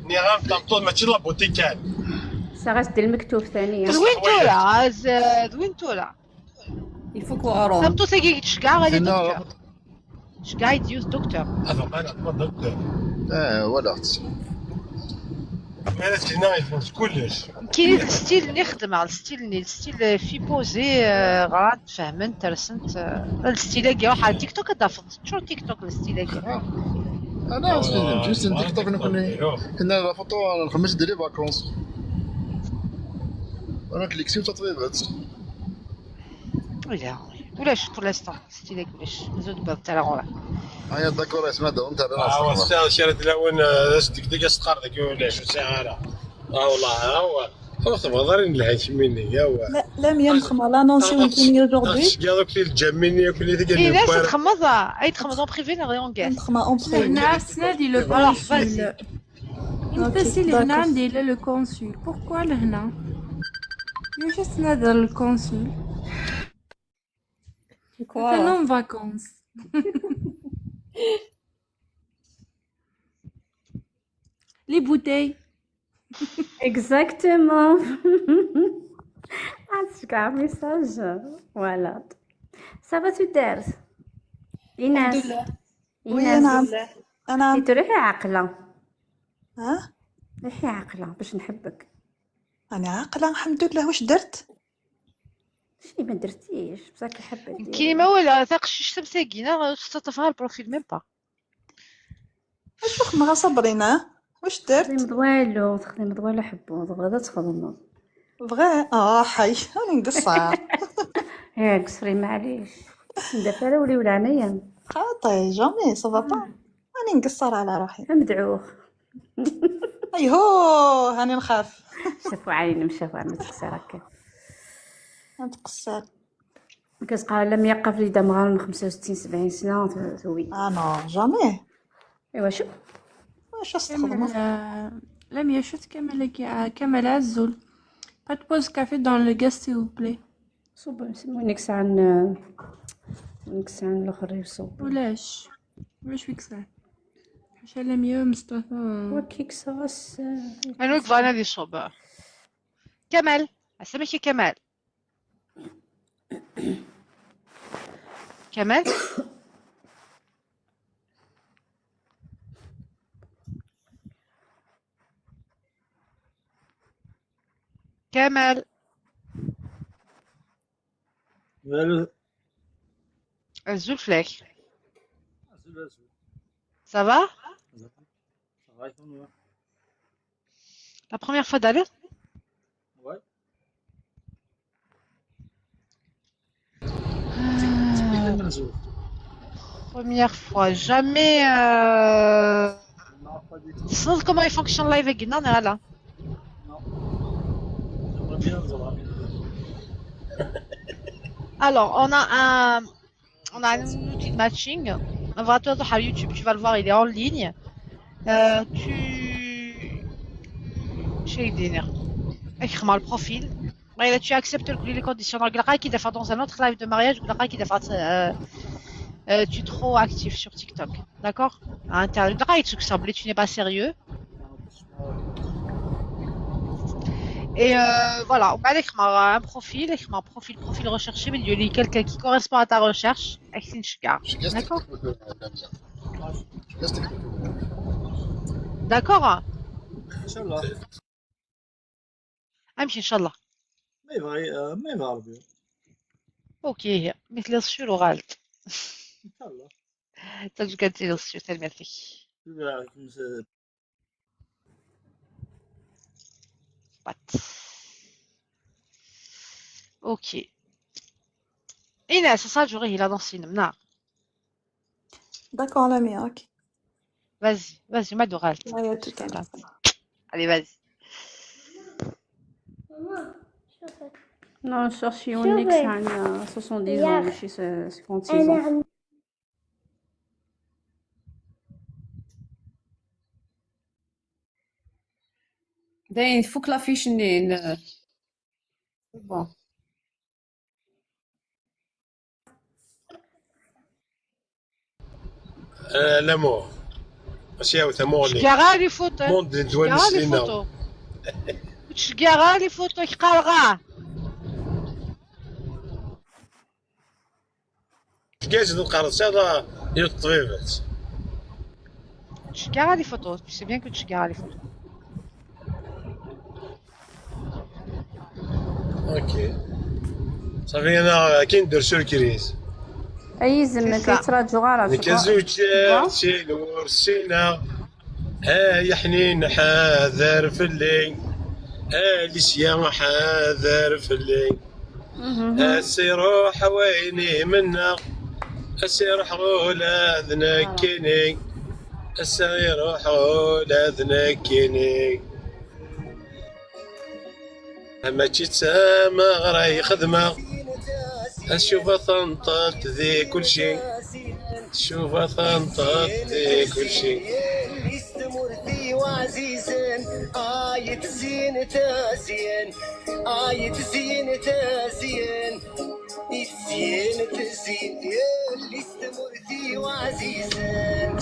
نيغام طمطون ماشي لا بوتيكان. Ça reste المكتوب ثانيا. دوين تورا؟ ز- دوين تورا؟ Il faut qu'on rentre. طمطوطة كي تشكع غادي فينا دكتور. شكع يديوز دكتور. هذا قال ما دكتور. اه، ولا اختي. مالك هنا يفوت كلش. كاين الستيل اللي نخدم على الستيل اللي الستيل في بوزي، آه، غرات فهمنت ترسنت، آه، الستيل هاكي روح على تيك توك دافض شو تيك توك الستيل هاكي. انا اصلا جوست ندير طاف نكون. انا لا فوتو نخمس ديري فاكونس. انا كليكسيو تطبيبات. ولا ولاش pour l'instant ستيل هاكي ولاش مازال دبر تاع غورا. هيا داكور، اسمع دابا انت. اه وستا شريت الاول. ديك ديك استقر ديك ولا شو ساعه. اه والله ها هو. خلاص تبغى ضرين لها شميني يا هو. لا لا ميا مخمر لانونسي ويمكن aujourd'hui. يا دوك الجميني ياكل لي ديك اي ناس تخمض، اي تخمض اون بريفي ولا اون كاس. نخمض اون بريفي. هنا سنادي لو Alors, كونسول. vas-y. انت سي لهنا ندير له لو كونسول. Pourquoi لهنا؟ يوش سنادر الكونسول؟ Quoi? Non vacances. Les bouteilles. Exactement. Ah, c'est un message. Voilà. Ça va, tu t'aimes? Inès. الحمد لله. وي Inès. نعم. انا تروحي عاقلة. ها روحي عاقلة باش نحبك. انا عاقله الحمد لله. واش درت؟ شي ما درتيش، بصح كي حابة ديري. كاين ما ولا تاقش شتم ساكينه تخطفها البروفيل ميم با. Acu xedmeɣ a Sabrina? Wacu درت? تخدمض والو، تخدمض والو حبو، تبغيض ad تخدمض. بغا اه حي. راني نقصر. يا قصري معليش. ندافع ولي ولعنيا. خاطي jamais ça va pas. راني نقصر على روحي. مدعوخ. ايهو، هاني نخاف. شافوا عين مشافوا عم تقصر هكا. نتقصر. كتقرا لم يقف لي دمغار من خمسة وستين سبعين سنة ثوي. اه non jamais. ايوا شو؟ واش استخدمه؟ كمال، لم يشد كمال كي كمال عزول. Pas de pause café dans le gaz, s'il vous plaît. صب نسمو نكس عن، نكس عن الاخر يصب. ولاش؟ ولاش فيك ساعة؟ حاشا لم يا مصطفى. وكيك صوص. أنا كفانا دي صوب. كمال، اسمك كمال. كمال. كمال. مالو؟ الزول فلاك. أزول، أزول. Ça va؟ صافا يكون. La première fois d'aller. Ouais. Première fois, jamais. Euh... Comment il fonctionne live avec non, voilà. J'aimerais bien, j'aimerais bien. Alors, on a un, on a un outil de matching. On va te voir sur YouTube, tu vas le voir, il est en ligne. Euh, tu, شي يدير. اخدم le profil. Là, tu acceptes les conditions. Donc, là, كي دفع dans un autre live de mariage, là, كي دفع, euh, euh, tu es trop actif sur TikTok. D'accord? Internet, là, tu n'es pas sérieux. Et euh, voilà, on va aller un profil, un profil, profil recherché, mais il y a quelqu'un qui correspond à ta recherche. D'accord? D'accord? إن شاء الله. امشي ان شاء الله. ما يبغى، ما يبغى ربي. اوكي، هي مثل الشير وغالط. إن شاء الله. تجي كانت الشير تنميرتك. يبغى يكون س- بات. اوكي. ايناس، ça joue, il a dansé, non? D'accord, l'ami, ok. Vas-y, vas-y, ما دوغال. Allez, à tout à l'heure. Allez, vas-y. Non, cherche Onyx عندنا soixante-dix ans, ماشي cinquante-six ans. داين فوق l'affiche نين. Bon. آه، l'amour. ماشي عاود amour لي. كاع لي فوتو. Monde de كاع لي سينا. فوتو. كاع لي فوتو يقرغا. كاش نقرا هذا يا الطبيبات. كاع لي فوتو، tu sais bien que كاع لي فوتو. اوكي. صافي انا كي ندير surprise. اي زمك ça. يتراجو غير نكا زوج سي نور سينا. ها يا حنين حاذر فلي. ها ليسيا حاذر فلي. اسي روح ويني منا. اسي روح غولا ذنكيني. اسي روح غولا ذنكيني. ماشي تسامى غراي خدمة. أشوف طنطات ذي كل شيء. شوف طنطات ذي كل شيء. اللي استمر ذي وعزيزا. آية زين تازين. آية زين تازين. زين تازين. اللي استمر ذي وعزيزا.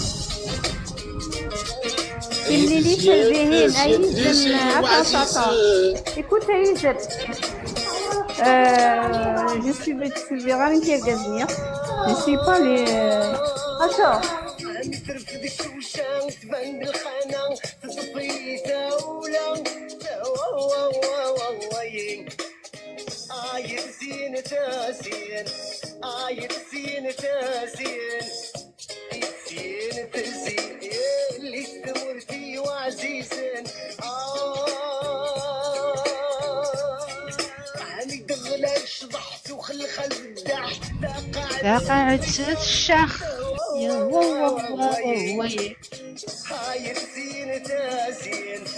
كملي لي تشربيهين، أيزم، أطاس، أطاس. Écoute, أيزم. Euh, je suis, je suis غير انت الكازمير. Je suis pas les, euh, أشو. ترفد الشوشة وتبان بالخانة. تطفي تاولا. آية زين تازين. آية زين تازين. زين تازين. Taqaɛet s ccax.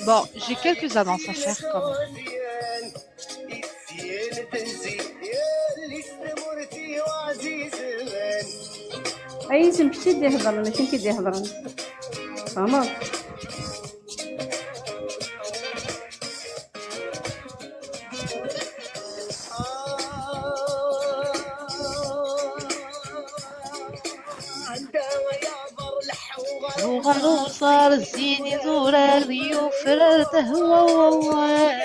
Bon, j'ai quelques annonces à faire quand même. Ay isem kečč i d-ihedren, mačči nekk i d-ihedren. Tfehmeḍ? Uɣal uẓar zzin idurar yufrar tehwa wawal.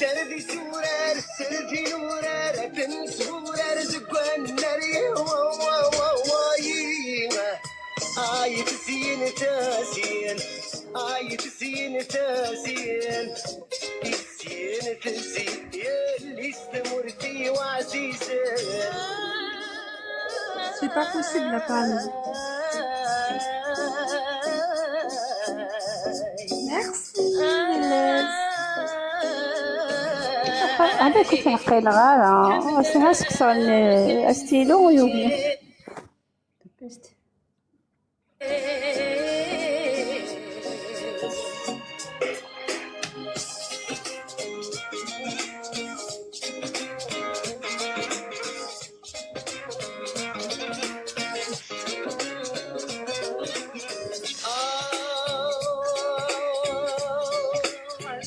Dder d isurar, sser d inurar, ad nesburar deg wannar. Ay tezyen tazyen, ay tezyen tazyen, tezyen tezyen, yelli-s tamurt-iw ɛzizen. C'est pas possible, la panne. Merci, Lilès. Hada kif aqil ɣara. Asha sekṣer astilu yugi.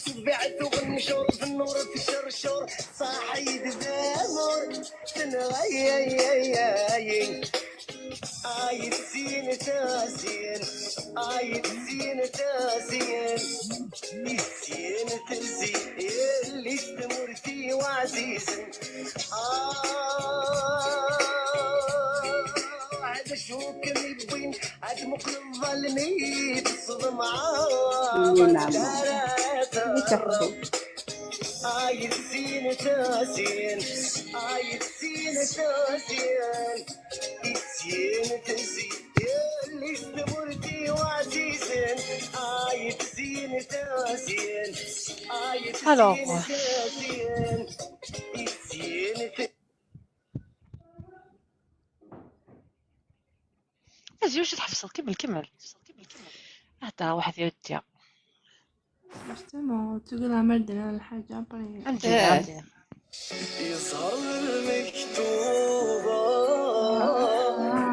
Tebɛet uɣenjur d nnur d cercur, ṣaḥi d damur, tenɣa ay ay ay ay. Ay tezyen tazyen, ay tezyen tazyen, tezyen tezyen, yelli-s tamurt-iw ɛzizen. Ah, d acu kem-yewwin ad tmuqleḍ almi teṣḍem? Ay tezyen tazyen, ay tezyen tazyen, tezyen tezyen, yelli-s tamurt-iw ɛzizen. Ay tezyen tazyen, ay tezyen tazyen, tezyen tezyen. Azyu, acu tḥebseḍ? Kemmel, kemmel. Hata waḥed yuddi. Justement, تقول عمر دينا الحاجة après. Amdin. Yeẓher lmektuba,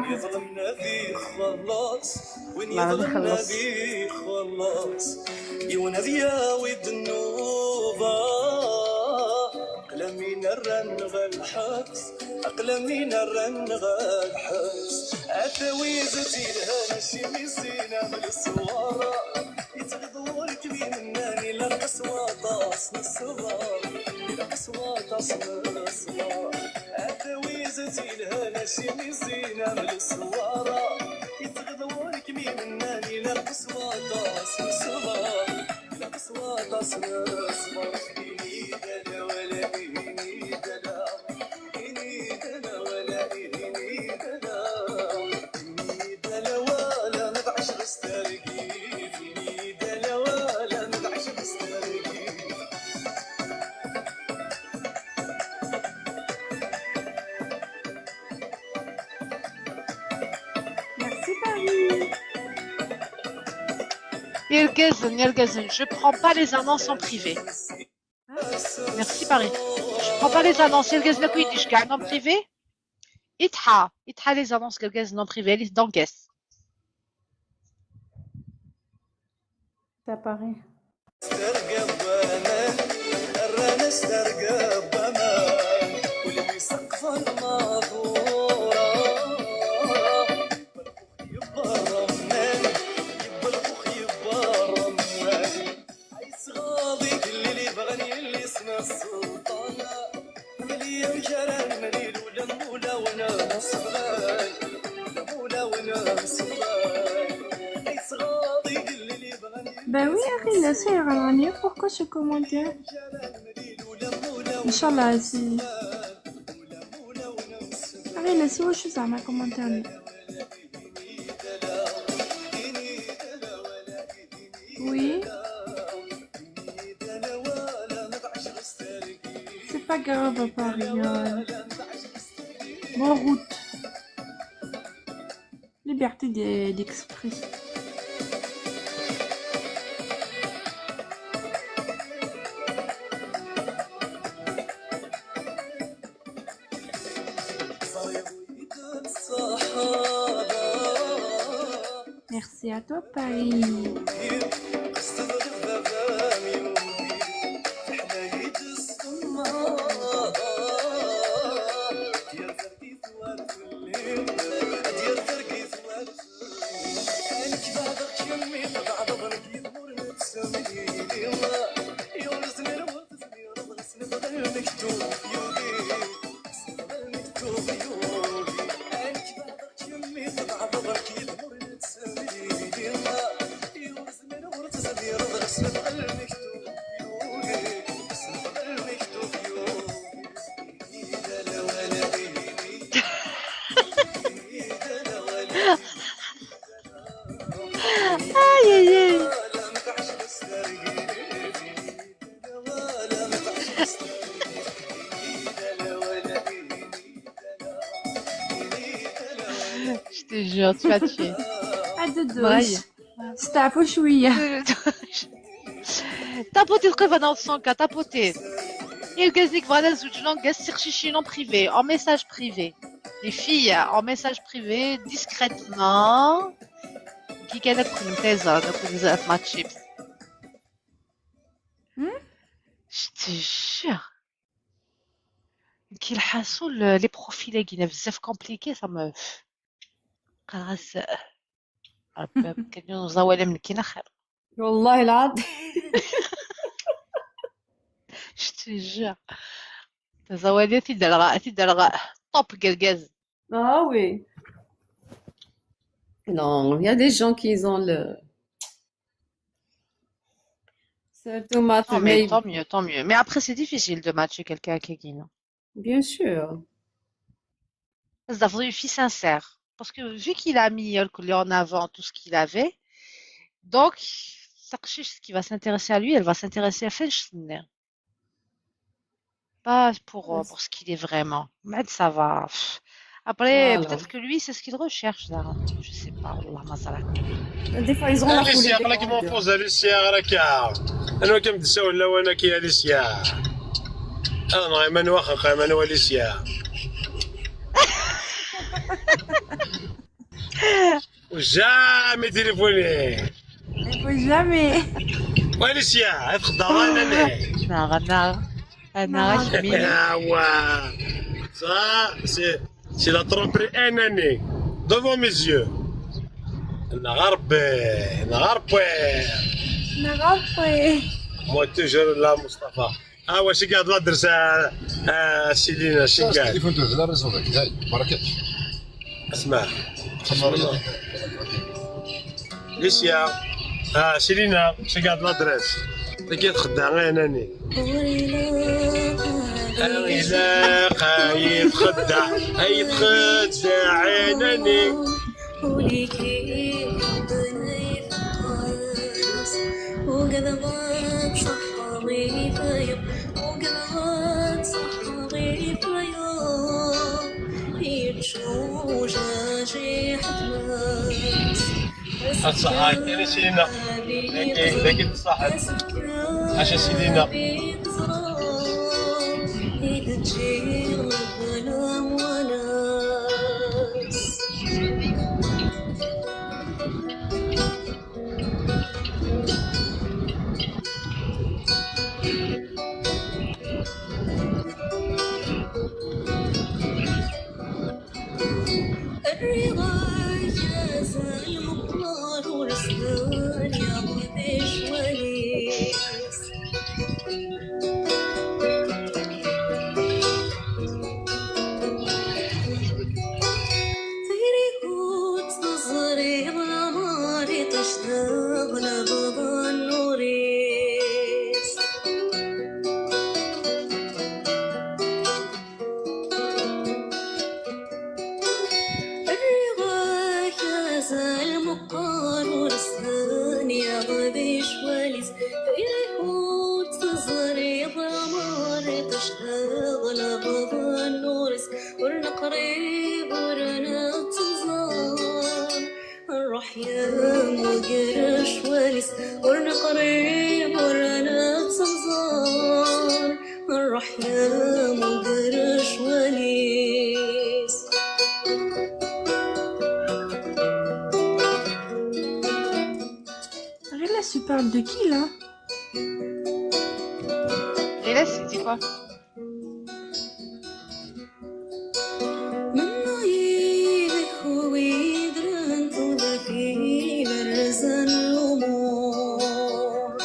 yeḍlem ad ixelleṣ, win yeḍlem ad ixelleṣ, yiwen ad yawi ddnuba. Aql-am win rran ɣer lḥebs, aql-am win rran ɣer lḥebs. Ata wid tt-ilhan acimi zzin am leṣwara. Yettɣiḍ wurkem imennan, ilaq-as waṭas n ṣṣber, ilaq-as waṭas n ṣṣber. Ata wid tt-ilhan acimi zzin am leṣwara. Yettɣiḍ wurkem imennan, ilaq-as waṭas n ṣṣber, ilaq-as waṭas n ṣṣber. Ini-d ala wala ini-d ala. Merci Paris. Irgazen, irgazen, je prends pas les annonces en privé. Merci Paris. Je prends pas les annonces. Irgazen akk i d-icegɛen en privé. Itḥa, itḥa les annonces n irgazen en privé. Allez, donc, yes. C'est Paris. Terga n waman, rran-as terga n waman, ul-iw iseqfa lmaḍura. Yewwa ṛṛemman, yewwa lxux, yewwa ṛṛemman. Ay sɣaḍ igellil ibɣan yelli-s n sselṭan. Mel-iyi amek ara nemlil ula n wulawen ṣṣban, ula n wulawen ṣṣban. Ay sɣaḍ igellil ibɣan yelli-s n Bah oui, Akhil, c'est Rani, pourquoi ce commentaire? Inch'Allah, si. Akhil, c'est où je suis à ma commentaire? Pas grave, Paris. Bonne route. Liberté de- d'expression. Merci à toi, Paris. Aïe, aïe, aïe. Je te jure, tu m'as tué. Ad d-dduj. Bref. Steɛfu cwiya. Tapotit qrib ad naweḍ cent K, tapotit. Irgazen i yebɣan ad zewǧen, irgazen, siqcicin en privé, en message privé. Les filles, en message privé, discrètement. Kika, ad ken-mtazar, ad ken-zaf ma chips. Hmm? Je te jure. Nekk lḥaṣul, les profils-agi-nni bezzaf compliqués, ça me... Qqareɣ-as, Rebbi, kan uẓawal am nekkini axir. Wallahi lɛaḍ. Je te jure. Taẓawali, ad t-id-rreɣ, ad t-id-rreɣ. Top, gergaz. Ah oui. Non, il y a des gens qui ont le... Surtout math, Tant mieux, mais tant mieux, tant mieux. Mais après, c'est difficile de matcher quelqu'un qui, qui, non. Bien sûr. Parce que une fille sincère. Parce que vu qu'il a mis, euh, en avant tout ce qu'il avait, donc, taqcict qui va s'intéresser à lui, elle va s'intéresser à Fenchner. Pas pour, euh, pour ce qu'il est vraiment. Mais ça va. Pff. Après, voilà, peut-être que lui, c'est ce qu'il recherche, là. Je sais pas, والله ما صراحة. Des fois, ils ont la Alicia, folie des aql-ik grands. Monpause, Alicia, raka. Anwa kem d-sawel lawan-agi, Alicia? Ah, non, Emmanuel, Emmanuel, Alicia. Jamais téléphoné. Il faut jamais. Alicia, ad txeddaḍ anani. Neɣ, neɣ. Neɣ, neɣ. Ah, ouais. Ça, c'est, c'est la tromperie anani. Devant mes yeux. Neɣ a Rebbi, neɣ a Rebbi. Neɣ a Rebbi. Moi, toujours là, Mustapha. Ah, واش قاعد l'adresse, ah, ah, Céline, واش قاعد؟ التليفون تهز، لا réseau ذاك، هاي، بركات. اسمع. Alicia. Ah, Céline, واش قاعد l'adresse؟ تلقى تخدع غير أناني. إلا قايد خدع، أي تخدع عيناني. الصحة كاين سيدنا. لكن، لكن الصحة. عاش سيدنا. الرضا جاز المطلوب والصبر يا وليس. تيريكوت تزري غماري تشتغل بظن نوريس. الرضا كاز المقار ورسلان يا غبي شواليس. تيريكوت تزري غماري Ɣelbeḍ nnur-is, ur neqrib, ur nettemẓar. Ṛuḥ ya muger ccwal-is, ur neqrib, ur nettemẓar. Ṛuḥ ya muger ccwal-is. Là, tu parles de qui, là? Et là, c'est quoi? Mennayeɣ wid ran tudert iberzan lumuṛ.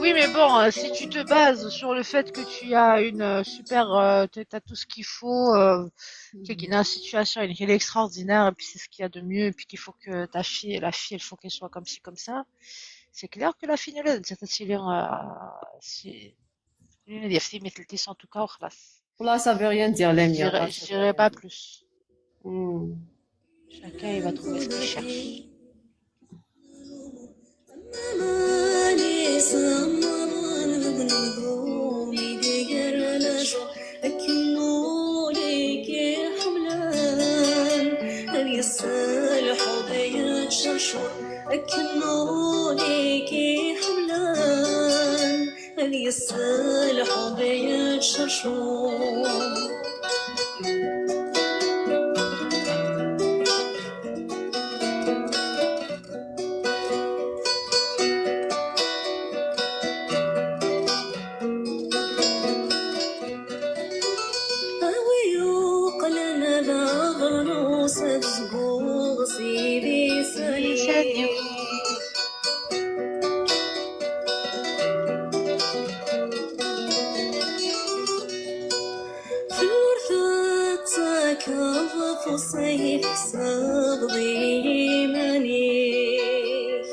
Oui, mais bon, euh, si tu te bases sur le fait que tu as une euh, super, euh, tu as tout ce qu'il faut, euh, que la situation est extraordinaire, et puis c'est ce qu'il y a de mieux, et puis qu'il faut que ta fille, la fille, il faut qu'elle soit comme ci, comme ça, c'est clair que la fille ne l'a pas. C'est une des filles, mais en tout cas, خلاص. Là, ça veut rien dire, Je Lamia. dirais, je dirais pas plus. Hmm. Chacun, il va trouver ce qu'il cherche. Mani semmaḍen deg unebdu mi d-iger lejur, akken ul-ik iḥemmlen ad yesselḥu d yeččercur, akken ul-ik iḥemmlen ad yesselḥu d yeččercur. A wi yuqlen d abernus ad zbuɣ s idis-nni. Ur tettakeḍ afus ay tḥesbeḍ i yiman-ik.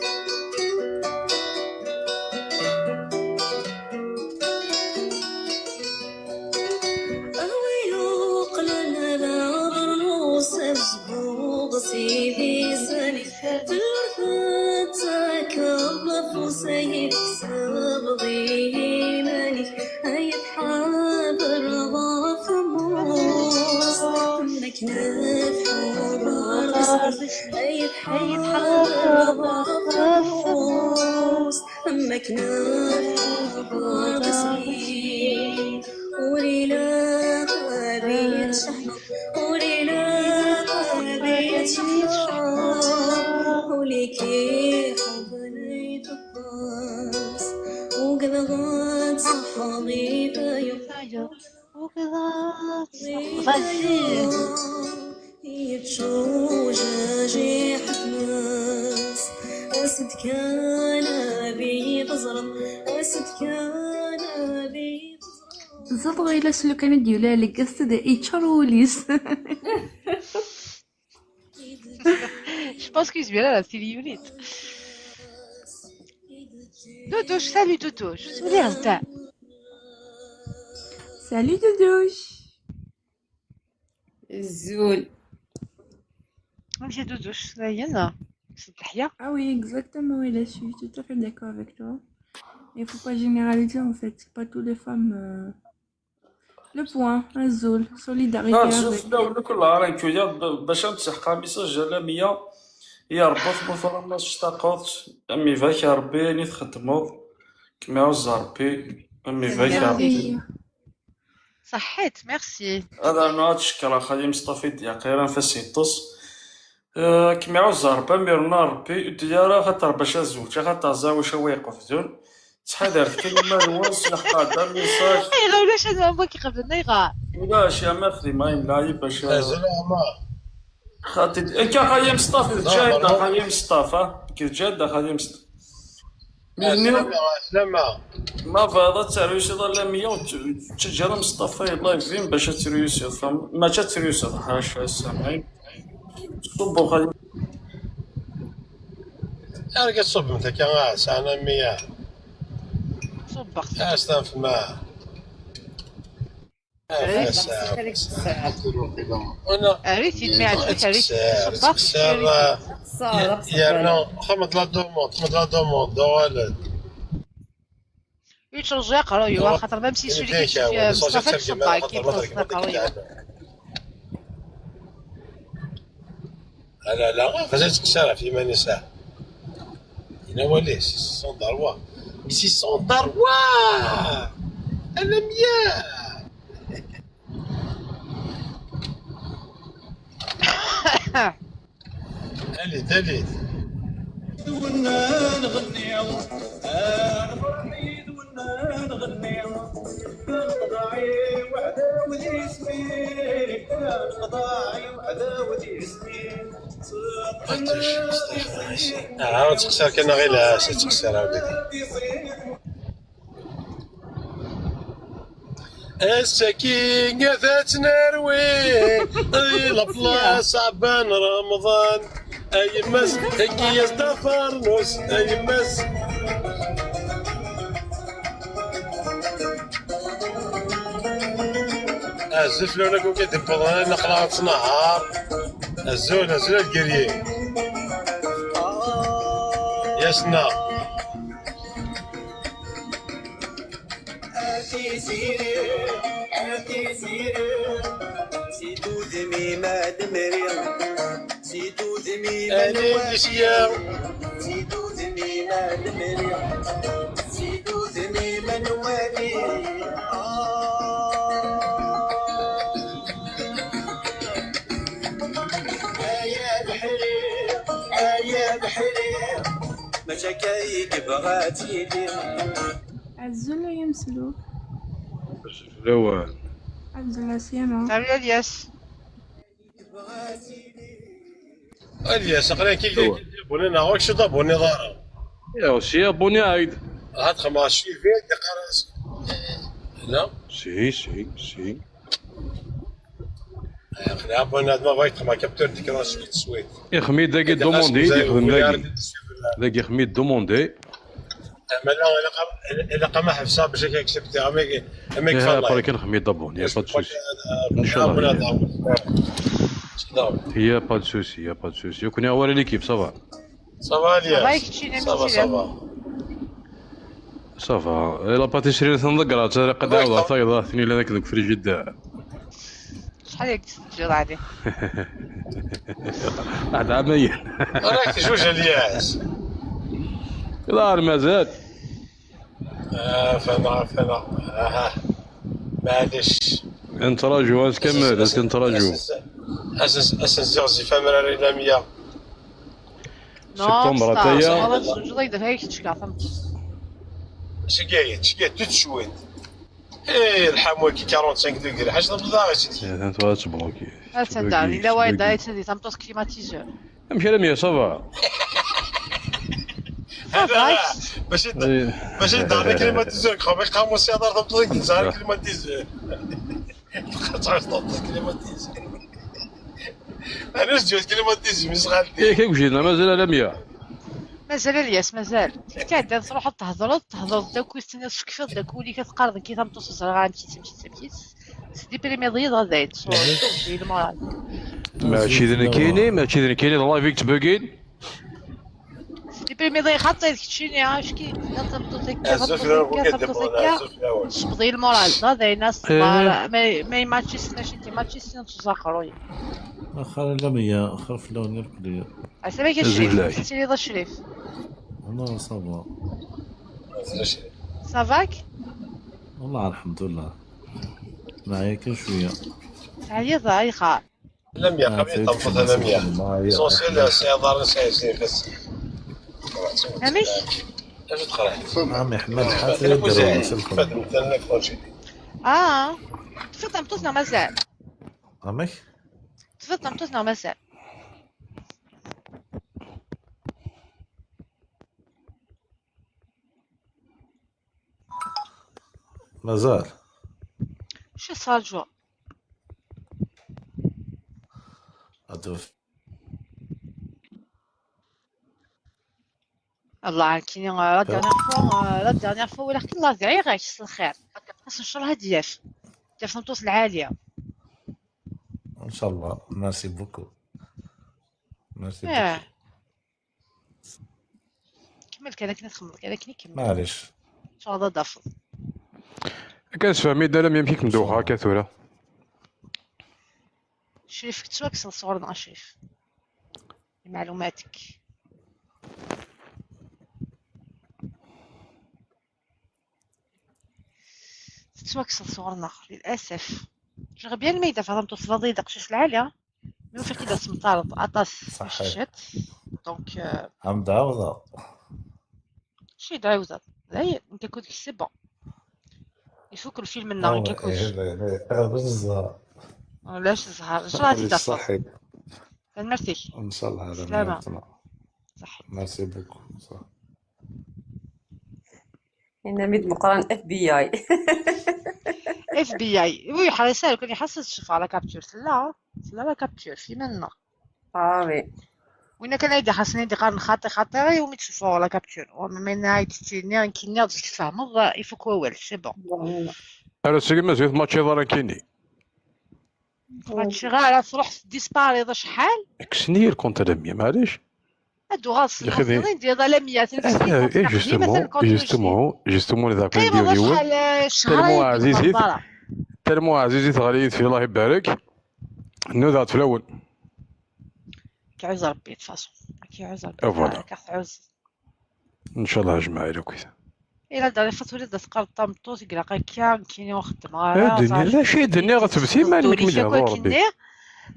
A wi yuqlen d abernus ad zbuɣ s idis-nni. Ur tettakeḍ afus ay tḥesbeḍ i yiman-ik. Ay tḥader ɣef tmurt, am akken ad tḥuder ɣef tmurt. Ay tḥader ɣef tmurt, am akken ad tḥuder ɣef tmurt. Ur ilaq ad yettceḥḥer, ur ilaq ad yettceḥḥer. Ul-ik iḥemmel ay teṭṭes, ugdeɣ ad tṣeḥḥeḍ i tayeḍ. Vas-y. Yettujaj iḥetmes, as-d kan ad iyi-teẓreḍ, as-d kan ad iyi-teẓreḍ. Ẓẓaḍ ɣilas lukan i d-yulal deg ass-d yeččur wul-is. Je pense que c'est bien là, c'est Lionit. Doudouche, salut Doudouche. Salut Anta. Salut Doudouche. Azul. Amek a Doudouche, dayen? C'est bien. Ah oui, exactement, oui, là, je suis tout à fait d'accord avec toi. Il faut pas généraliser en fait, c'est pas toutes les femmes. Euh... Le point, azul, solidarité Ah, azul avec. Fell-awen akk, Allah ara nekk wiyaḍ ba-, bac ad nseḥqa message a Lamia. Ya Rebbi, tmurt ara ma tectaqeḍ, am ibarek Rebbi ayen i txeddmeḍ, kem iɛuzz Rebbi, am ibarek Rebbi. Merci. صحيت، merci. Ad rnuɣ ad cekkreɣ xali Meṣṭafi d-yaqir anef-as yeṭṭes. Eh, kem iɛuzz Rebbi, am irna Rebbi, ur d-iyi ara axaṭer bac ad zewǧ, axaṭer ẓer wacu ara yi-iqebden. Ttḥadaret kan iman-nwen s leḥqada, message. Ayɣer ulac ad am-iqeblen, ayɣer? Ulac, ya ma xdim ayen lɛib bac a- Azul a Ɛmar. Xaṭi, akka xali Meṣṭafi d Ǧadda, xali Meṣṭafi, ha? Nekk d Ǧadda, xali Meṣṭafi. Melmi Ɛeslama, ɛeslama. ma bɣiḍ ad terwisiḍ a Lamia, ur tt-, ur ttaǧǧa ara Meṣṭafa i live-im bac ad terwisiḍ, fhem? Mačči ad terwisiḍ, ḥaca, samaḥ. Ṣubbu xali. Arga ṣubbemt akka, ah, sɛan a Mia. Ṣubbeɣ. Ah, s-tanfem, ah. Ah, Arut, s-, xalek s-, Una, Arut-id, mi ɛeǧbek, arut-id. Ṣubbeɣ. s-, ah, ṣṣar, yerna, xedmeḍ la demande, xedmeḍ la demande, uɣal-d. Changer aqerruy-iw, axaṭer même si celui qui suffit, euh, Mustafa, tcebbeɛ, qui pose aqerruy-iw. Ala, ala, mazal ttqeṣṣir ɣef yiman-is, ah. Yella wali, six cents droits. Six cents droits! Alamya! Allez, allez. Ah, ur ttqeṣṣir kan, ɣilas ur ttqeṣṣir ara. Ass-agi ad tt-nerwi di lebla ṣaɛban Remḍan. A yemma-s, heggi-yas-d afarnus, a yemma-s. Azul fell-awen akk wid d-iwwḍen, aql-aɣ nettnehheṛ. Azul, azul a lgiryi. Yas-nneɣ. A Tiziri, a Tiziri, si tudmi ma d-mri, si tudmi ma nwali, si tudmi ma d-mri, si tudmi ma nwali. Ah. Ay abeḥri, ay abeḥri, mačči akka i yebɣa ad tili. Azul ay ameslub. Azul fell-awen. Azul a Sima. Salut Elias. Elias, aql-ak i abonné neɣ ur k-abonné ara? Yaw, si abonné-aɣ-d. Ad xedmeɣ suivi, ad d-iqqar-as. La? Si, si, si. Aql-i abonné, ma bɣiɣ xedmeɣ capture d'écran suite, suite. Ixmi dagi demandé, ixdem dagi. Dagi ixmi demandé. Mala ilaq-am, ilaq-am ad ḥebseɣ bac ad k-acceptiɣ, am, am, am, iha, après kan xmi d'abonné, y a pas de souci. Inchallah. Y a pas de souci, y a pas de souci. Yakk neɣ wala l'équipe, ça va? Ça va, Elias? Ça va, keččini, ça va, ça va. Ça va. Eh, la pâtisserie, tenḍegger-tt, ara qad ɛawdeɣ tayeḍ, tin yellan akken deg frigidaire. Acḥal ay d-teǧǧiḍ ɛni? Ɛad ɛamayen. Ara k-tjuj Elias. Ḍar mazal. Ah, fehmeɣ, fehmeɣ. Aha. Maɛlic. Nettraǧu, ass kamel, ass nettraǧu. Ass n ziɣ zif amrar i lamya. Septembre, ata ya. Ad tjuǧ ay d-ata kečč kɛa tameṭṭut. Cigayet, cigayet, tout de suite. Eh, lḥamu-agi quarante-cinq degrés, ḥaca tebḍa i sidi. Eh, atan tura ad tebloki. Atan da, yella wayeḍ da yettnadi tameṭṭut climatiseur. Amek alamya, ça va? Ça va. Mačči d, mačči d climatiseur, xaṭer iqamusen-a tameṭṭut-agi tesɛa climatiseur. Tqaṭer tameṭṭut climatiseur. Ɛni s-ǧǧiɣ climatiseur, mis xalti? Yak, akk jina, mazal alamya. Mazal Elias, mazal. Tɛeddaḍ, truḥeḍ, tehḍreḍ, tehḍreḍ-d akkit, tenniḍ tekfiḍ-d akk ul-ik, ad teqqareḍ nekki tameṭṭut ẓriɣ amek-itt, amek-itt, amek-itt. Teddiprimiḍ-iyi-d ɣer dayt, ṣṣur, tewjed lemṛad. Mačči d nekkini, mačči d nekkini, d live i yettbegin. Teddiprimiḍ-iyi xaṭi d keččini, acki, tenniḍ tameṭṭut akka, tameṭṭut akka, tameṭṭut akka. Tecbeḍ-iyi lemṛad, d ayen aṣebbar, ma, ma imačči s, mačči d imačči s, ad tezaqruy. Axir a lamya, axir fell-awen irkelli. Amek a Crif? Tettiliḍ a Crif? Non, ça va. Ça va-k? والله الحمد لله. Neɛya kan cwiya. Teɛyiḍ, ayɣer? Lamya, ah, qabel tameṭṭut lamya. L'essentiel, sɛiḍ iḍarren, sɛiḍ ifassen. Amek? Acu teqreḥ? Ɛemmi Ḥmed, ḥafi ad d-rewleɣ s lxedma. Ah, teffiḍ tameṭṭut neɣ mazal? Amek? Teffiḍ tameṭṭut neɣ mazal? Mazal. Acu tettraǧuḍ? Ad tef-, Allah, nekkini, euh, la dernière fois, euh, la dernière fois, walaɣ-k, Allah dɛiɣ-ak s lxir. Ass nchallah ad d-yaf. Yaf tameṭṭut lɛali. Inchallah. Merci beaucoup. Merci beaucoup. Kemmel kan akken ad txemmeḍ, kan akken i kemmel. Maɛlic. Nchallah ad d-tafeḍ. Kan sfehmi-d alammi amek i kem-d-uɣeɣ akka tura. Crif, tettwakkseḍ sɣur-neɣ a Crif. Lmeɛlumat-ik. Tettwakkseḍ sɣur-neɣ, للأسف. J'aimerais bien ma yella tameṭṭut tebɣiḍ-iyi-d aqcic lɛali, mais ufiɣ-k-id ad tmeṭṭareḍ aṭas. Ṣaḥḥit. Ciṭ. Donc, euh, Am d-ɛawdeɣ. Mačči d ɛiwdeɣ. Dayen, nekk akked kečč, c'est bon. Ifuk lfilm-nneɣ, nekk akked kečč. Ih, d zzheṛ. Ulac zzheṛ. Ncallah ad t-id-tafeḍ. Ṣaḥḥit. Tanemmirt-ik. Ncallah, ala Slama. Mma. Ṣaḥḥit. Merci beaucoup. Yenna-m-id Meqqran F B I. F B I. Oui, ḥareṣ kan iḥaṣṣel ccfa la capture. Tella, tella la capture, f iman-nneɣ. Ah oui. Winna kan ay d-iḥaṣṣen ay d-iqqaren xaṭi xaṭi, i wumi tceffuɣ la capture. Wa ma yenna ay d-tini, nekkinni ad tfehmeḍ, ifuk wawal, c'est bon. Voilà. Ar ass-agi mazal ur tmaččiḍ ara nekkini. Mačči ara, truḥ tdispariḍ acḥal? Kksen-iyi lkunt alammi, maɛlic. Ad d-uɣaleḍ s Yexdi- lxaṭi, indiḍ alammi, Eh, justement, justement, justement, d qqimeḍ acḥal, eh, ccehṛ Tellement ay ɛzizit. d-tmeḍḍara. Tellement ɛzizit, ɣer-i tefliḍ, Allah ibarek. Nudaɣ-d fell-awen. K iɛuzz Rebbi, de toute façon. K iɛuzz Rebbi. Et voilà. K tɛuzz. Ncallah, a jmaɛa, akkit. Ila d Rifat, ula d teqqareḍ tameṭṭut, i ilaq akka, nekkini ur xeddmeɣ ara. Eh, d-, d acu i d-nniɣ, tebsim allen-ik mi d-ihḍu Rebbi.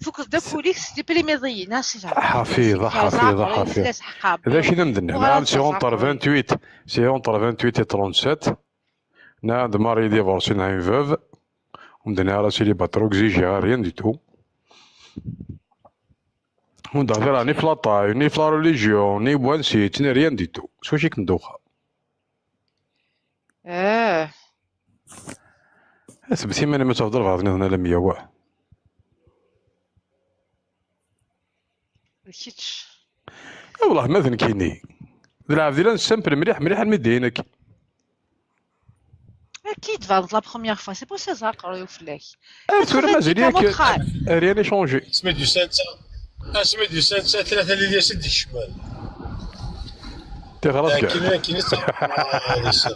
Fukeḍ d akk ul-ik s tiprimiḍiyin, a sila. Ḥafiḍ, ḥafiḍ, ḥafiḍ. D acu i d-am-d-nniɣ? Nɛam, c'est entre vingt-huit, c'est entre vingt-huit et trente-sept. Nɛam, d Marie divorcée, nɛam, veuve. Ur m-d-nniɣ ara célibataire, ur exigeɣ rien du tout. Ur d-hdireɣ ni f la taille, ni f la religion, ni wansi-tt, ni rien du tout. S wacu i kem-d-uɣeɣ? Eh. Sebtem iman-im ad tafeḍ albaɛḍ nniḍen alammi, wah. D kečč. Eh, wellah ma d nekkini. D lɛebd i la nessempel mliḥ, mliḥ, almi d-ihi nekk. Akka i d-tbaneḍ la première fois, c'est pour ça ẓriɣ aqerruy-iw fell-ak. Ar tura mazal yak rien n'est changé. Asmi d-yusa netta, asmi d-yusa netta, tlata lili as-d-ikecmen. Tixer-as kan. Akken, akken i tt-, ah, d-yusa.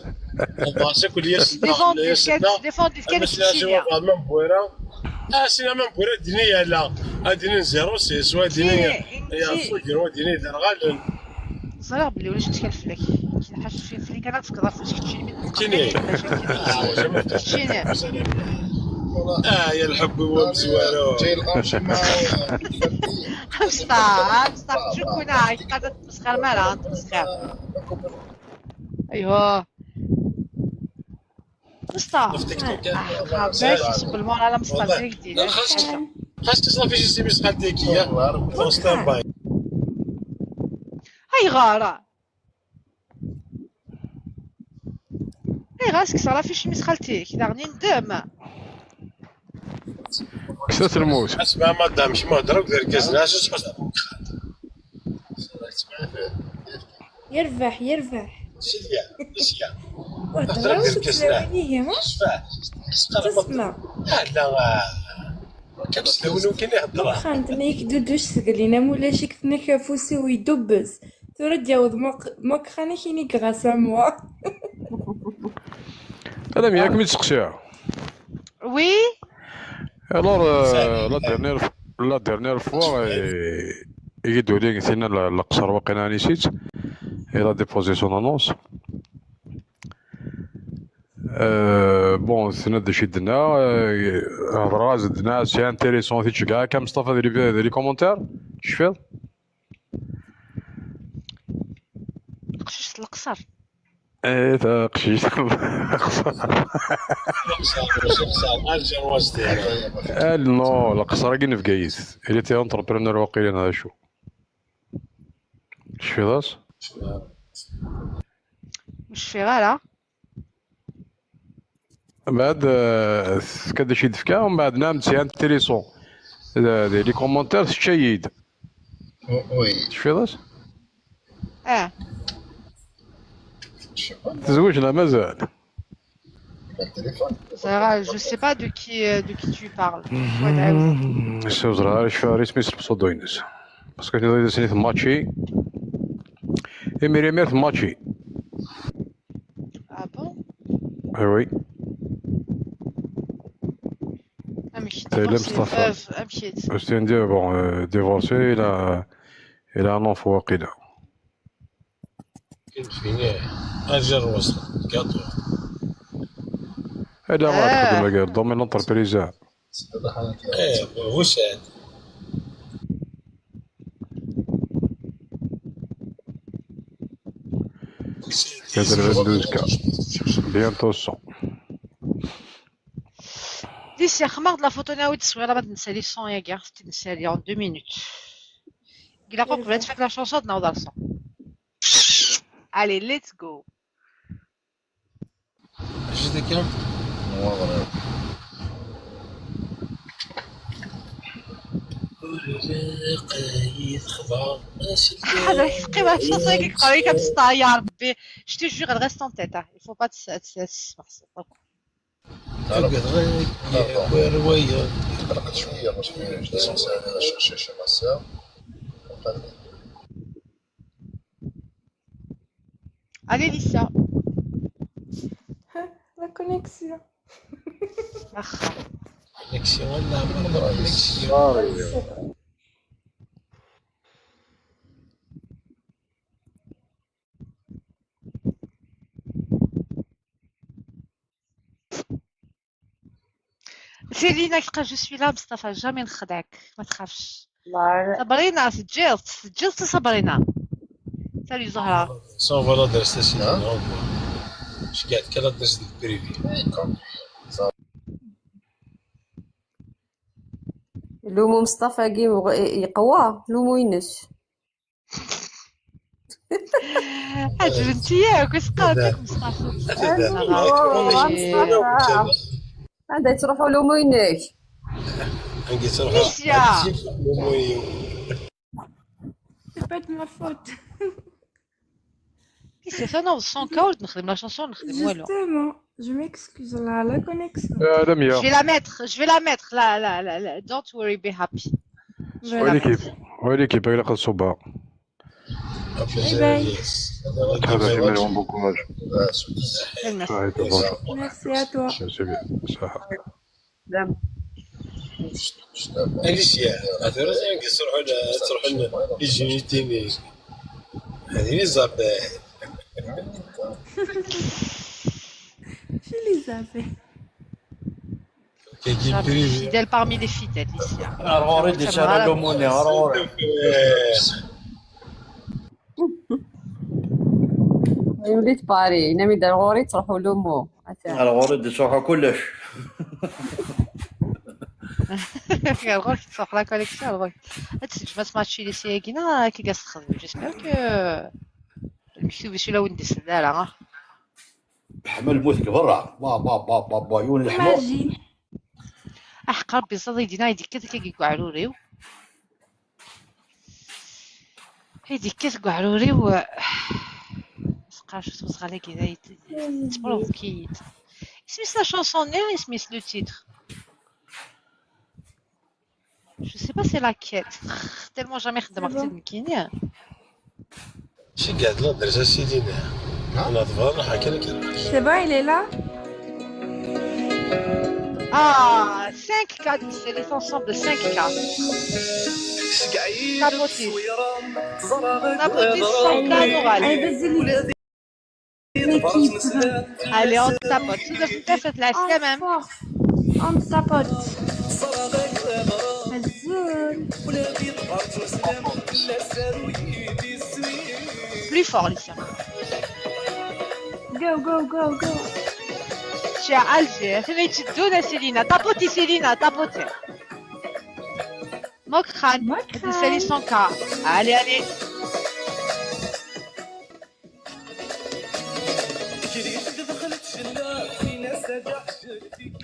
Xeddmeɣ-as akk lyas-nneɣ, Défends-lui, lyas-nneɣ. Défends-lui, Ameslaɣ-as i wabɛaḍ ma n Bwira. Ah, sin ama n Bwira, ad d-ini ala, ad d-inin zéro six, wa ad d-inin Yeɛṣuger, wa ad d-inin Iderɣalen. Ẓriɣ belli ulac ttkal fell-ak. Ḥaca fell-ak kan ad tefkeḍ afus keččini. Keččini. Keččini. Ah, ya lḥebb-iw amezwaru. Amestar, amestar, tcukuna, qad ad tmesxir mara, ad tmesxir. Aywa. Amestar. Ah, bac, iṣubb lmoral, amestar, Wallahi. d agdil. Xas, xas تصرفي سي سيميس خالتي كيا. فون ستاند باي. Ayɣer? Ayɣer as-kkseɣ afus-im i xalti-k? Daɣen yendem. Kkes-as lmus. اسمع مدام، شنو هضرك دير كاز ناس وتحط. Yerbeḥ, yerbeḥ. سيديا، سيديا. Wehder-awen tutlayin-ihi, ha? Tesma. لا، لا. كم سنة كان يهضر. Xxamt-nni-k duduc teglin am ulac-ik tnek afus-iw idubbez. Tura d-yaweḍ Mak-, Makxan-ik inig ɣas am wa. Alammi, ad kem-id-seqsiɣ. Oui. Alors, euh, la dernière, la dernière fois, euh, i yi-d-uli tinna le, leqṣer waqila Anissi-tt, il a déposé son annonce. Euh, bon, tenna-d d acu i d-tenna, euh, hedreɣ-as-d, tenna c'est intéressant, tittceggiɛ akka Mustafa di les, di les commentaires, tecfiḍ? Taqcict n leqṣer. Eh, taqcict. Ah, non, leqṣer-agi n Bgayet. Il était entrepreneur waqila neɣ acu. Tecfiḍ-as? Ur cfiɣ ara. Mbeɛd, eh, tefka-d acu i d-tefka, mbeɛd nnan-d c'est intéressant. Eh, di les commentaires, tečča-yi-d. Oui. Tecfiḍ-as? Ah. Tezweǧ neɣ mazal? Ẓriɣ, je sais pas de qui, euh, de qui tu parles. Ur ẓriɣ ara acu ara isem-is lpseudo-ines. Parce que tenniḍ-iyi-d ass-nni temmačči. Imir imir temmačči. Ah bon? Eh oui. Mustafa. Amek-it? Hussein, bon, euh, divorcé, il a, il a un enfant, waqila. Ad jerr wasla, gaṭu. Ala, ma txeddem dagi, domaine l'entreprise. Eh, bu saɛd. Quatre-vingt-douze K. Bientôt cent. Di ssexma d la photo-nni i d-teswiḍ, ama d nsali cent yagi, nsali en deux minutes. Ilaq uqbel ad tfak la chanson ad naweḍ ar cent. Allez, let's go. Juste des cartes. هذا يسقي واحد الشخص هيك يقرا لك بسطاية، ربي. Je te jure, elle reste en tête, hein. Il faut pas تس-، تس-، تسمع. قلقت شوية، parce que j'étais censé aller la chercher chez ma sœur. Allez, Lisa. La connexion. Connexion, la connexion. Céline, je suis là, Mustafa, jamais نخدعك، ما تخافش. Sabrina, c'est juste, c'est juste Sabrina. Salut Zahra. Ça, on va l'adresser, Céline. Je suis à quelle adresse de privé. Lumu Mustafa-agi yeqwa, lumu-ines. عجبتي ياك، واش قالت لك مصطفى؟ لا، لا، لا، لا. لا، لا. هذا تروحوا له مينيك. C'est pas de ma faute. كيف انا والصون كاورد نخدم لا شانسون نخدم والو. Justement, je m'excuse, la, la connexion. آه، لميا. Je vais la mettre, je vais la mettre. لا، لا، لا، لا. Don't worry, be happy. ويلي كيف، ويلي كيف، إلا قد صبها. Bye bye. هذا في مليون، bon courage. Merci. صحيح، merci. Bonjour. Merci à toi. C'est bien. صحة. Alicia, هذا راه تروحون، تروحون les Génitini. هذه les appels. شي les appels. Fidèle parmi les fidèles ici. Ar ɣur-i d-ittara lumuni, ar ɣur-i. Yuli-d Paris, yenna-mi-d ar ɣur-i ttruḥu lumu. Ar ɣur-i d-ittruḥu kullec. Ar ɣur-k tettruḥ la connexion, ar ɣur-k. Ad teǧǧem ad tmatchi les siyagina, akka i as-texdem. J'espère que lmektub-is ur awen-d-isell ara, ah. Ḥma lmut deg berra. Ba, ba, ba, ba, ba, yiwen leḥmu. Imagine. Aḥeqq Rebbi ẓẓaḍ i dina i d-ikkat akka deg uɛrur-iw. I d-ikkat deg uɛrur-iw, eh, tqac tmeẓɣal-agi da yet-, yettprovoki-yi-d. Isem-is la chanson-nni, isem-is le titre. Je sais pas c'est laquelle. Tellement jamais خدمت nekkini. C'est bon. C'est bon, il est là. Ah, cinq K, c'est les ensembles cinq K. Tapotis. Tapotis, cent K, Noral. Allez, on tapote. Tout de suite, ça, c'est de la semaine. On tapote. Plus fort, Lisa. Go, go, go, go. C'est à Alger. C'est Douna Célina. Tapotez, Célina, tapotez. Mokran. Mokran. C'est les cent K. Allez, allez.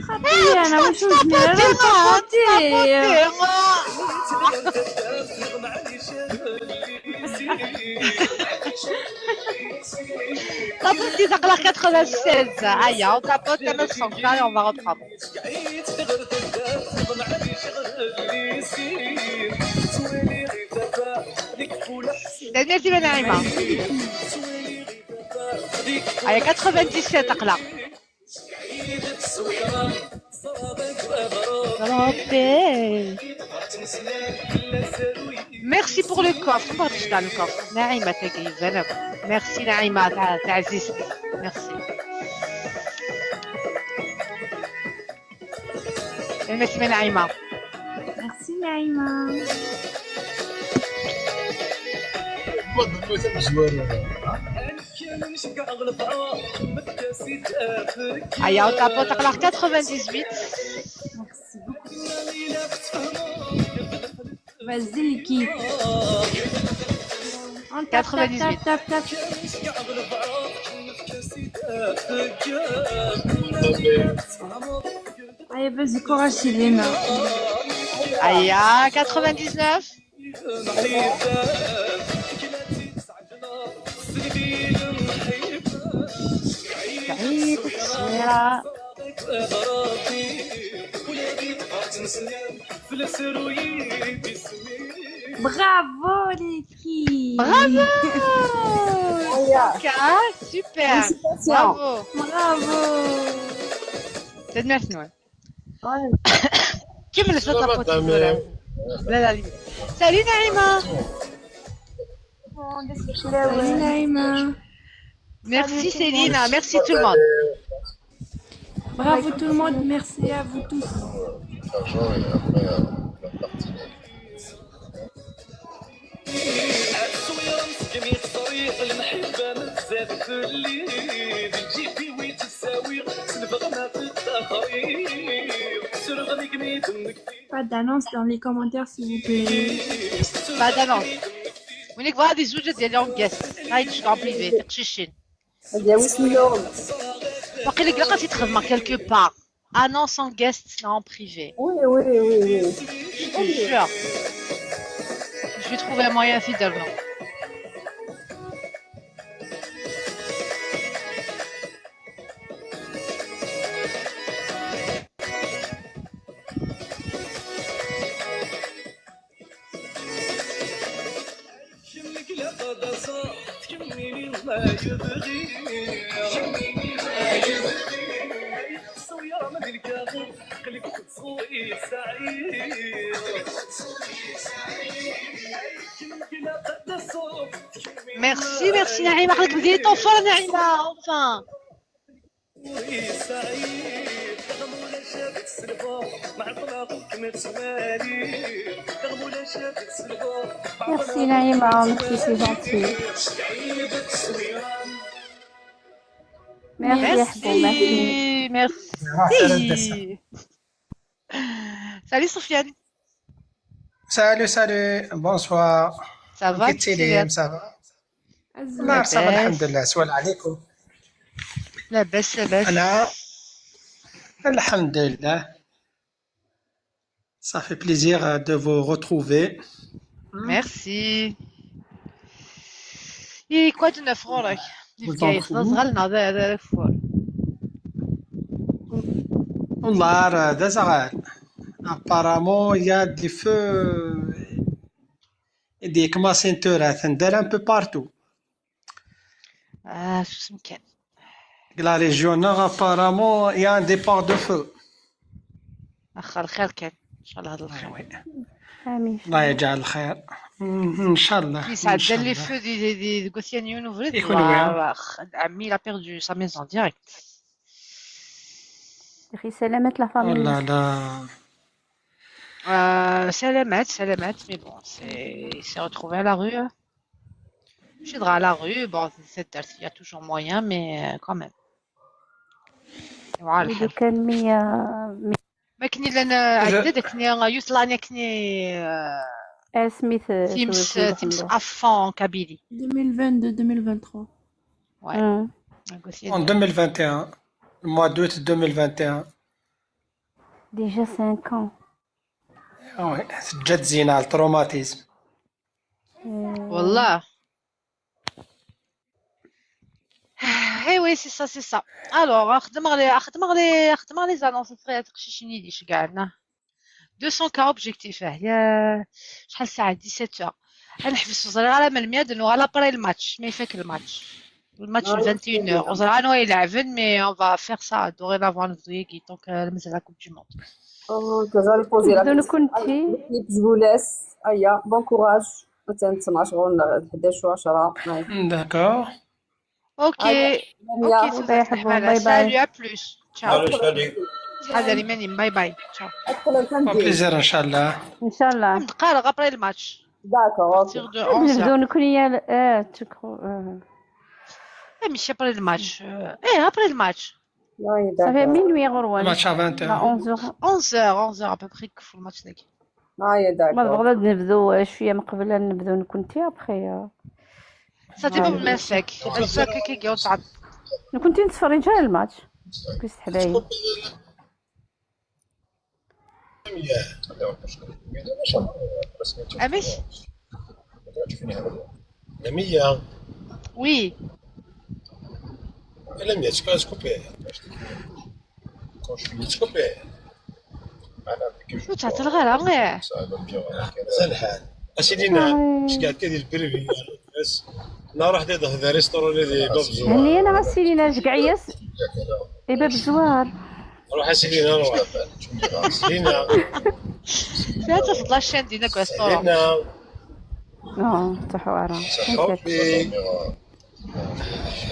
خطية، أنا مش مزمرة، خطية. Tapotez, aql-aɣ quatre-vingt-seize. Aïe, on tapote, on a cent K et on va reprendre. Tanemmirt-im a Naɛima. Aya quatre-vingt-dix-sept aql-aɣ. Ok. Merci pour le coffre. Merci pour le coffre. Naïma, merci. Merci, Naïma. Merci, Naïma. Aya, on tapote à la quatre-vingt-dix-huit. Vas-y, Liki. On tape, quatre-vingt-dix-huit. Tape, tape, tape, tape. Allez, vas-y, courage, Céline. Aya, quatre-vingt-dix-neuf. Bravo, Liki. Bravo. Super. Bravo. Bravo. Tanemmirt-nwen. Kemmlet la tapote. Salut, Naïma. Salut, Naïma. Merci, Céline. Merci tout le monde. Bravo tout le monde. Merci à vous tous. Pas d'annonce dans les commentaires, s'il vous plaît. Pas d'annonce. Win yebɣa ad izweǧ ad yali en guest. Ay, je suis en privé, tiqcicin. Ad yawi s nnuɣem. Waqila ilaq ad t-id-xedmeɣ quelque part. Annonce en guest, non, en privé. Oui, oui, oui, oui. Je te jure. Je vais trouver un moyen à faire, non. Merci, merci Naïma. راك بديتي طوفة نعيمة، enfin. Merci Naïma, merci, c'est gentil. Merci, merci. Merci. Salut Sofiane. Salut, salut, bonsoir. Ça va, Sofiane ? Ça va ? Ça va, الحمد لله. سوال عليكم. لاباس، لاباس. أنا الحمد لله. Ça fait plaisir de vous retrouver. Merci. Et quoi de neuf غورك؟ Vous en trouvez ? والله راه d azaɣal. Apparemment, il y a des feux. Des commencent à un peu partout. آه، شو اسم كان؟ La région nord, apparemment, il y a un départ de feu. اخر خير كان، ان شاء الله هذا الخير. آمين. الله يجعل الخير. مم، ان شاء الله، يسعد ان شاء الله. Les feux دي دي دي غوثيان يونوفريد. يكون وياه. عمي لا بيردو سا ميزون ديريكت. اخي سلامات لا فامي. لا لا. آه، سلامات، سلامات، mais bon, c'est c'est retrouvé à la rue. ماشي دغا à la rue, bon, c'est il y a toujours moyen, mais euh, quand même. وعلى الحال. كان مية. ما كني لنا عدد، كني يوث لاني كني. آه، سميث، آه، تيمس، تيمس افون كابيلي. deux mille vingt-deux, deux mille vingt-trois. Ouais. En deux mille vingt et un, le mois d'août deux mille vingt et un. Déjà cinq ans. Ah ouais, c'est déjà زينة على التروماتيزم. والله. Eh oui, c'est ça, c'est ça. Alors, خدمغ les, خدمغ les, خدمغ les annonces, frère, تقشيشيني دي شقعنا. deux cent K objectif, اه، يا شحال الساعة؟ dix-sept heures. نحبس وزرير على من المياد، نو على بري الماتش، ما يفك الماتش. الماتش آه، vingt et une heures. وزرير نو يلعبن، mais on va faire ça dorénavant, نبدو ياكي، donc، آه، مازال la Coupe du Monde. Oh, كازا لي بوزي لا نبداو كيسيون. نكونتي. ليكيب جولاس. ايا، بون كوراج. مثلا اثناش غون حداش و عشرة. D'accord. اوكي. ايا. اوكي، الله يحفظهم. باي باي. سالو، ا بلوس. تشاو. معليش، غادي. هذا لي ماني، باي باي. تشاو. ادخل الفندق. بليزير ان شاء الله. ان شاء الله. نتقارغ ابري الماتش. داكور، اوكي. سيغ دو اونز. نبداو نكون يا اه تكو اه. اي ماشي ابري الماتش. ايه، ابري الماتش. صافي، مين وي غروان؟ الماتش افانت. لا، اونز اور. اونز اور، اونز اور ابوبري كفو الماتش داكي. هاي داكور. ما بغدا نبدو شويه من قبل نبدو نكونتي ابخي. صافي، باب ما فاك. فاك كي كي وصعد. نكونتي نتفرج على الماتش. كيس حدايا. اميش. لمية. وي. لمية، تشكون تكوبي؟ تكوبي. شو تعطي الغرام، ايه. زين الحال. اسيدينا، اش قاعد كدير البريفي؟ بس. لا، راه حدا يدخل ذا ريستورون اللي باب الزوار. هني انا اسيدينا، اش كاع ياس. اي باب الزوار. روح اسيدينا، روح. اسيدينا. لا تصدى الشان دينا كويس طول. اسيدينا. اه، تحوارة. حبي.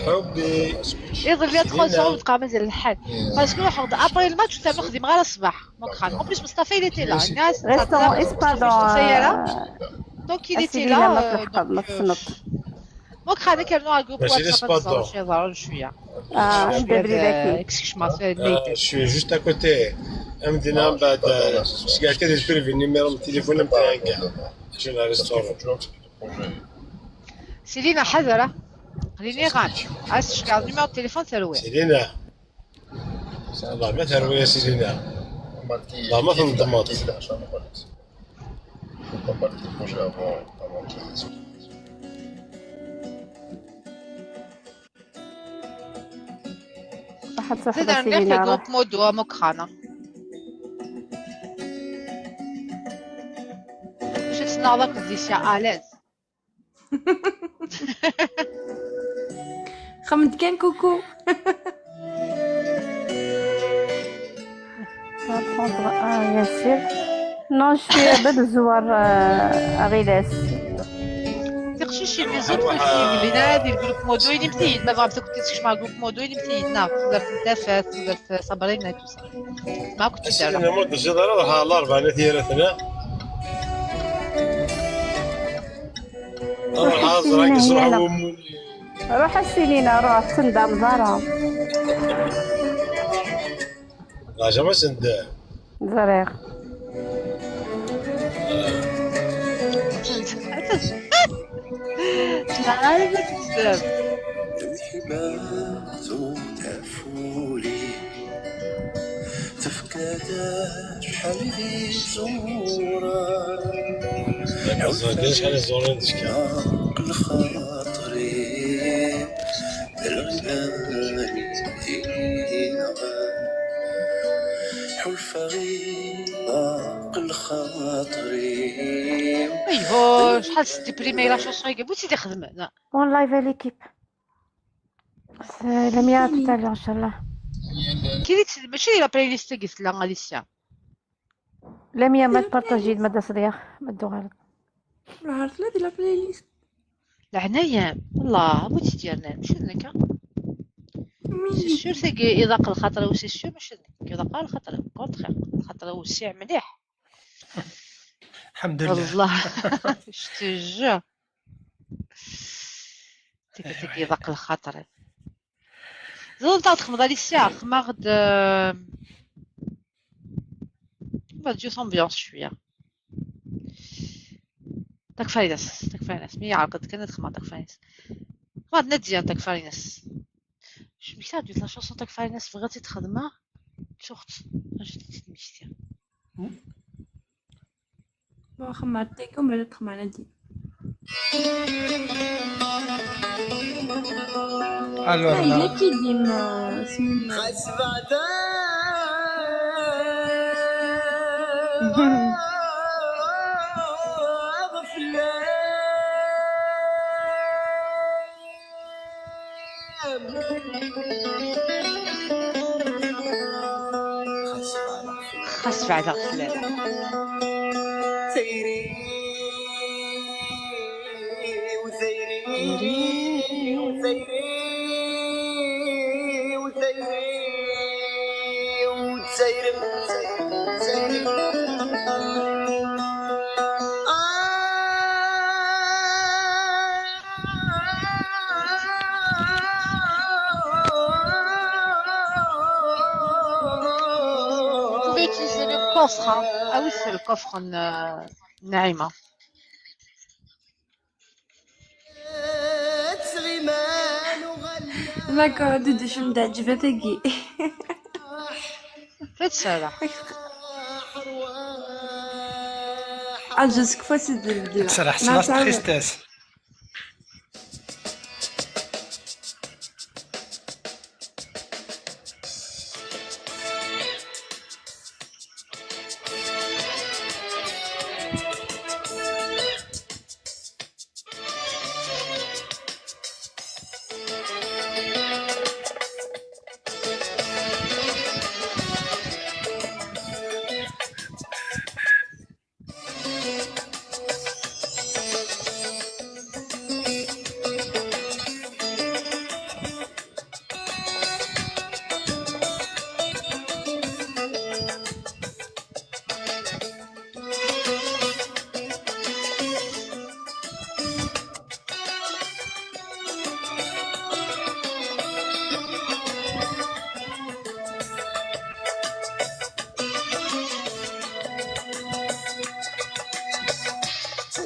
حبي. يظل لي تخرج سيدينا. وتبقى مازال الحال. باسكو واحد ابري الماتش تاع نخدم غير الصباح. مكران. اون بليس مصطفى اللي تي لا. الناس ريستورون اسبادون. دونك اللي تي لا، ما تلحق، ما تصنت. دونك خلينا كنلو على الجروب واتساب، نتهضروا شويه. اه، انت بري ذكي. كسكش ما فيه آه، الميت. Je suis juste à côté. امدينا من بعد، آه، كاع كدير بريفي النيميرو من التليفون نتاعك. شنو ريستورون؟ سيلينا حذرة. خليني غان. عايز تشكي على النيميرو التليفون ثروي. سيلينا. الله ما ثروي يا سيلينا. الله ما تنضمط. صحة، صحة زيد عندي سيدنا. جروب مودو مكرانة. شفت ناضك ديشا آلاز. خمت كان كوكو. اه، ياسر. نو، شوية باب الزوار، آه، غيلاس. تقشيش لي زوتر كي لينا هادي الجروب مودو اللي متيد، ما فهمت كنت تسكش مع جروب مودو اللي متيد، نعم، تقدر تنتفس، تقدر تصبرينا، تو سا. ما كنت أسيدي، دارها. أنا مود الجدارة راها الأربعة، أنا ثيرة ثنا. روح السينما هي لا. روح السينما، روح تندم ضرا. لا، جا ما سند. زرير. لا، لا، بزاف. تفكى شحال ذي زورة. شحال ذي زورة نتشكى. الخاطري بالغنى يدينا. حلفة غير ضاق الخاطري. ايوا، شحال سديبريمي لا شونسون يقول بغيتي تخدم هنا. اون لايف ليكيب. لميا توتالور ان شاء الله. كي ديت ماشي لا بلاي ليست قلت لها غادي الساعه. لميا ما تبارطاجي ما داس رياح ما دو غلط. العرض لا دي لا بلاي ليست. العناية والله بغيتي ديالنا ماشي لك. سي سور تاكي اذا قال خاطر وسي سور ماشي لك اذا قال خاطر كونتخير خاطر وسع مليح. الحمد لله. والله. شتي جو. تيكي تيكي ضاق الخاطر. زول تاع تخمض على الساعة خماغد. بعد جو سامبيونس شوية. داك فاينس، داك فاينس، مي عرقد كان تخمض داك فاينس. خمض نديا داك فاينس. شميتها دوت لا شونسون تاك فاينس بغاتي تخدمها. شوخت. اش تمشتي؟ واخا ما عطيكم ولا تخمعنا دي. الو، هاي لا. كي ديما سمينا. Xas beɛdeɣ fell-am. Vous pouvez utiliser le coffre, hein. Ah oui, c'est le coffre, euh, Naïma. D'accord, Doudou, je me dis, je vais t'aider. Faites ça, là. Ah, je suis facile de le dire. Tserreḥ s tristesse.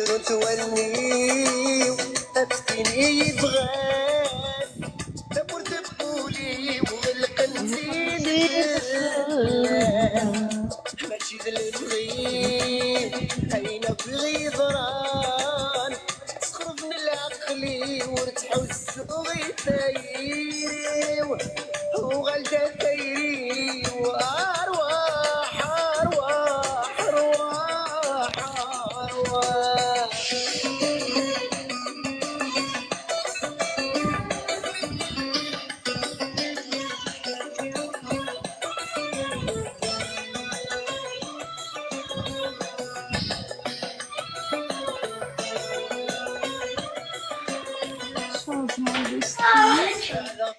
Ttrunt wallen-iw ɣef tin i yi-bɣan, tawwurt n wul-iw ɣelqent-tt-id fell-am. Mačči d lebɣi ayen akk i ɣ-yeḍran, tesxerben lɛeql-iw, ur ttḥussuɣ i tayri-w. Uɣal-d a tayri-w, arwaḥ, arwaḥ, arwaḥ, arwaḥ. Changement de style.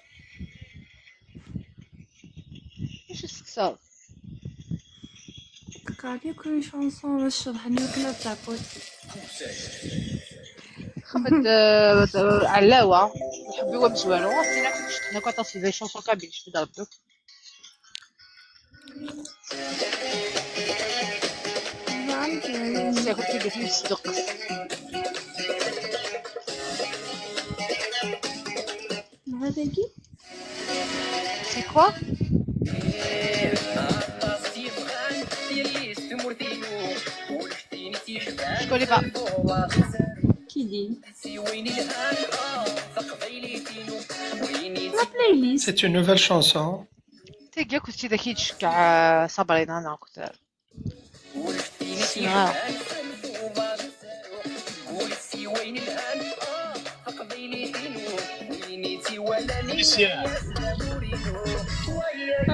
ايش السكسار؟ Tqerreb yakk une chanson bac ceḍḥen yakk la tɛeqqut. Xmed, eh, ɛlawa, iḥebbi wa mezwaru, tina kullec, tina kwa tasli des chansons kabyles, je peux dire. Ẓer amek i d-yesdeqqes. Mɛa dagi? C'est quoi? Je connais pas. Qui dit? La playlist. C'est une nouvelle chanson. Tagi akked tidak i d-tcekkeɛ, eh, Sabrina neɣ akked, eh, ssineɣ ara. Alicia.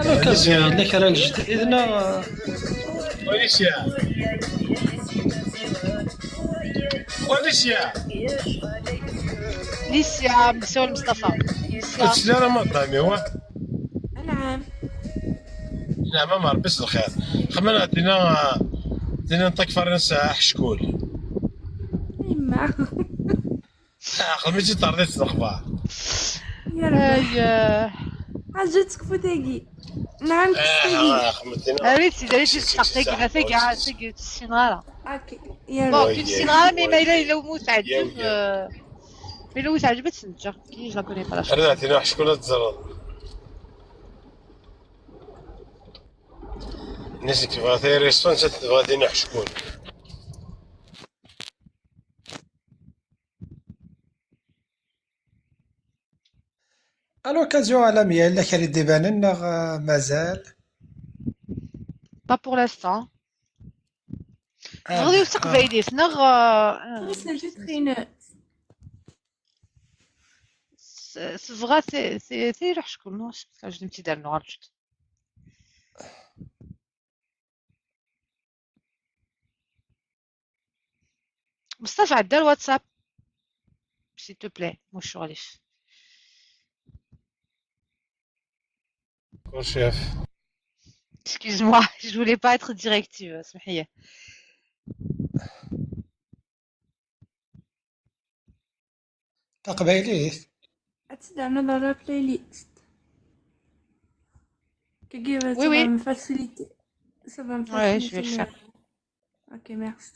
Alicia, yella kra n jdid neɣ? Alicia. Alicia. Alicia, Msawel Mustafa. Alicia. Ur tesli ara madam-iw, ah? Anɛam. Anɛam, am Ṛebbi s lxir. Xemma, tina, tina n takfar-ines Aḥeckul. Yemma. Aql-mi tt-terdiḍ s lexbar. Ya Rebbi. Ay, eh. Ḥaǧa tekfu tagi. Nɛam, ah, tagi. Ah, xemmet-ina. Arut-tt-id, arut-tt-id, tagi, tagi, tagi, ur tt-ssineɣ ara. Ok, ya Rebbi. Bon, ur tt-ssineɣ ara, mais ma yella, yella umi teɛǧeb, eh, ma yella umi teɛǧeb, ad tt-neǧǧ. Qui je la connais pas, la chanson. Rniɣ tin uḥeckul ad teẓreḍ. Nitni tebɣa tayri ṣṣenṣ, tebɣa tin uḥeckul. À l'occasion, a Lamia, yella kra i d-ibanen neɣ, euh, mazal? Pas pour l'instant. Ah, tebɣiḍ yiwet taqbaylit, neɣ, euh, s-, tebɣa ti-, ti-, tayri uḥeckul, non, je, je ne t'y donne pas. Mustafa, عدى الواتساب. S'il te plaît, مش شغلي. Mon chef. Excuse-moi, je voulais pas être directive, اسمح لي. Taqbaylit. Attends, on a dans la playlist. Oui, oui. Ça va me faciliter. Ça va me faciliter. Ouais, je vais le faire. Ok, merci.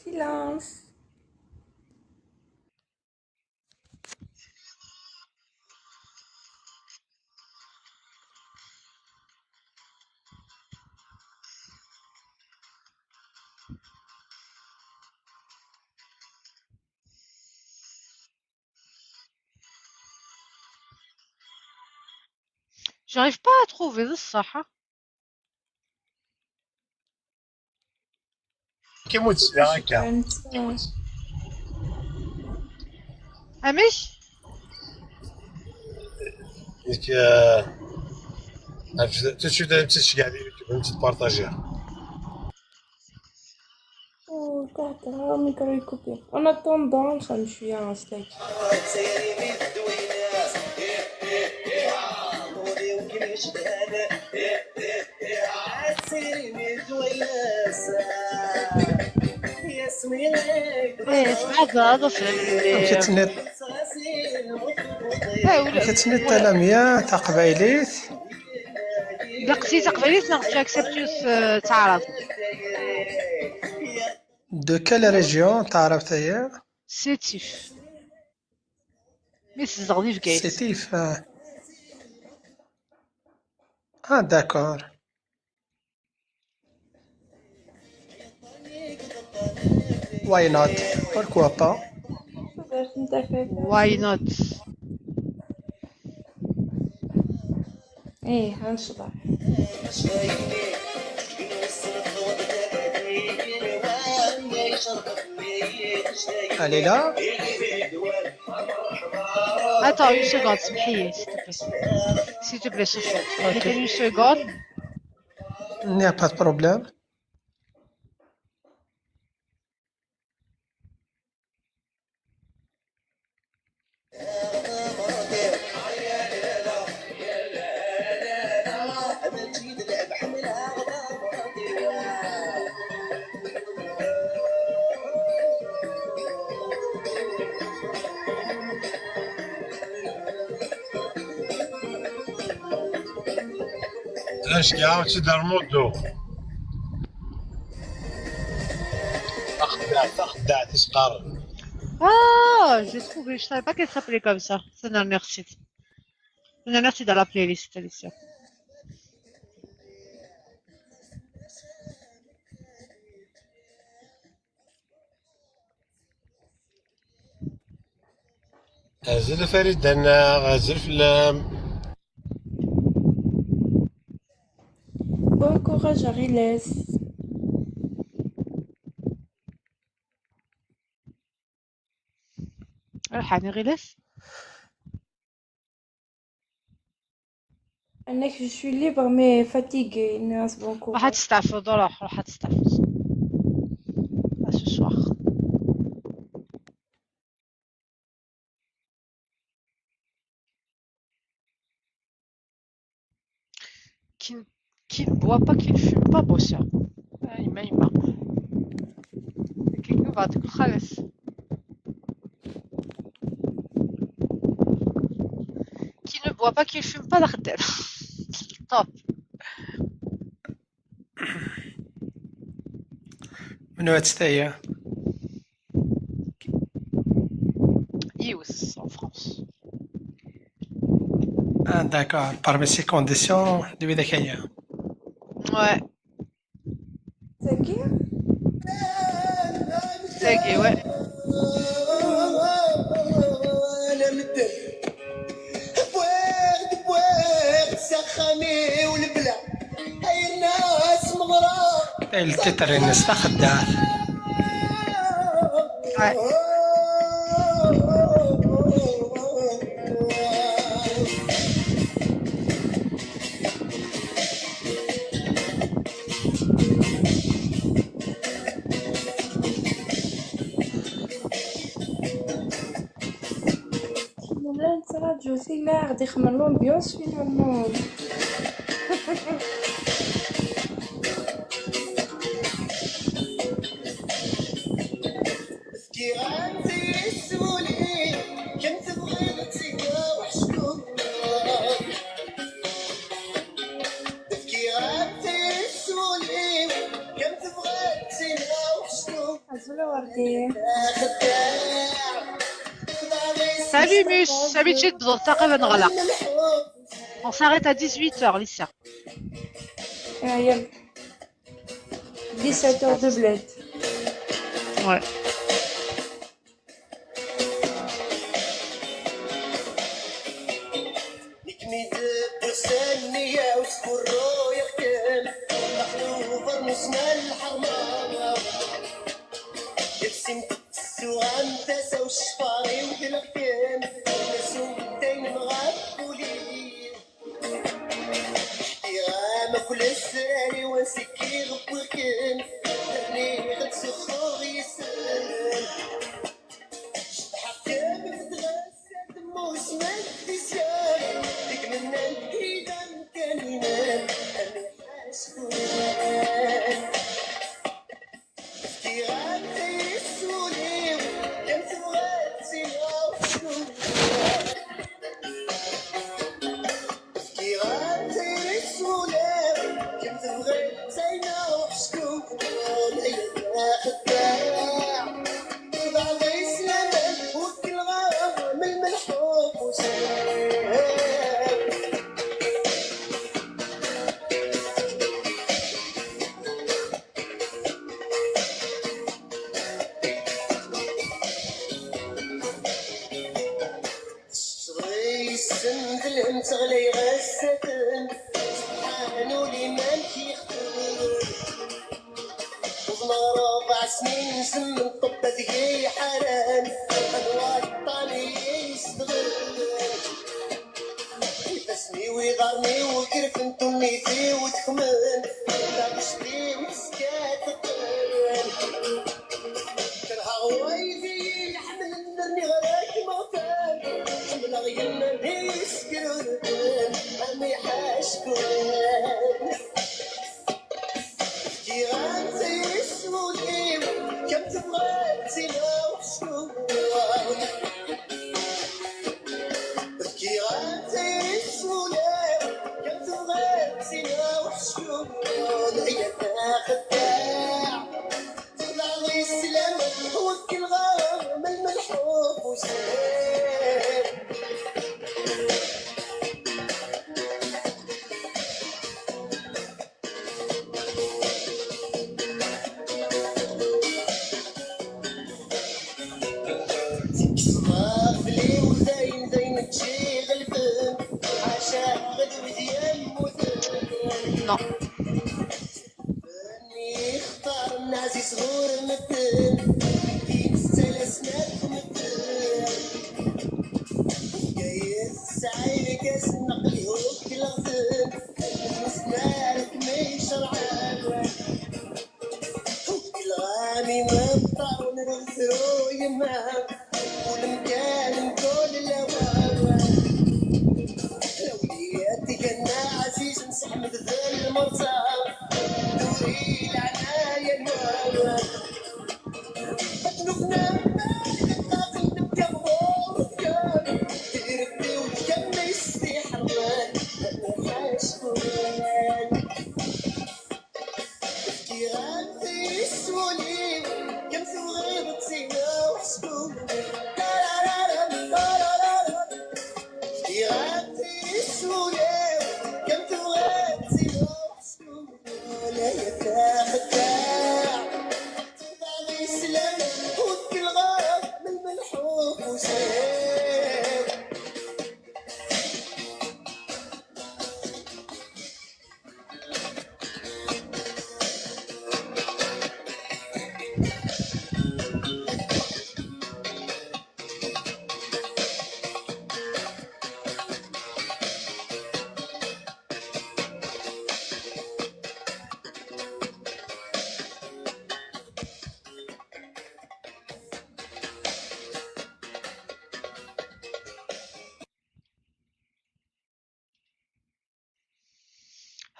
Silence. J'arrive pas à trouver, d ṣṣeḥ. كيما تسمع هكا. Amek? Donc, euh, tout de suite, tu te partager. وكاع الميكرو يكوبي. En attendant نخمم شوية نستيك. ايه، هذا هذا في كتنت. كتنت تلامية تقبايليت. دقتي تقبايليت نغ تشاكسبتيوس، آه، تعرف. De quelle région تعرف تايا؟ Sétif. Mais c'est Zardif Gates. Sétif, ah. Ah, d'accord. Why not? Pourquoi pas? Why not? ايه، هنشبع. Allez là. Attends une seconde, s'il te plaît. S'il te plaît, chouchou. Ok. Une seconde. Il n'y a pas de problème. Amek i tt-id-rmudu. Taxeddaɛt, taxeddaɛt, i s-qqaren. Ah, j'ai trouvé, je savais pas qu'elle s'appelait comme ça. Ça, non, merci. Ça, non, merci dans la playlist, Alicia. Azul a Farida-nneɣ, azul fell-am. Bon courage à Riles. Ruḥ, ɛni ɣilas? Annak, je suis libre, mais fatiguée, yenna-as bon courage. Ruḥ ad testeɛfuḍ, ruḥ, ruḥ ad testeɛfuḍ. À ce soir. Qui, qui ne boit pas, qui ne fume pas, bosseur. Ah, yemma, yemma. Qui ne boit pas, qui ne fume pas, bosseur. Qui ne boit pas, qui ne fume pas, d axeddam. Top. Menwat taya? Yiwet, en France. Ah, d'accord. Parmi ces conditions, de widak aya. Ouais. Tagi? Tagi, ouais. Ay, le titre-ines d taxeddaɛt. Ouais. Nella nettraǧu tili ad ixemmem l'ambiance, finalement. Fkiɣ-am tisuli, kemm tebɣiḍ ad tt-id-aweḥ ckuq. Fkiɣ-am tisuli, kemm tebɣiḍ ad tt-id-aweḥ ckuq. Azul a Werdi. Salut Mus, salut Jid, beẓẓeɣ ttaqib ad neɣleq. On s'arrête à dix-huit heures, Lisa. Aya. Dix-sept heures de bled. Ouais. Nekk mi d-wwiɣ s nniya-w skurruyeɣ-kem, daxel ubeṛnus n lḥerma. Yelsim tsuɣam tasa u ccfar-iw dleɣ-kem, tasumta-inem ɣef wul-iw. Ḥkiɣ-am akk lesrar-iw ansi k-iɣ wwiɣ-kem, rniɣ ad ttzuxxuɣ yis-m. Cedḥeɣ-kem f tɣessart n usman d tizya, deg mennan id amkan-inem, am iḥackun. Fkiɣ-am tisuli-w, kemm tebɣiḍ ttiniɣ ckuq. Fkiɣ-am tisuli-w, kemm tebɣiḍ ttiniɣ ckuq. Ay a xeddaɛ, tebɛeḍ-iyi s laman, wekkleɣ-am lmelḥ ufus. Tecceḍ-iyi ssendlen, ɣlay ɣassaten, subḥan ul-im amek yexdem. Uḍneɣ ṛebɛ snin, zem n ṭṭebba deg-i ḥaran, anwa ṭṭan i yi-yesdɣen. Ifassen-iw, iḍarren-iw, gerfen, ddunit-iw tekmen, taɣect-iw teskateqen. Kerheɣ waydi i yi-iḥemmlen, rniɣ ar akken ɣfan. Ḥemmleɣ yemma-m i yeskrurfen, am iḥackun. Fkiɣ-am tisuli-w, kemm tebɣiḍ ttiniɣ uḥeckun. Fkiɣ-am tisuli-w, kemm tebɣiḍ ttiniɣ uḥeckun. Ay a xeddaɛ, tebɛeḍ-iyi s laman, wekkleɣ-am lmelḥ ufus. Tekkseḍ aɣbel-iw, dayen, dayen, ǧǧiɣ lfen. Ḥaca ɣed wid yemmuten. Non. Ixtar n ɛziz ɣur medden, i nettalas akk medden. عينك اسنق ليهم كلغتن، نسمالك ما يشرعان. الغامي ما بطارون نغفرو يما، والمكان نقول الاوان. لوليات تجنى عزيز نسحمد ذا المرسى، دوري العناية الوان. نبنى ما يلقى قلبك يا غور، يا ربي ويا ما يستحرمان. وحشكون.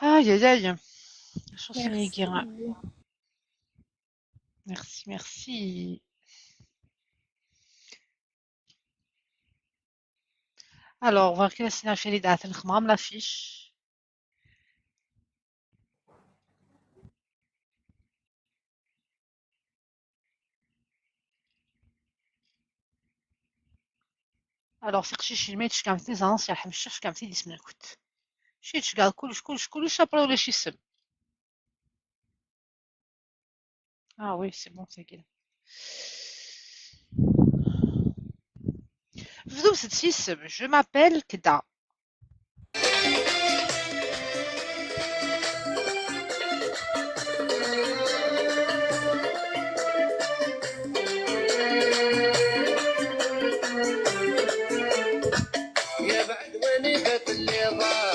Aïe, aïe, aïe. Merci. Merci, merci. Alors, on va regarder si la chérie d'Athènes, comment la fiche. Alors, c'est que je suis mais tu comme tes anciens, je suis comme tes dix minutes. Je suis tu gars cool, cool, cool, ça prend les chisses. Ah oui, c'est bon, c'est guéri. Vous êtes six, je m'appelle Kda. يا بعد وين بات اللي ضاع،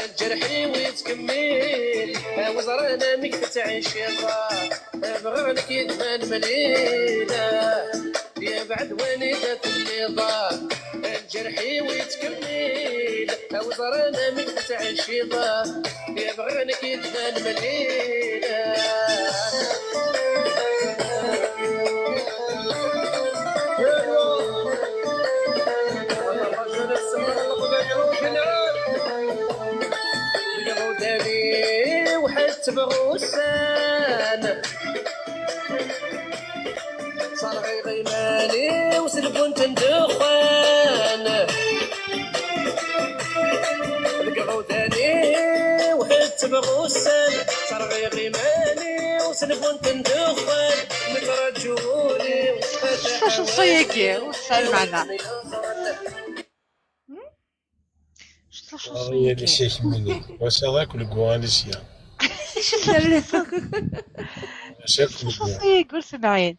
الجرح ويتكمل، وزرنا مك تعيش يا ضاع، بغير لك يدمان مليلة. يا بعد وين بات اللي ضاع، الجرح ويتكمل، وزرنا مك تعيش يا ضاع، يا بغير لك يدمان مليلة. وحدت بغوسان، صار غير غيماني وسلبونت ندخان. القعوداني وحدت بغوسان، صار غير غيماني وسلبونت ندخان. مترجوني شو، شو الصيكي؟ وش المعنى؟ شو، شو آه، يا الصيكي؟ لي شيخ مني. واش هذاك الكوان الشيا؟ شو الصيكي؟ قول سمعين.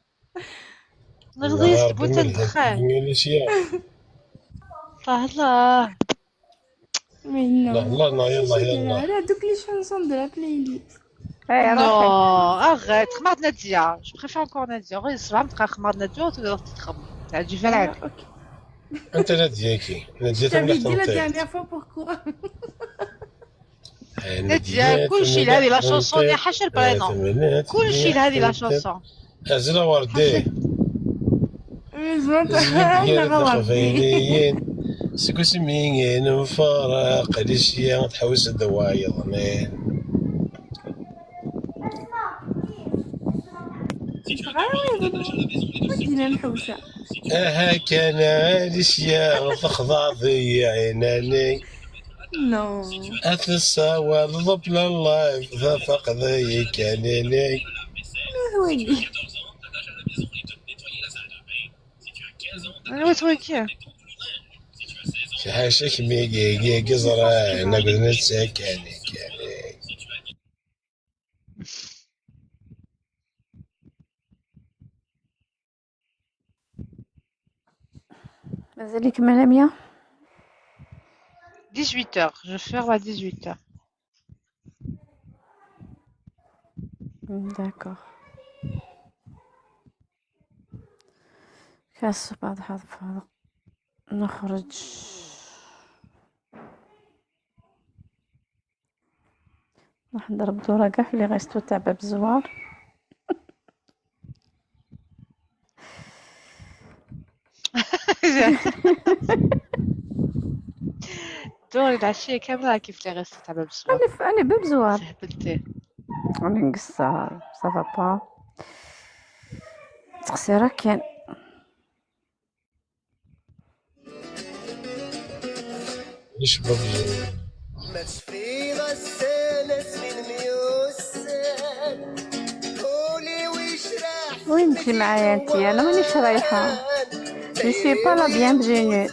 نغضي يا ربي، يستبوت من الدخان. هاد الشيا. الله الله. Mais non. لا، لا، لا، يلا، يلا. على دوك les chansons de la playlist. ايه، نو، روحي. اغيت خمارت نادية. Je préfère encore نادية. غير سبعة دقائق خمارت نادية وتقدر تتخم. تعجبها العيب. اوكي. انت نادية كي؟ نادية. Je t'avais dit la dernière fois pourquoi. نادية، كلشي لهذه la chanson، يا حاشا البرينو. كلشي لهذه la chanson. هزلة وردي. زوين، زوين، أنا غلط. تقبيليين. سكو سميين مفارق، ليشيا تحوس الدوايض. غاوي، ودينا الحوسة. اها كان ليشيا تخضع ذي عيناني. نو. أتساوى الضبل اللايف ذا فقدي كانيني. هوي. انا وين كيا؟ شحال شك ميكي كي زرا نقدر نتسكن كاني. مازال يكمل مية. dix-huit heures. Je ferme à dix-huit heures. D'accord. كاس بعد حظ فرق. نخرج. راح نضرب دورة كاع في les restos تاع باب الزوار. دوري العشية كاملة راكي في les restos تاع باب الزوار. انا ف... انا باب زوار. هبلتي. راني نقصر، ça va pas. تقصيرة كان. ليش باب الزوار؟ وين تجي معايا انتي؟ انا مانيش رايحة. Je suis pas la bienvenue.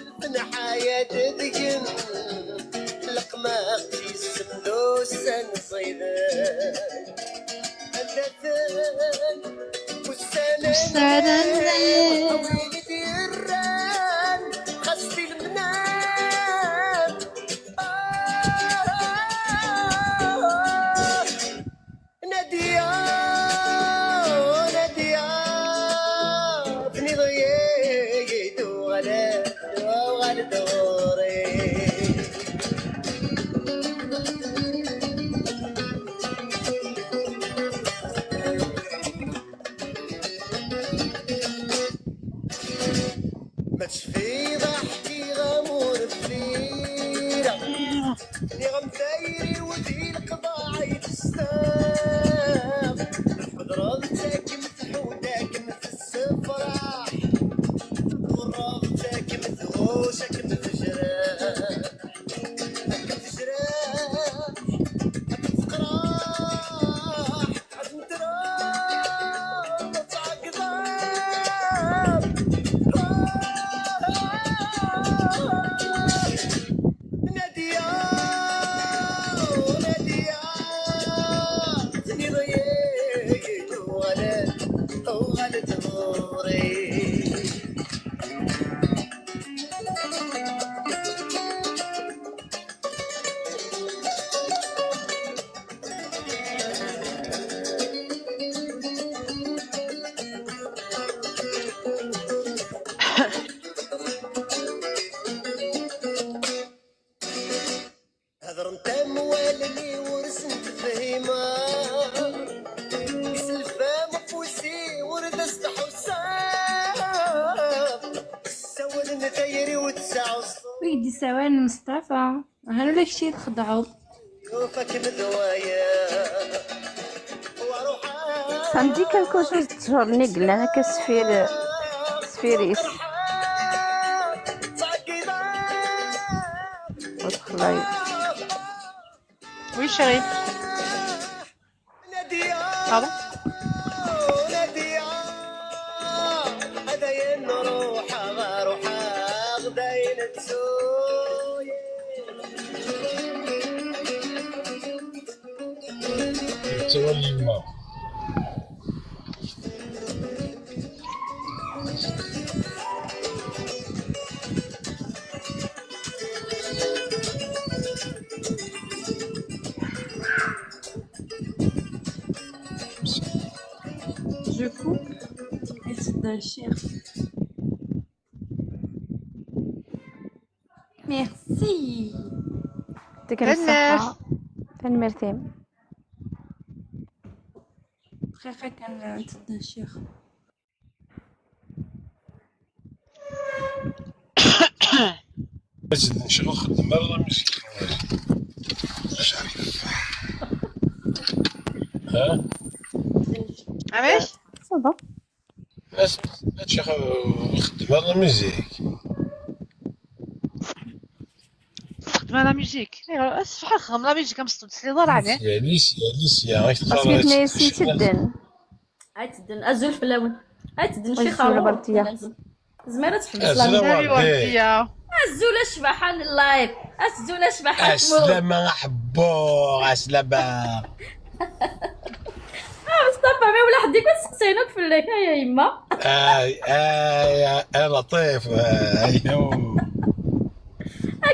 ويدي سوان مصطفى. هانو داكشي تخدعو. Ça me dit quelque chose تشهر نقلة هكا سفير، سفيريس. وتخلاي. Oui, chérie. Pardon. Tawali yemma. Je coupe. Merci. يعطيك الصحة. تنميرتي. دقيقة كان تدا الشيخ. بس نشغل خدمة ولا مش؟ مش عارف. ها؟ علاش؟ صافا. بس هادشي خ-، خدمة لا ميوزيك. خدمة لا ميوزيك. ايوا، اش بحال خدمة لا ميوزيك كنصدو تسلي دار عليه. يا ليس، يا ليس، يا غير اسميتنا يا سي تدن. هاي تدن ازول فلاون. هاي تدن وين شي تسولو خاوة. برتيا. زميرة تحبس أزول لا. سامي وردي. وردية. ازول شبحان اللايف. ازول شبحان عسلامة حبو، عسلامة. مصطفى، ما ولا حد يكون سقسينوك في الليك، هيا يما. آي، آي، آي، لطيف، آي، هو.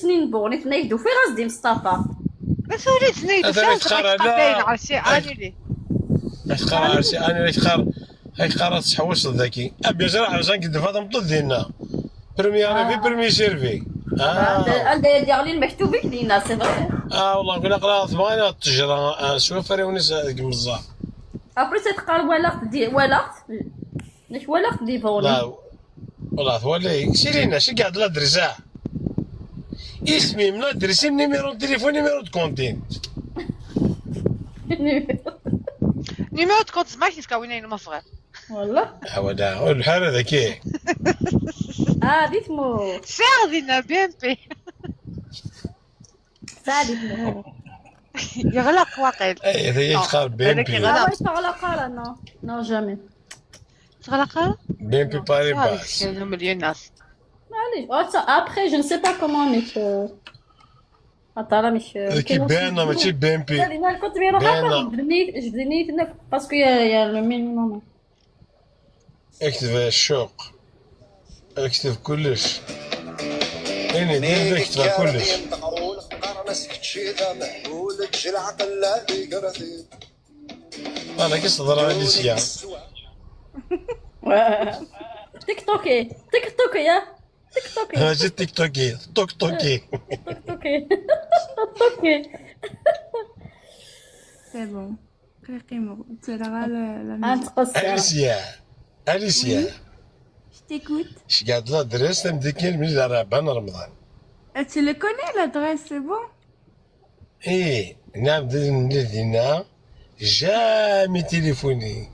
snin n buɣni, tenna-ak-d ufiɣ-as-d i Mustafa. Ma tura tenna-ak-d ufiɣ-as-d i Mustafa. Ay, ay, teqqar, ay, teqqar, ay, teqqar, ay, teqqar, ad tettḥewwiseḍ daki. Ah, bien sûr, ḥbes anki d-teffeɣ tameṭṭut dinna. Premier arrivé, premier servi. Ah. Anda, anda i d-yeɣli lmektub-ik dinna, c'est vrai. Ah, والله, كنا قرا ثمانية تجرى، آه، سوى فريونس ديك مزار. Après, c'est تقار ولاغت دي، ولاغت. نك ولاغت دي فوني. لا، والله، تولي. سيرينا، شي قاعد لا درزا. اسمي، من درسي، numéro de téléphone, numéro de compte. Numéro de compte, c'est moi qui suis وين ما صغير. والله. هو ده، هو الحال هذا كي. اه، دي ثمو. سعدنا بي ام بي. سعدي ثمو. يغلق واقيل. اي، هذا يتقال بي ام بي. لا، ما يتغلق لا، نو. نو، جامي. تغلق؟ بي ام بي باريباس. مليون ناس. معليش. Après, je ne sais pas comment نيت. حتى راه مش كي بان، ماشي بي ام بي. كنت بيروح. جبدني، جبدني هناك parce que il y a le minimum. اكتب الشوق، اكتب كلش. انا دير اكتب كلش. انا كي صدر على الاسيا. تيك توكي، تيك توكي يا تيك توكي. ماشي تيك توكي، توك توكي. توك توكي. توك توكي. C'est bon. قيمو ترى غا لا. انت قصة. اليسيا، اليسيا. Je t'écoute. اش قاعد تهضري اصلا؟ ديك من راه بان رمضان. Tu le connais l'adresse, c'est bon. ايه، نعم، دينا jamais téléphoné.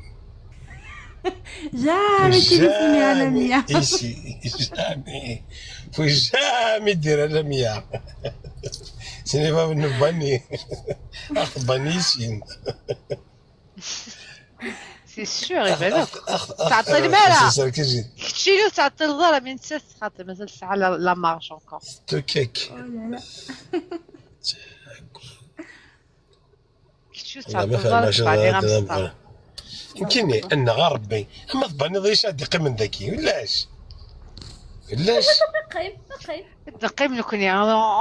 Jamais téléphoné على مية. Ici, jamais. Faut jamais dire على مية. سيني باب نباني. اخ بانيسين. C'est sûr, يبان لك. تعطي المالا. كتشيلو تعطي الزهرة من سس خاطر مازال ساعة la marche encore. توكيك. كتشوف تعطي الزهرة تبعني غمسطة. يمكن ان غا ربي اما تبعني ضيش هاد يقيم من ذكي ولاش؟ ولاش؟ قيم قيم. دقيم نكوني،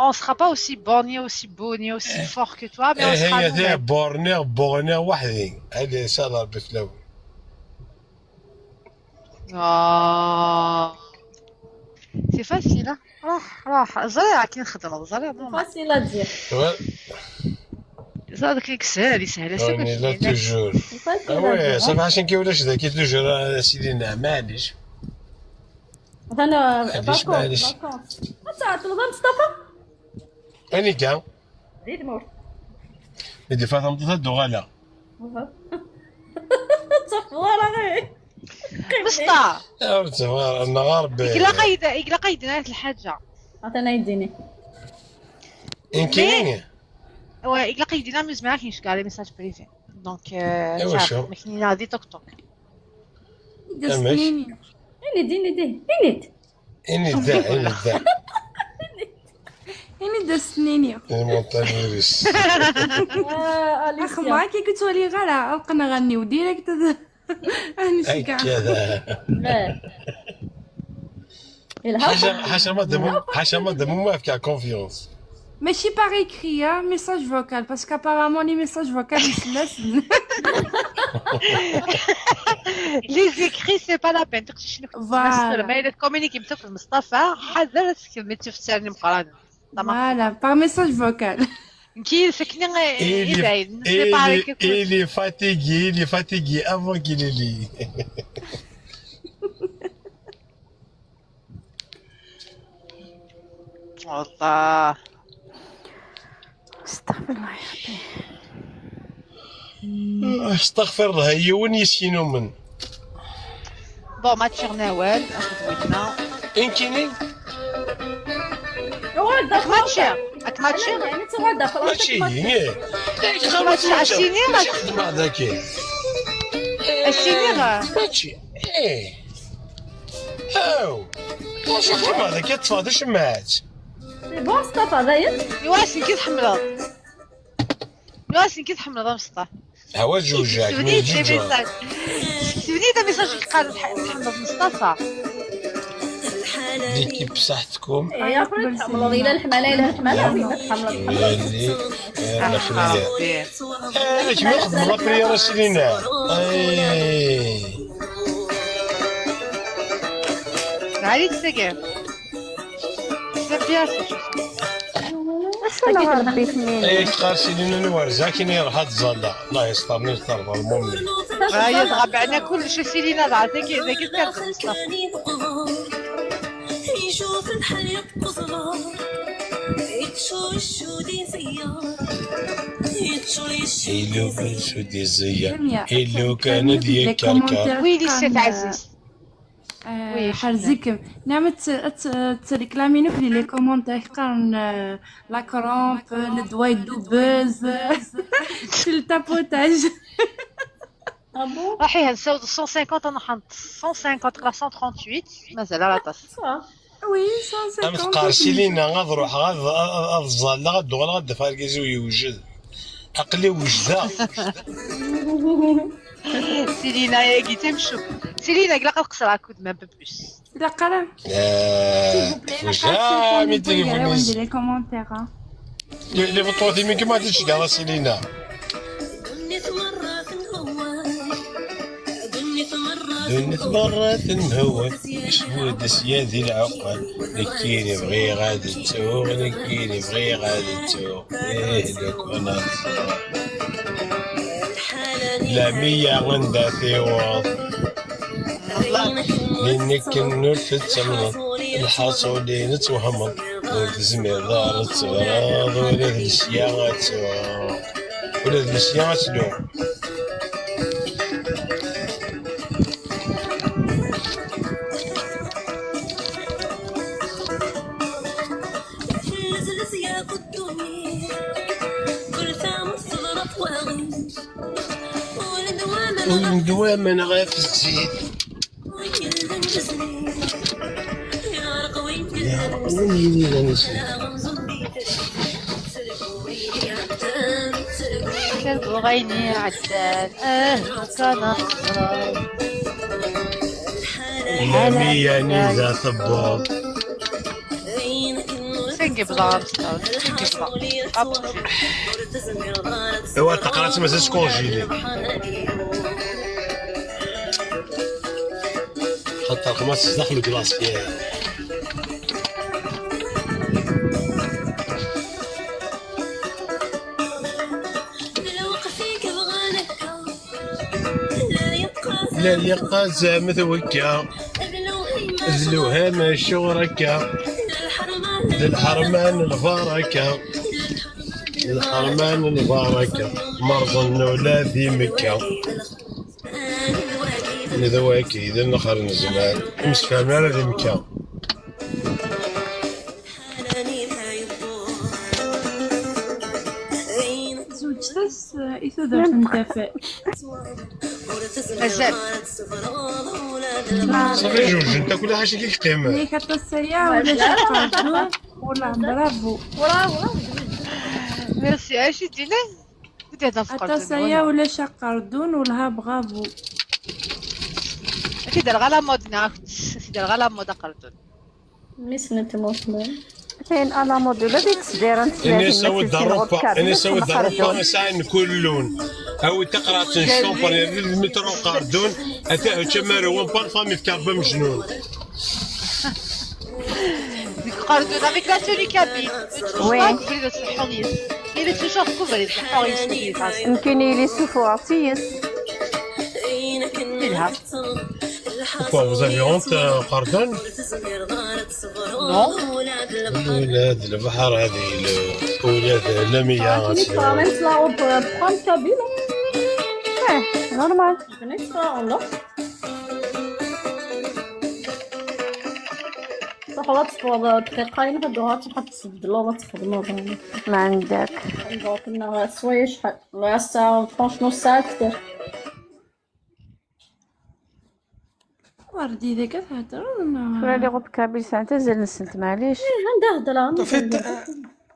on sera pas aussi borné, aussi beau, ni aussi fort que toi, mais on sera nous-mêmes. Borné, borné وحدي. هذه سال ربي في الاول. آه. C'est facile, hein. راح، راح. زريعة كي نخدم، زريعة. Facile à dire. زاد كي يسهل، يسهل. لا، toujours. Ah ouais, صافي، عشان كي ولاش ذاكي toujours، آه، سيدي، نعم، معليش. انا معليش، معليش. ما تعطل مصطفى. اني كان. زيد مور. يدي فاطمة تدو غالا. صافي، voilà غير. بسطة. يا ولد صغار، انا غارب. يقلا قيد، يقلا قيد هاد الحاجة. عطينا يديني. انكيني. ايوا، يقلا قيد دينا ميوز معاك نشكى على message privé. Donc, euh, ايوا شو؟ مكينا دي توك توك. دسنيني. اني ديني دي. اني. اني دا، اني دا. اني دسنيني. المونتانيريس. اخ، ما كي كنت ولي غير القنا غني وديريكت. انا شكا. حاشا، حاشا ما دمو، حاشا ما دمو ما فيها confiance. ماشي par écrit, hein, message vocal, parce qu'apparemment les messages vocaux يسلسن. Les écrits, c'est pas la peine. تقصد شنو؟ Voilà. ما إلا تكومينيكي متفق مصطفى، حذر تكتب متفسرني مقران. Voilà, par message vocal. Nekk yid-s akken i, i d ayen. Il est fatigué, il est fatigué avant qu'il lit. Allah. Astaɣfirullah ya Ṛebbi. Astaɣfirullah, yiwen yes-i numen. Bon, ma tččiɣ nawal, axed winna. Inkini? Ak ma tččiɣ, ak ma tččiɣ. Mačči, eh. Ak ma tččiɣ, asini, mačči xedmeɣ daki. Asini, eh. Mačči, eh. Aw! Acu xedmeɣ dagi, ṭṭfeɣ tacemmaɛt? Bon, Mustafa, dayen? Iwa asen ki tḥemmleḍ. Iwa asen ki tḥemmleḍ, a Mustafa. Awa, jujak, mi jujak. Sktebni-d amisaj yeqqaren tḥ-, tḥemmleḍ Mustafa. L'équipe بصحتكم. Ay, akk tḥemmleḍ, ila leḥmala, ila leḥmala, win ma tḥemmleḍ, tḥemmleḍ. Wali, eh, la prière. Eh, kemm i xedmeḍ la prière a Selina. Ay. Ɛli tagi. Tagi tagi. Ay, teqqar Selina n Werza, akken iruḥ ad tẓalla. Allah yesṭer, nir terḍa lmumni. Ay, dɣa beɛna kullec a Selina, dɣa tagi, tagi terḍa. Ilugan s udiziya, ilugan ad yekkerker. Wid i s-tɛezzizt. Oui, ḥerzikem. Nɛam ad t-, ad t-, ad treklamim akk di les commentaires, qqaren, euh, la crampe, le doigt doubeuse, c'est le tapotage. Ah bon? Raḥ ihi nessaweḍ cent cinquante, ad nruḥ cent cinquante, la cent trente-huit, mazal ara aṭas. Oui, cent cinquante. Am teqqar Selina, ad ruḥeɣ ad, ad, ad ẓẓalleɣ, ad d-uɣaleɣ, ad d-afeɣ argaz-iw yewjed. Aql-i wejdeɣ. Selina, yagi d tamcumt. Selina, ilaq ad qeṣṣreɣ akud ma un peu plus. Ilaq ara. Eh, s'il vous plaît, ilaq ad jamais téléphoner. Di les commentaires, hein. Li, li beṭṭutin-im ma tceggeḍ a Selina. Ddunit merra tenhewwal, icbu-d sya di lɛuqqal. Nekkini bɣiɣ ad ttuɣ, nekkini bɣiɣ ad ttuɣ. Ih, lukan ad ttuɣ. Lamiya anda tiweḍ. Di nekken ur tettamneḍ, lḥaṣul-ines twehmeḍ, ur tezmireḍ ara ad teɣreḍ ula d lesya ad tsuɣeḍ, ula d lesya ad tluɣ. Ul n waman ɣef zzit. Yeɛreq win yellan zzit. Kerbeɣ ayen iɛeddan, ah, kan ad teẓreḍ. Lamiya anida tewweḍ. Sengibḍa, sengibḍa. Ewa, taqerɛet mazal skonjili. Xaṭer xmas sdaxel n glacier. La yeqqaz am twekka, d lewham acuɣer akka, d lḥerma n lbaraka, d lḥerma n lbaraka, merẓen ula di Mekka. Nid waki d nnexer n zzman, ur msefhamen ara di Mekka. Zewǧet-as, eh, i tudert n tafat. Mazal. Safi, zewǧent akk, ulac acu i k-yeqqimen. Yak aṭas aya, ulac aqerdun. Wala, bravo. Bravo. Merci, acu d-yenna? Aṭas aya, ulac aqerdun, wala, bravo. Ad t-id-rreɣ à la mode, neɣ ad t-id-rreɣ à la mode aqerdun. Mmi-s n tmurt-nni. Tin à la mode, ula d ttesdira n teslatin, ini-as awi-d Arupa, ini-as awi-d Arupa, asɛan kullun. Awi-d taqerɛet n chambre, yerna d mi truḥ ɣer ddun, ata hečč amaru, un parfum ifka Rebbi amejnun. Deg Pardon, avec la tenue kabyle. Oui. Nekkini yili sufuɣeɣ-tt yis. Yelha. Pourquoi, vous avez honte, euh, pardon? Non. Ula d lebḥer hadi, ula d lamiya. Eh, normal. Truḥeḍ ad teffɣeḍ dqiqa, ayen ad d-tuɣal ad tbeddleḍ, ad txedmeḍ. Ma ɛendak. Nruḥ nneɣ swaya acḥal? Ass-a, franchement, ssaɛa akter. Ur d-yid akka theddreḍ, neɣ? Tura les groupes kabyles sɛant azal-nsent, maɛlic. Eh, anda heddreɣ? Tufiḍ.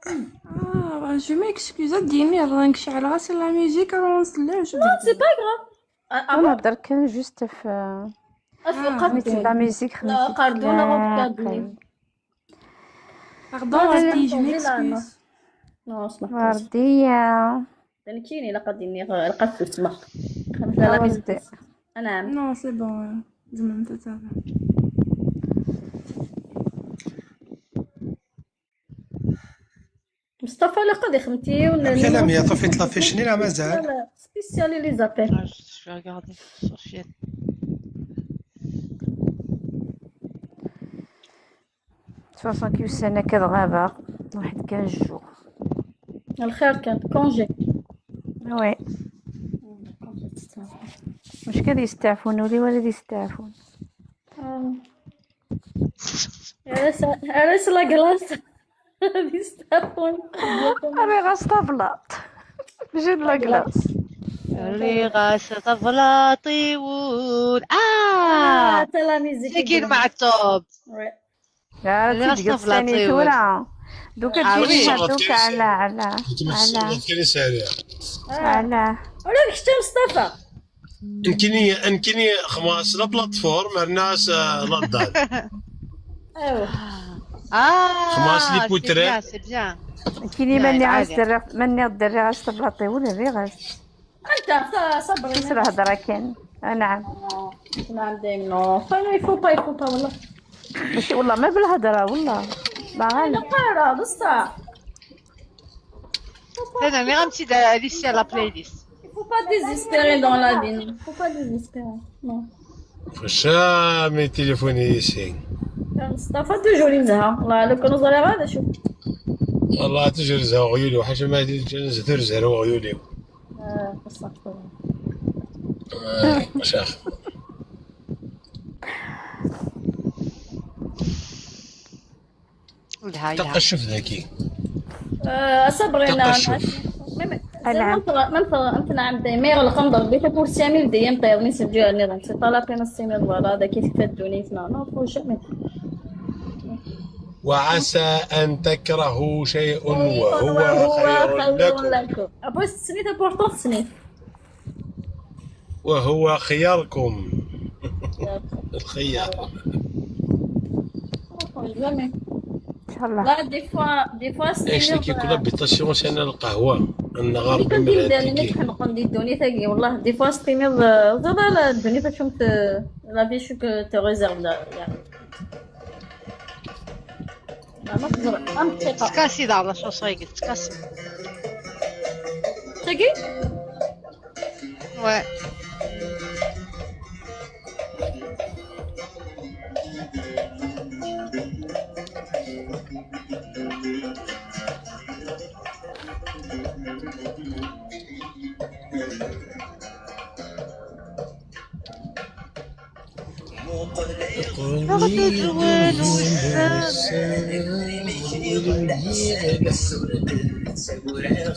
Ah, je m'excuse, ad d-yini rrank, ceɛleɣ-as la musique, alors on se lève. Non, c'est pas grave. Ah, ah bon? Nehder kan juste f... Af... Ah. Qardun. La musique, la musique. Qardun, la robe kabyle. Pardon, ah, Wardi, je m'excuse. Non, اسمح. Wardiya. D nekkini ilaq ad d-iniɣ, ilaq ad susmeɣ. Xemsa la musique. Anɛam. Non, c'est bon, euh, tzemremt ad terremt. Mustafa ilaq ad ixdem yiwen n... Amek alammi tufiḍ la fiche-nni neɣ mazal? Spécial, spécial i les appels. Ah, je vais regarder sur chaîne. De toute façon, kif ussan akka ad ɣabeɣ, waḥed kan jours. Lxir kan, congé. Oui. Mačči kan ad yesteɛfun, ul-iw ara ad yesteɛfun. Ah. Err-as, err-as la glace. Ad yesteɛfun. Rriɣ-as tablaḍt. J'ai de la glace. Rriɣ-as tablaḍt i wul. Ah! Ah, c'est la musique. C'est qui le Maɛtub? Ouais. Rriɣ-as tablaḍt i wul. Tura. Duka ah, oui. Duka, ala, ala, ala. Ala. Ula d kečč a Mustafa. Nekkini, nekkini xmas la plateforme, rnas, euh, la dalle. Ah, xmas les poutres. C'est bien, c'est bien. Nekkini ma nniɣ-as derriɣ, ma nniɣ derriɣ-as tablaḍt i wul, rriɣ-as. Anta, sa-, Sabrina? S lhedra kan. Ah, naɛam. Ah, naɛam, dayem, non. Enfin, il faut pas, il faut pas, wallah. Mačči, wallah, ma belhedra, wallah. Ma ɣaleb. Ur ilaq ara, bṣaḥ. Tenna, nniɣ-am-tt-id, Alicia, la playlist. Il faut pas désespérer dans la vie, non. Faut pas désespérer, non. Faut jamais téléphoner ici. Mustafa toujours yezha. Wallah, لو كان ظهر هذا شو. Wallah, toujours yezha uɣyul-iw. Ḥaca ma yella nezha ur zhiɣ ara uɣyul-iw. Ah, بصح. Ah, maca. Lha, lha. Taqacuft dagi. Ah, Sabrina, taqacuft. Ma, ma, ma nfeɣ, ma nfeɣ, ma nfeɣ, ma nfeɣ, ma nfeɣ, ma nfeɣ, ma iɣleq amḍer, bi tawwurt Sami d-yemṭi, nni s lǧiha nniḍen, c'est pas la peine ad s-tiniḍ, voilà, dagi tekfa ddunit, non, non, faut jamais. وعسى أن تكرهوا شيئا وهو خير لكم. Après, c'est important, c'est وهو خياركم. الخيار. Inchallah. لا، des fois، des fois ايش تكي كل بيتاسيون سنة القهوة. النغار بالمغرب تكي. نحن نقول دي الدنيا تاقي، والله des fois تيميض، زعما لا، الدنيا تشوف la vie شو que te réserve là، يعني. ما تزرع، ما تشيطة. تكاسي لا، لا، شو صايق، تكاسي. تاقي؟ Ouais. Tɣeddu-d wul ussan.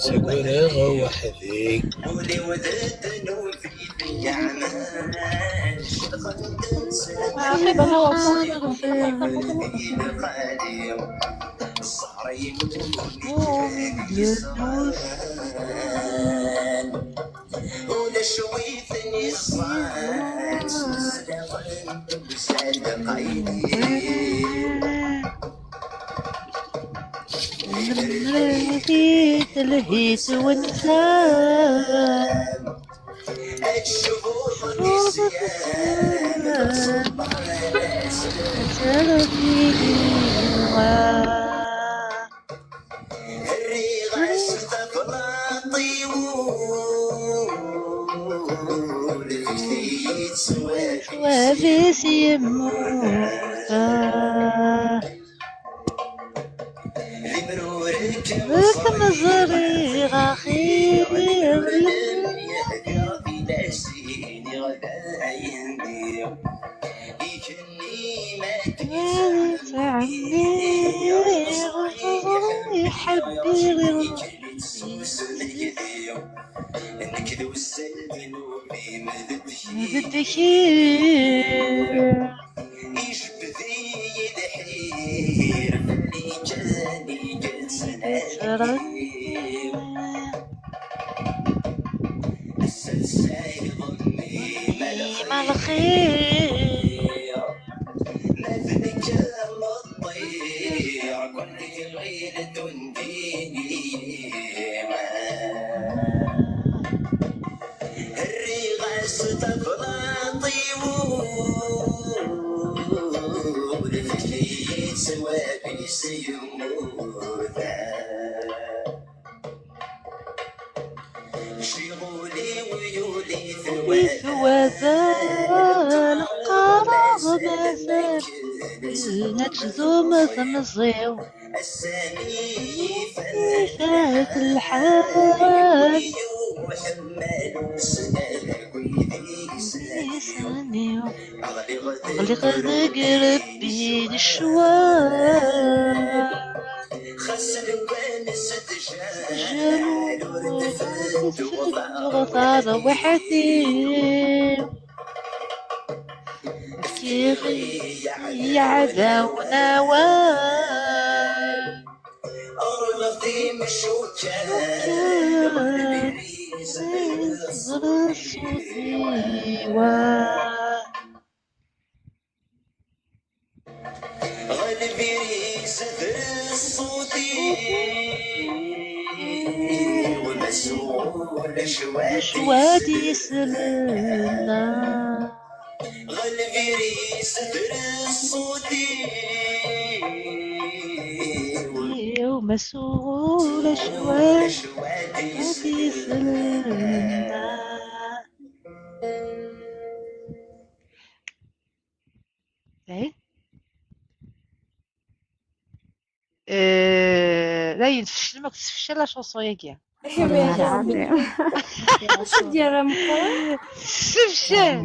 Segreɣ weḥd-i. Ulac wi ten-ixṣan s leslaɣen n usaddeq-ayni. Lemmer di telhit wensan, ad cbuḥ di syan, ad ṣebber. Wabis yemmut. Ur kem-ẓriɣ axir. Iḥebbi. Nekk d uzzal d nnubi-m d ddkir. Ijebbed-iyi lḥir, fell-i kan i yettnadi. Ass-a tesɛiḍ-iyi ma lxir. Ma d nekk a meṭṭir, kul tiɣilt undin-iyi. Rriɣ-as tablaḍt i wul, fkiɣ-as wabis yemmut. Ccɣel-iw yuli-t wazal, qqareɣ mazal, ad tdum temẓi-w. Ifat lḥal. Ɣliɣ deg rebbi n ccwa. Ǧǧan ur tfedduɣ tarwiḥt-iw. Fkiɣ i yiɛdawen awal. Teẓra ṣṣut-iw. Ɣleb-iyi s ṣṣut-iw, ma s ulac wad yeslen. Ɣleb-iyi s ṣṣut-iw, ma s ulac wad yeslen. Dayen. Euh, dayen tfeclem akk, tessefcal la chanson-agi. Acu d-yerra Meqqran? Tessefcal.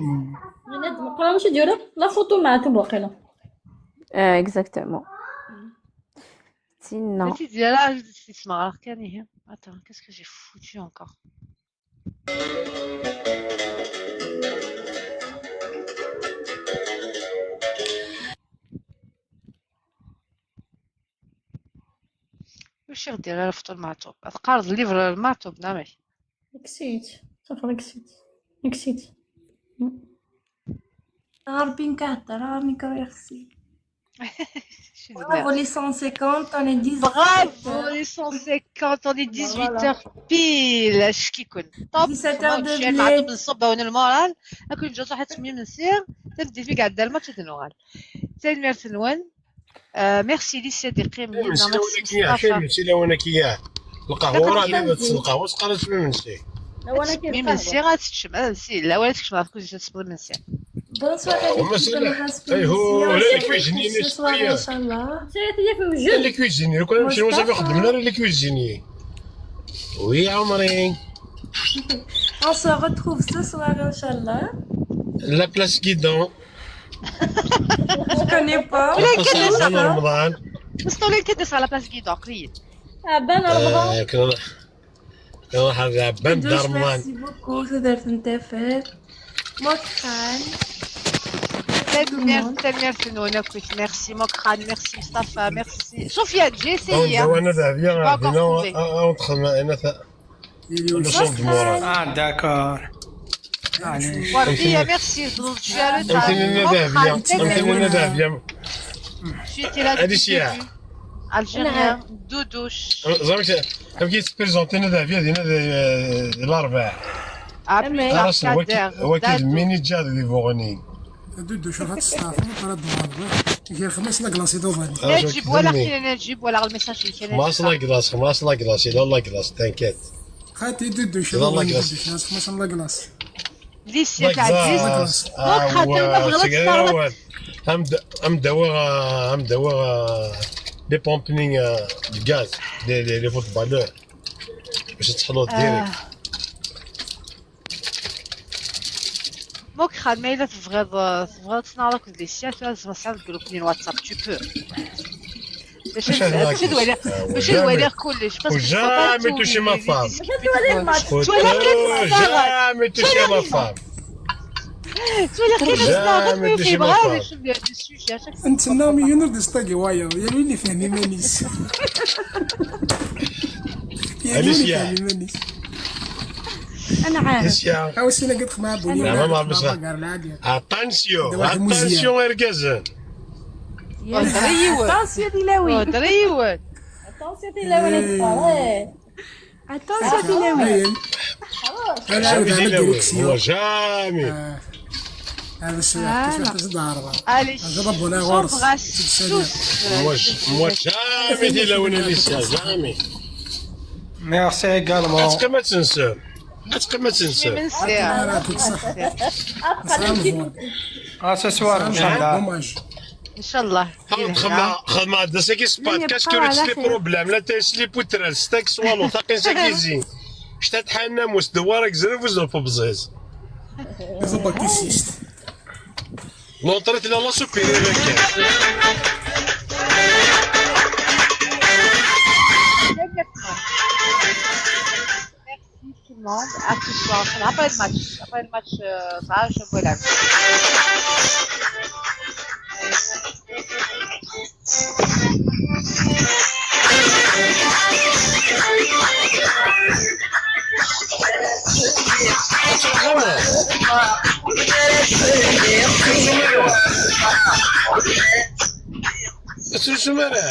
Yenna-d Meqqran acu d-yerra? La photo n Maɛtub waqila. Euh, exactement. Tinna. Mačči d-yerra, ad t-smeɣreɣ kan ihi. Attends, qu'est-ce que j'ai foutu encore? Ur ɣ-d-yerra ara Fṭul Maɛtub. Ad teqqareḍ livre n Maɛtub, neɣ amek? Kkes-itt. Safeḍ, kkes-itt. Kkes-itt. Ɣer Pinka hedder, ɣer nekk ur ixsi. Bravo les cent cinquante, on est dix-huit. Bravo les cent cinquante, on est dix-huit heures pile. Acki-ken. Top. Dix-sept heures de Maɛtub, nṣubb-awen lmural. Ad ken-ǧǧeɣ ṛuḥet imensi. Tameddit mi iɛedda lmatch ad nuɣal. Tanemmirt-nwen. Euh, merci Licia d-iqqim yid-neɣ, merci Mustafa. Imensi lawan-agi, ah, lqahwa ur ɛni ad tessen lqahwa, teqqar-as imensi. Imensi ad teččem, ad si lawan ad teččem ɣef kuzi ad tesbeḍ imensi. Bonsoir à l'équipe de Mahas Punition. C'est la cuisine, inchallah. C'est la cuisine, lukan am kenwi ur xeddmen ara la cuisine. Oui, Omri. On se retrouve ce soir, inchallah. La place Guidon. Je connais pas. Ula kan d Dda Remḍan. Mesṭul kan d Dda Remḍan. Ah, ben Remḍan. Merci beaucoup, tudert n Tafat. Mokran. Tanemmirt, tanemmirt-nwen akk. Merci Mokran, merci Mustafa, merci Sofiane, j'ai essayé, hein. J'ai pas encore trouvé. Ah, d'accord. Wardiya, merci. Je suis à le Dahbia. Je suis là depuis le début. Algérien, Doudouche. Amek i tettprezanti Nna Dahbia dinna di Larebɛa? Ah, plus tard, Kader, waki d mini jad di Buɣni. Duddu, cṛeḥ ad testeɛfuḍ, ara d-tuɣaleḍ, eh? Gar xmas la glace iḍudan. Ah, Najib, wala xtir Najib, wala ɣer lmessaj-ik, Najib. Xmas la glace, xmas la glace, yella la glace, t'inquiète. Xaṭi, Duddu, cṛeḥ la glace. Duddu, cṛeḥ xmas la glace. Lisi, la glace. Ah, donc, xaṭi, ma bɣiɣ ad testeɛfuḍ. Am d-, am d-awiɣ, ah, am d-awiɣ, ah, les pompes, ah, de gaz, les, les, les footballeurs. Bac ad teḥluḍ direct. Mukran, ma yella tebɣiḍ, tebɣiḍ ad tnaɣeḍ akked Licia, tura tzemreḍ tesɛiḍ groupe-nni n WhatsApp, tu peux. Bac ad, bac ad waliɣ, bac ad waliɣ kullec, parce que faut pas jamais toucher ma femme. Jamais toucher ma femme. Jamais toucher ma femme. Jamais toucher ma femme. Netta mi yunur d sṭagi wayeḍ, yal win ifhem iman-is. Yal win ifhem iman-is. Anɛam. Awisin-agi d xma abuni. Attention, attention, irgazen. Hḍer i yiwen. Attention tilawin. Hḍer i yiwen. Attention tilawin, eh. Attention tilawin. Ayen. Jamais tilawin. Moi, jamais. Ah. Allez, moi, moi, jamais tilawin, Alicia, jamais. Merci également. Ad teqqim ad tensem. Ad teqqim ad tensem. Ah, ce soir, inchallah. Inchallah. Xedmeɣ, xedmeɣ-d ass-agi sport. Qu'est-ce que le slip problème? La taslip utral, stak swallow, taqin sakizi. Ctat ḥanna mus dewar agzref uzref ubẓiz. L'entrée tella la supérieure kan. Merci tout le monde. À ce soir. Après le match. Après le match, euh, ça, je vois la. Susem ara.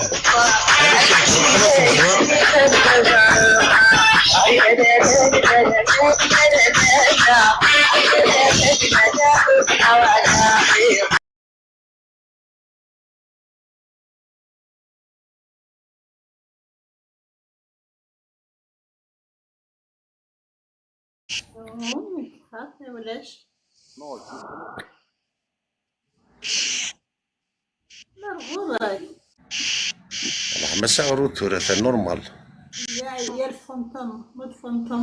Ulac. Nerɣuray. Ṛeḥma-s aɣrud tura, ta normal. Ya, ya lfunṭum, ma d funṭum.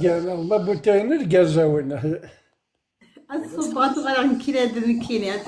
Gar-, ma butayen d gazawen. Ad ṣubbeɣ, ad uɣaleɣ nekkini, ad nekkini, ad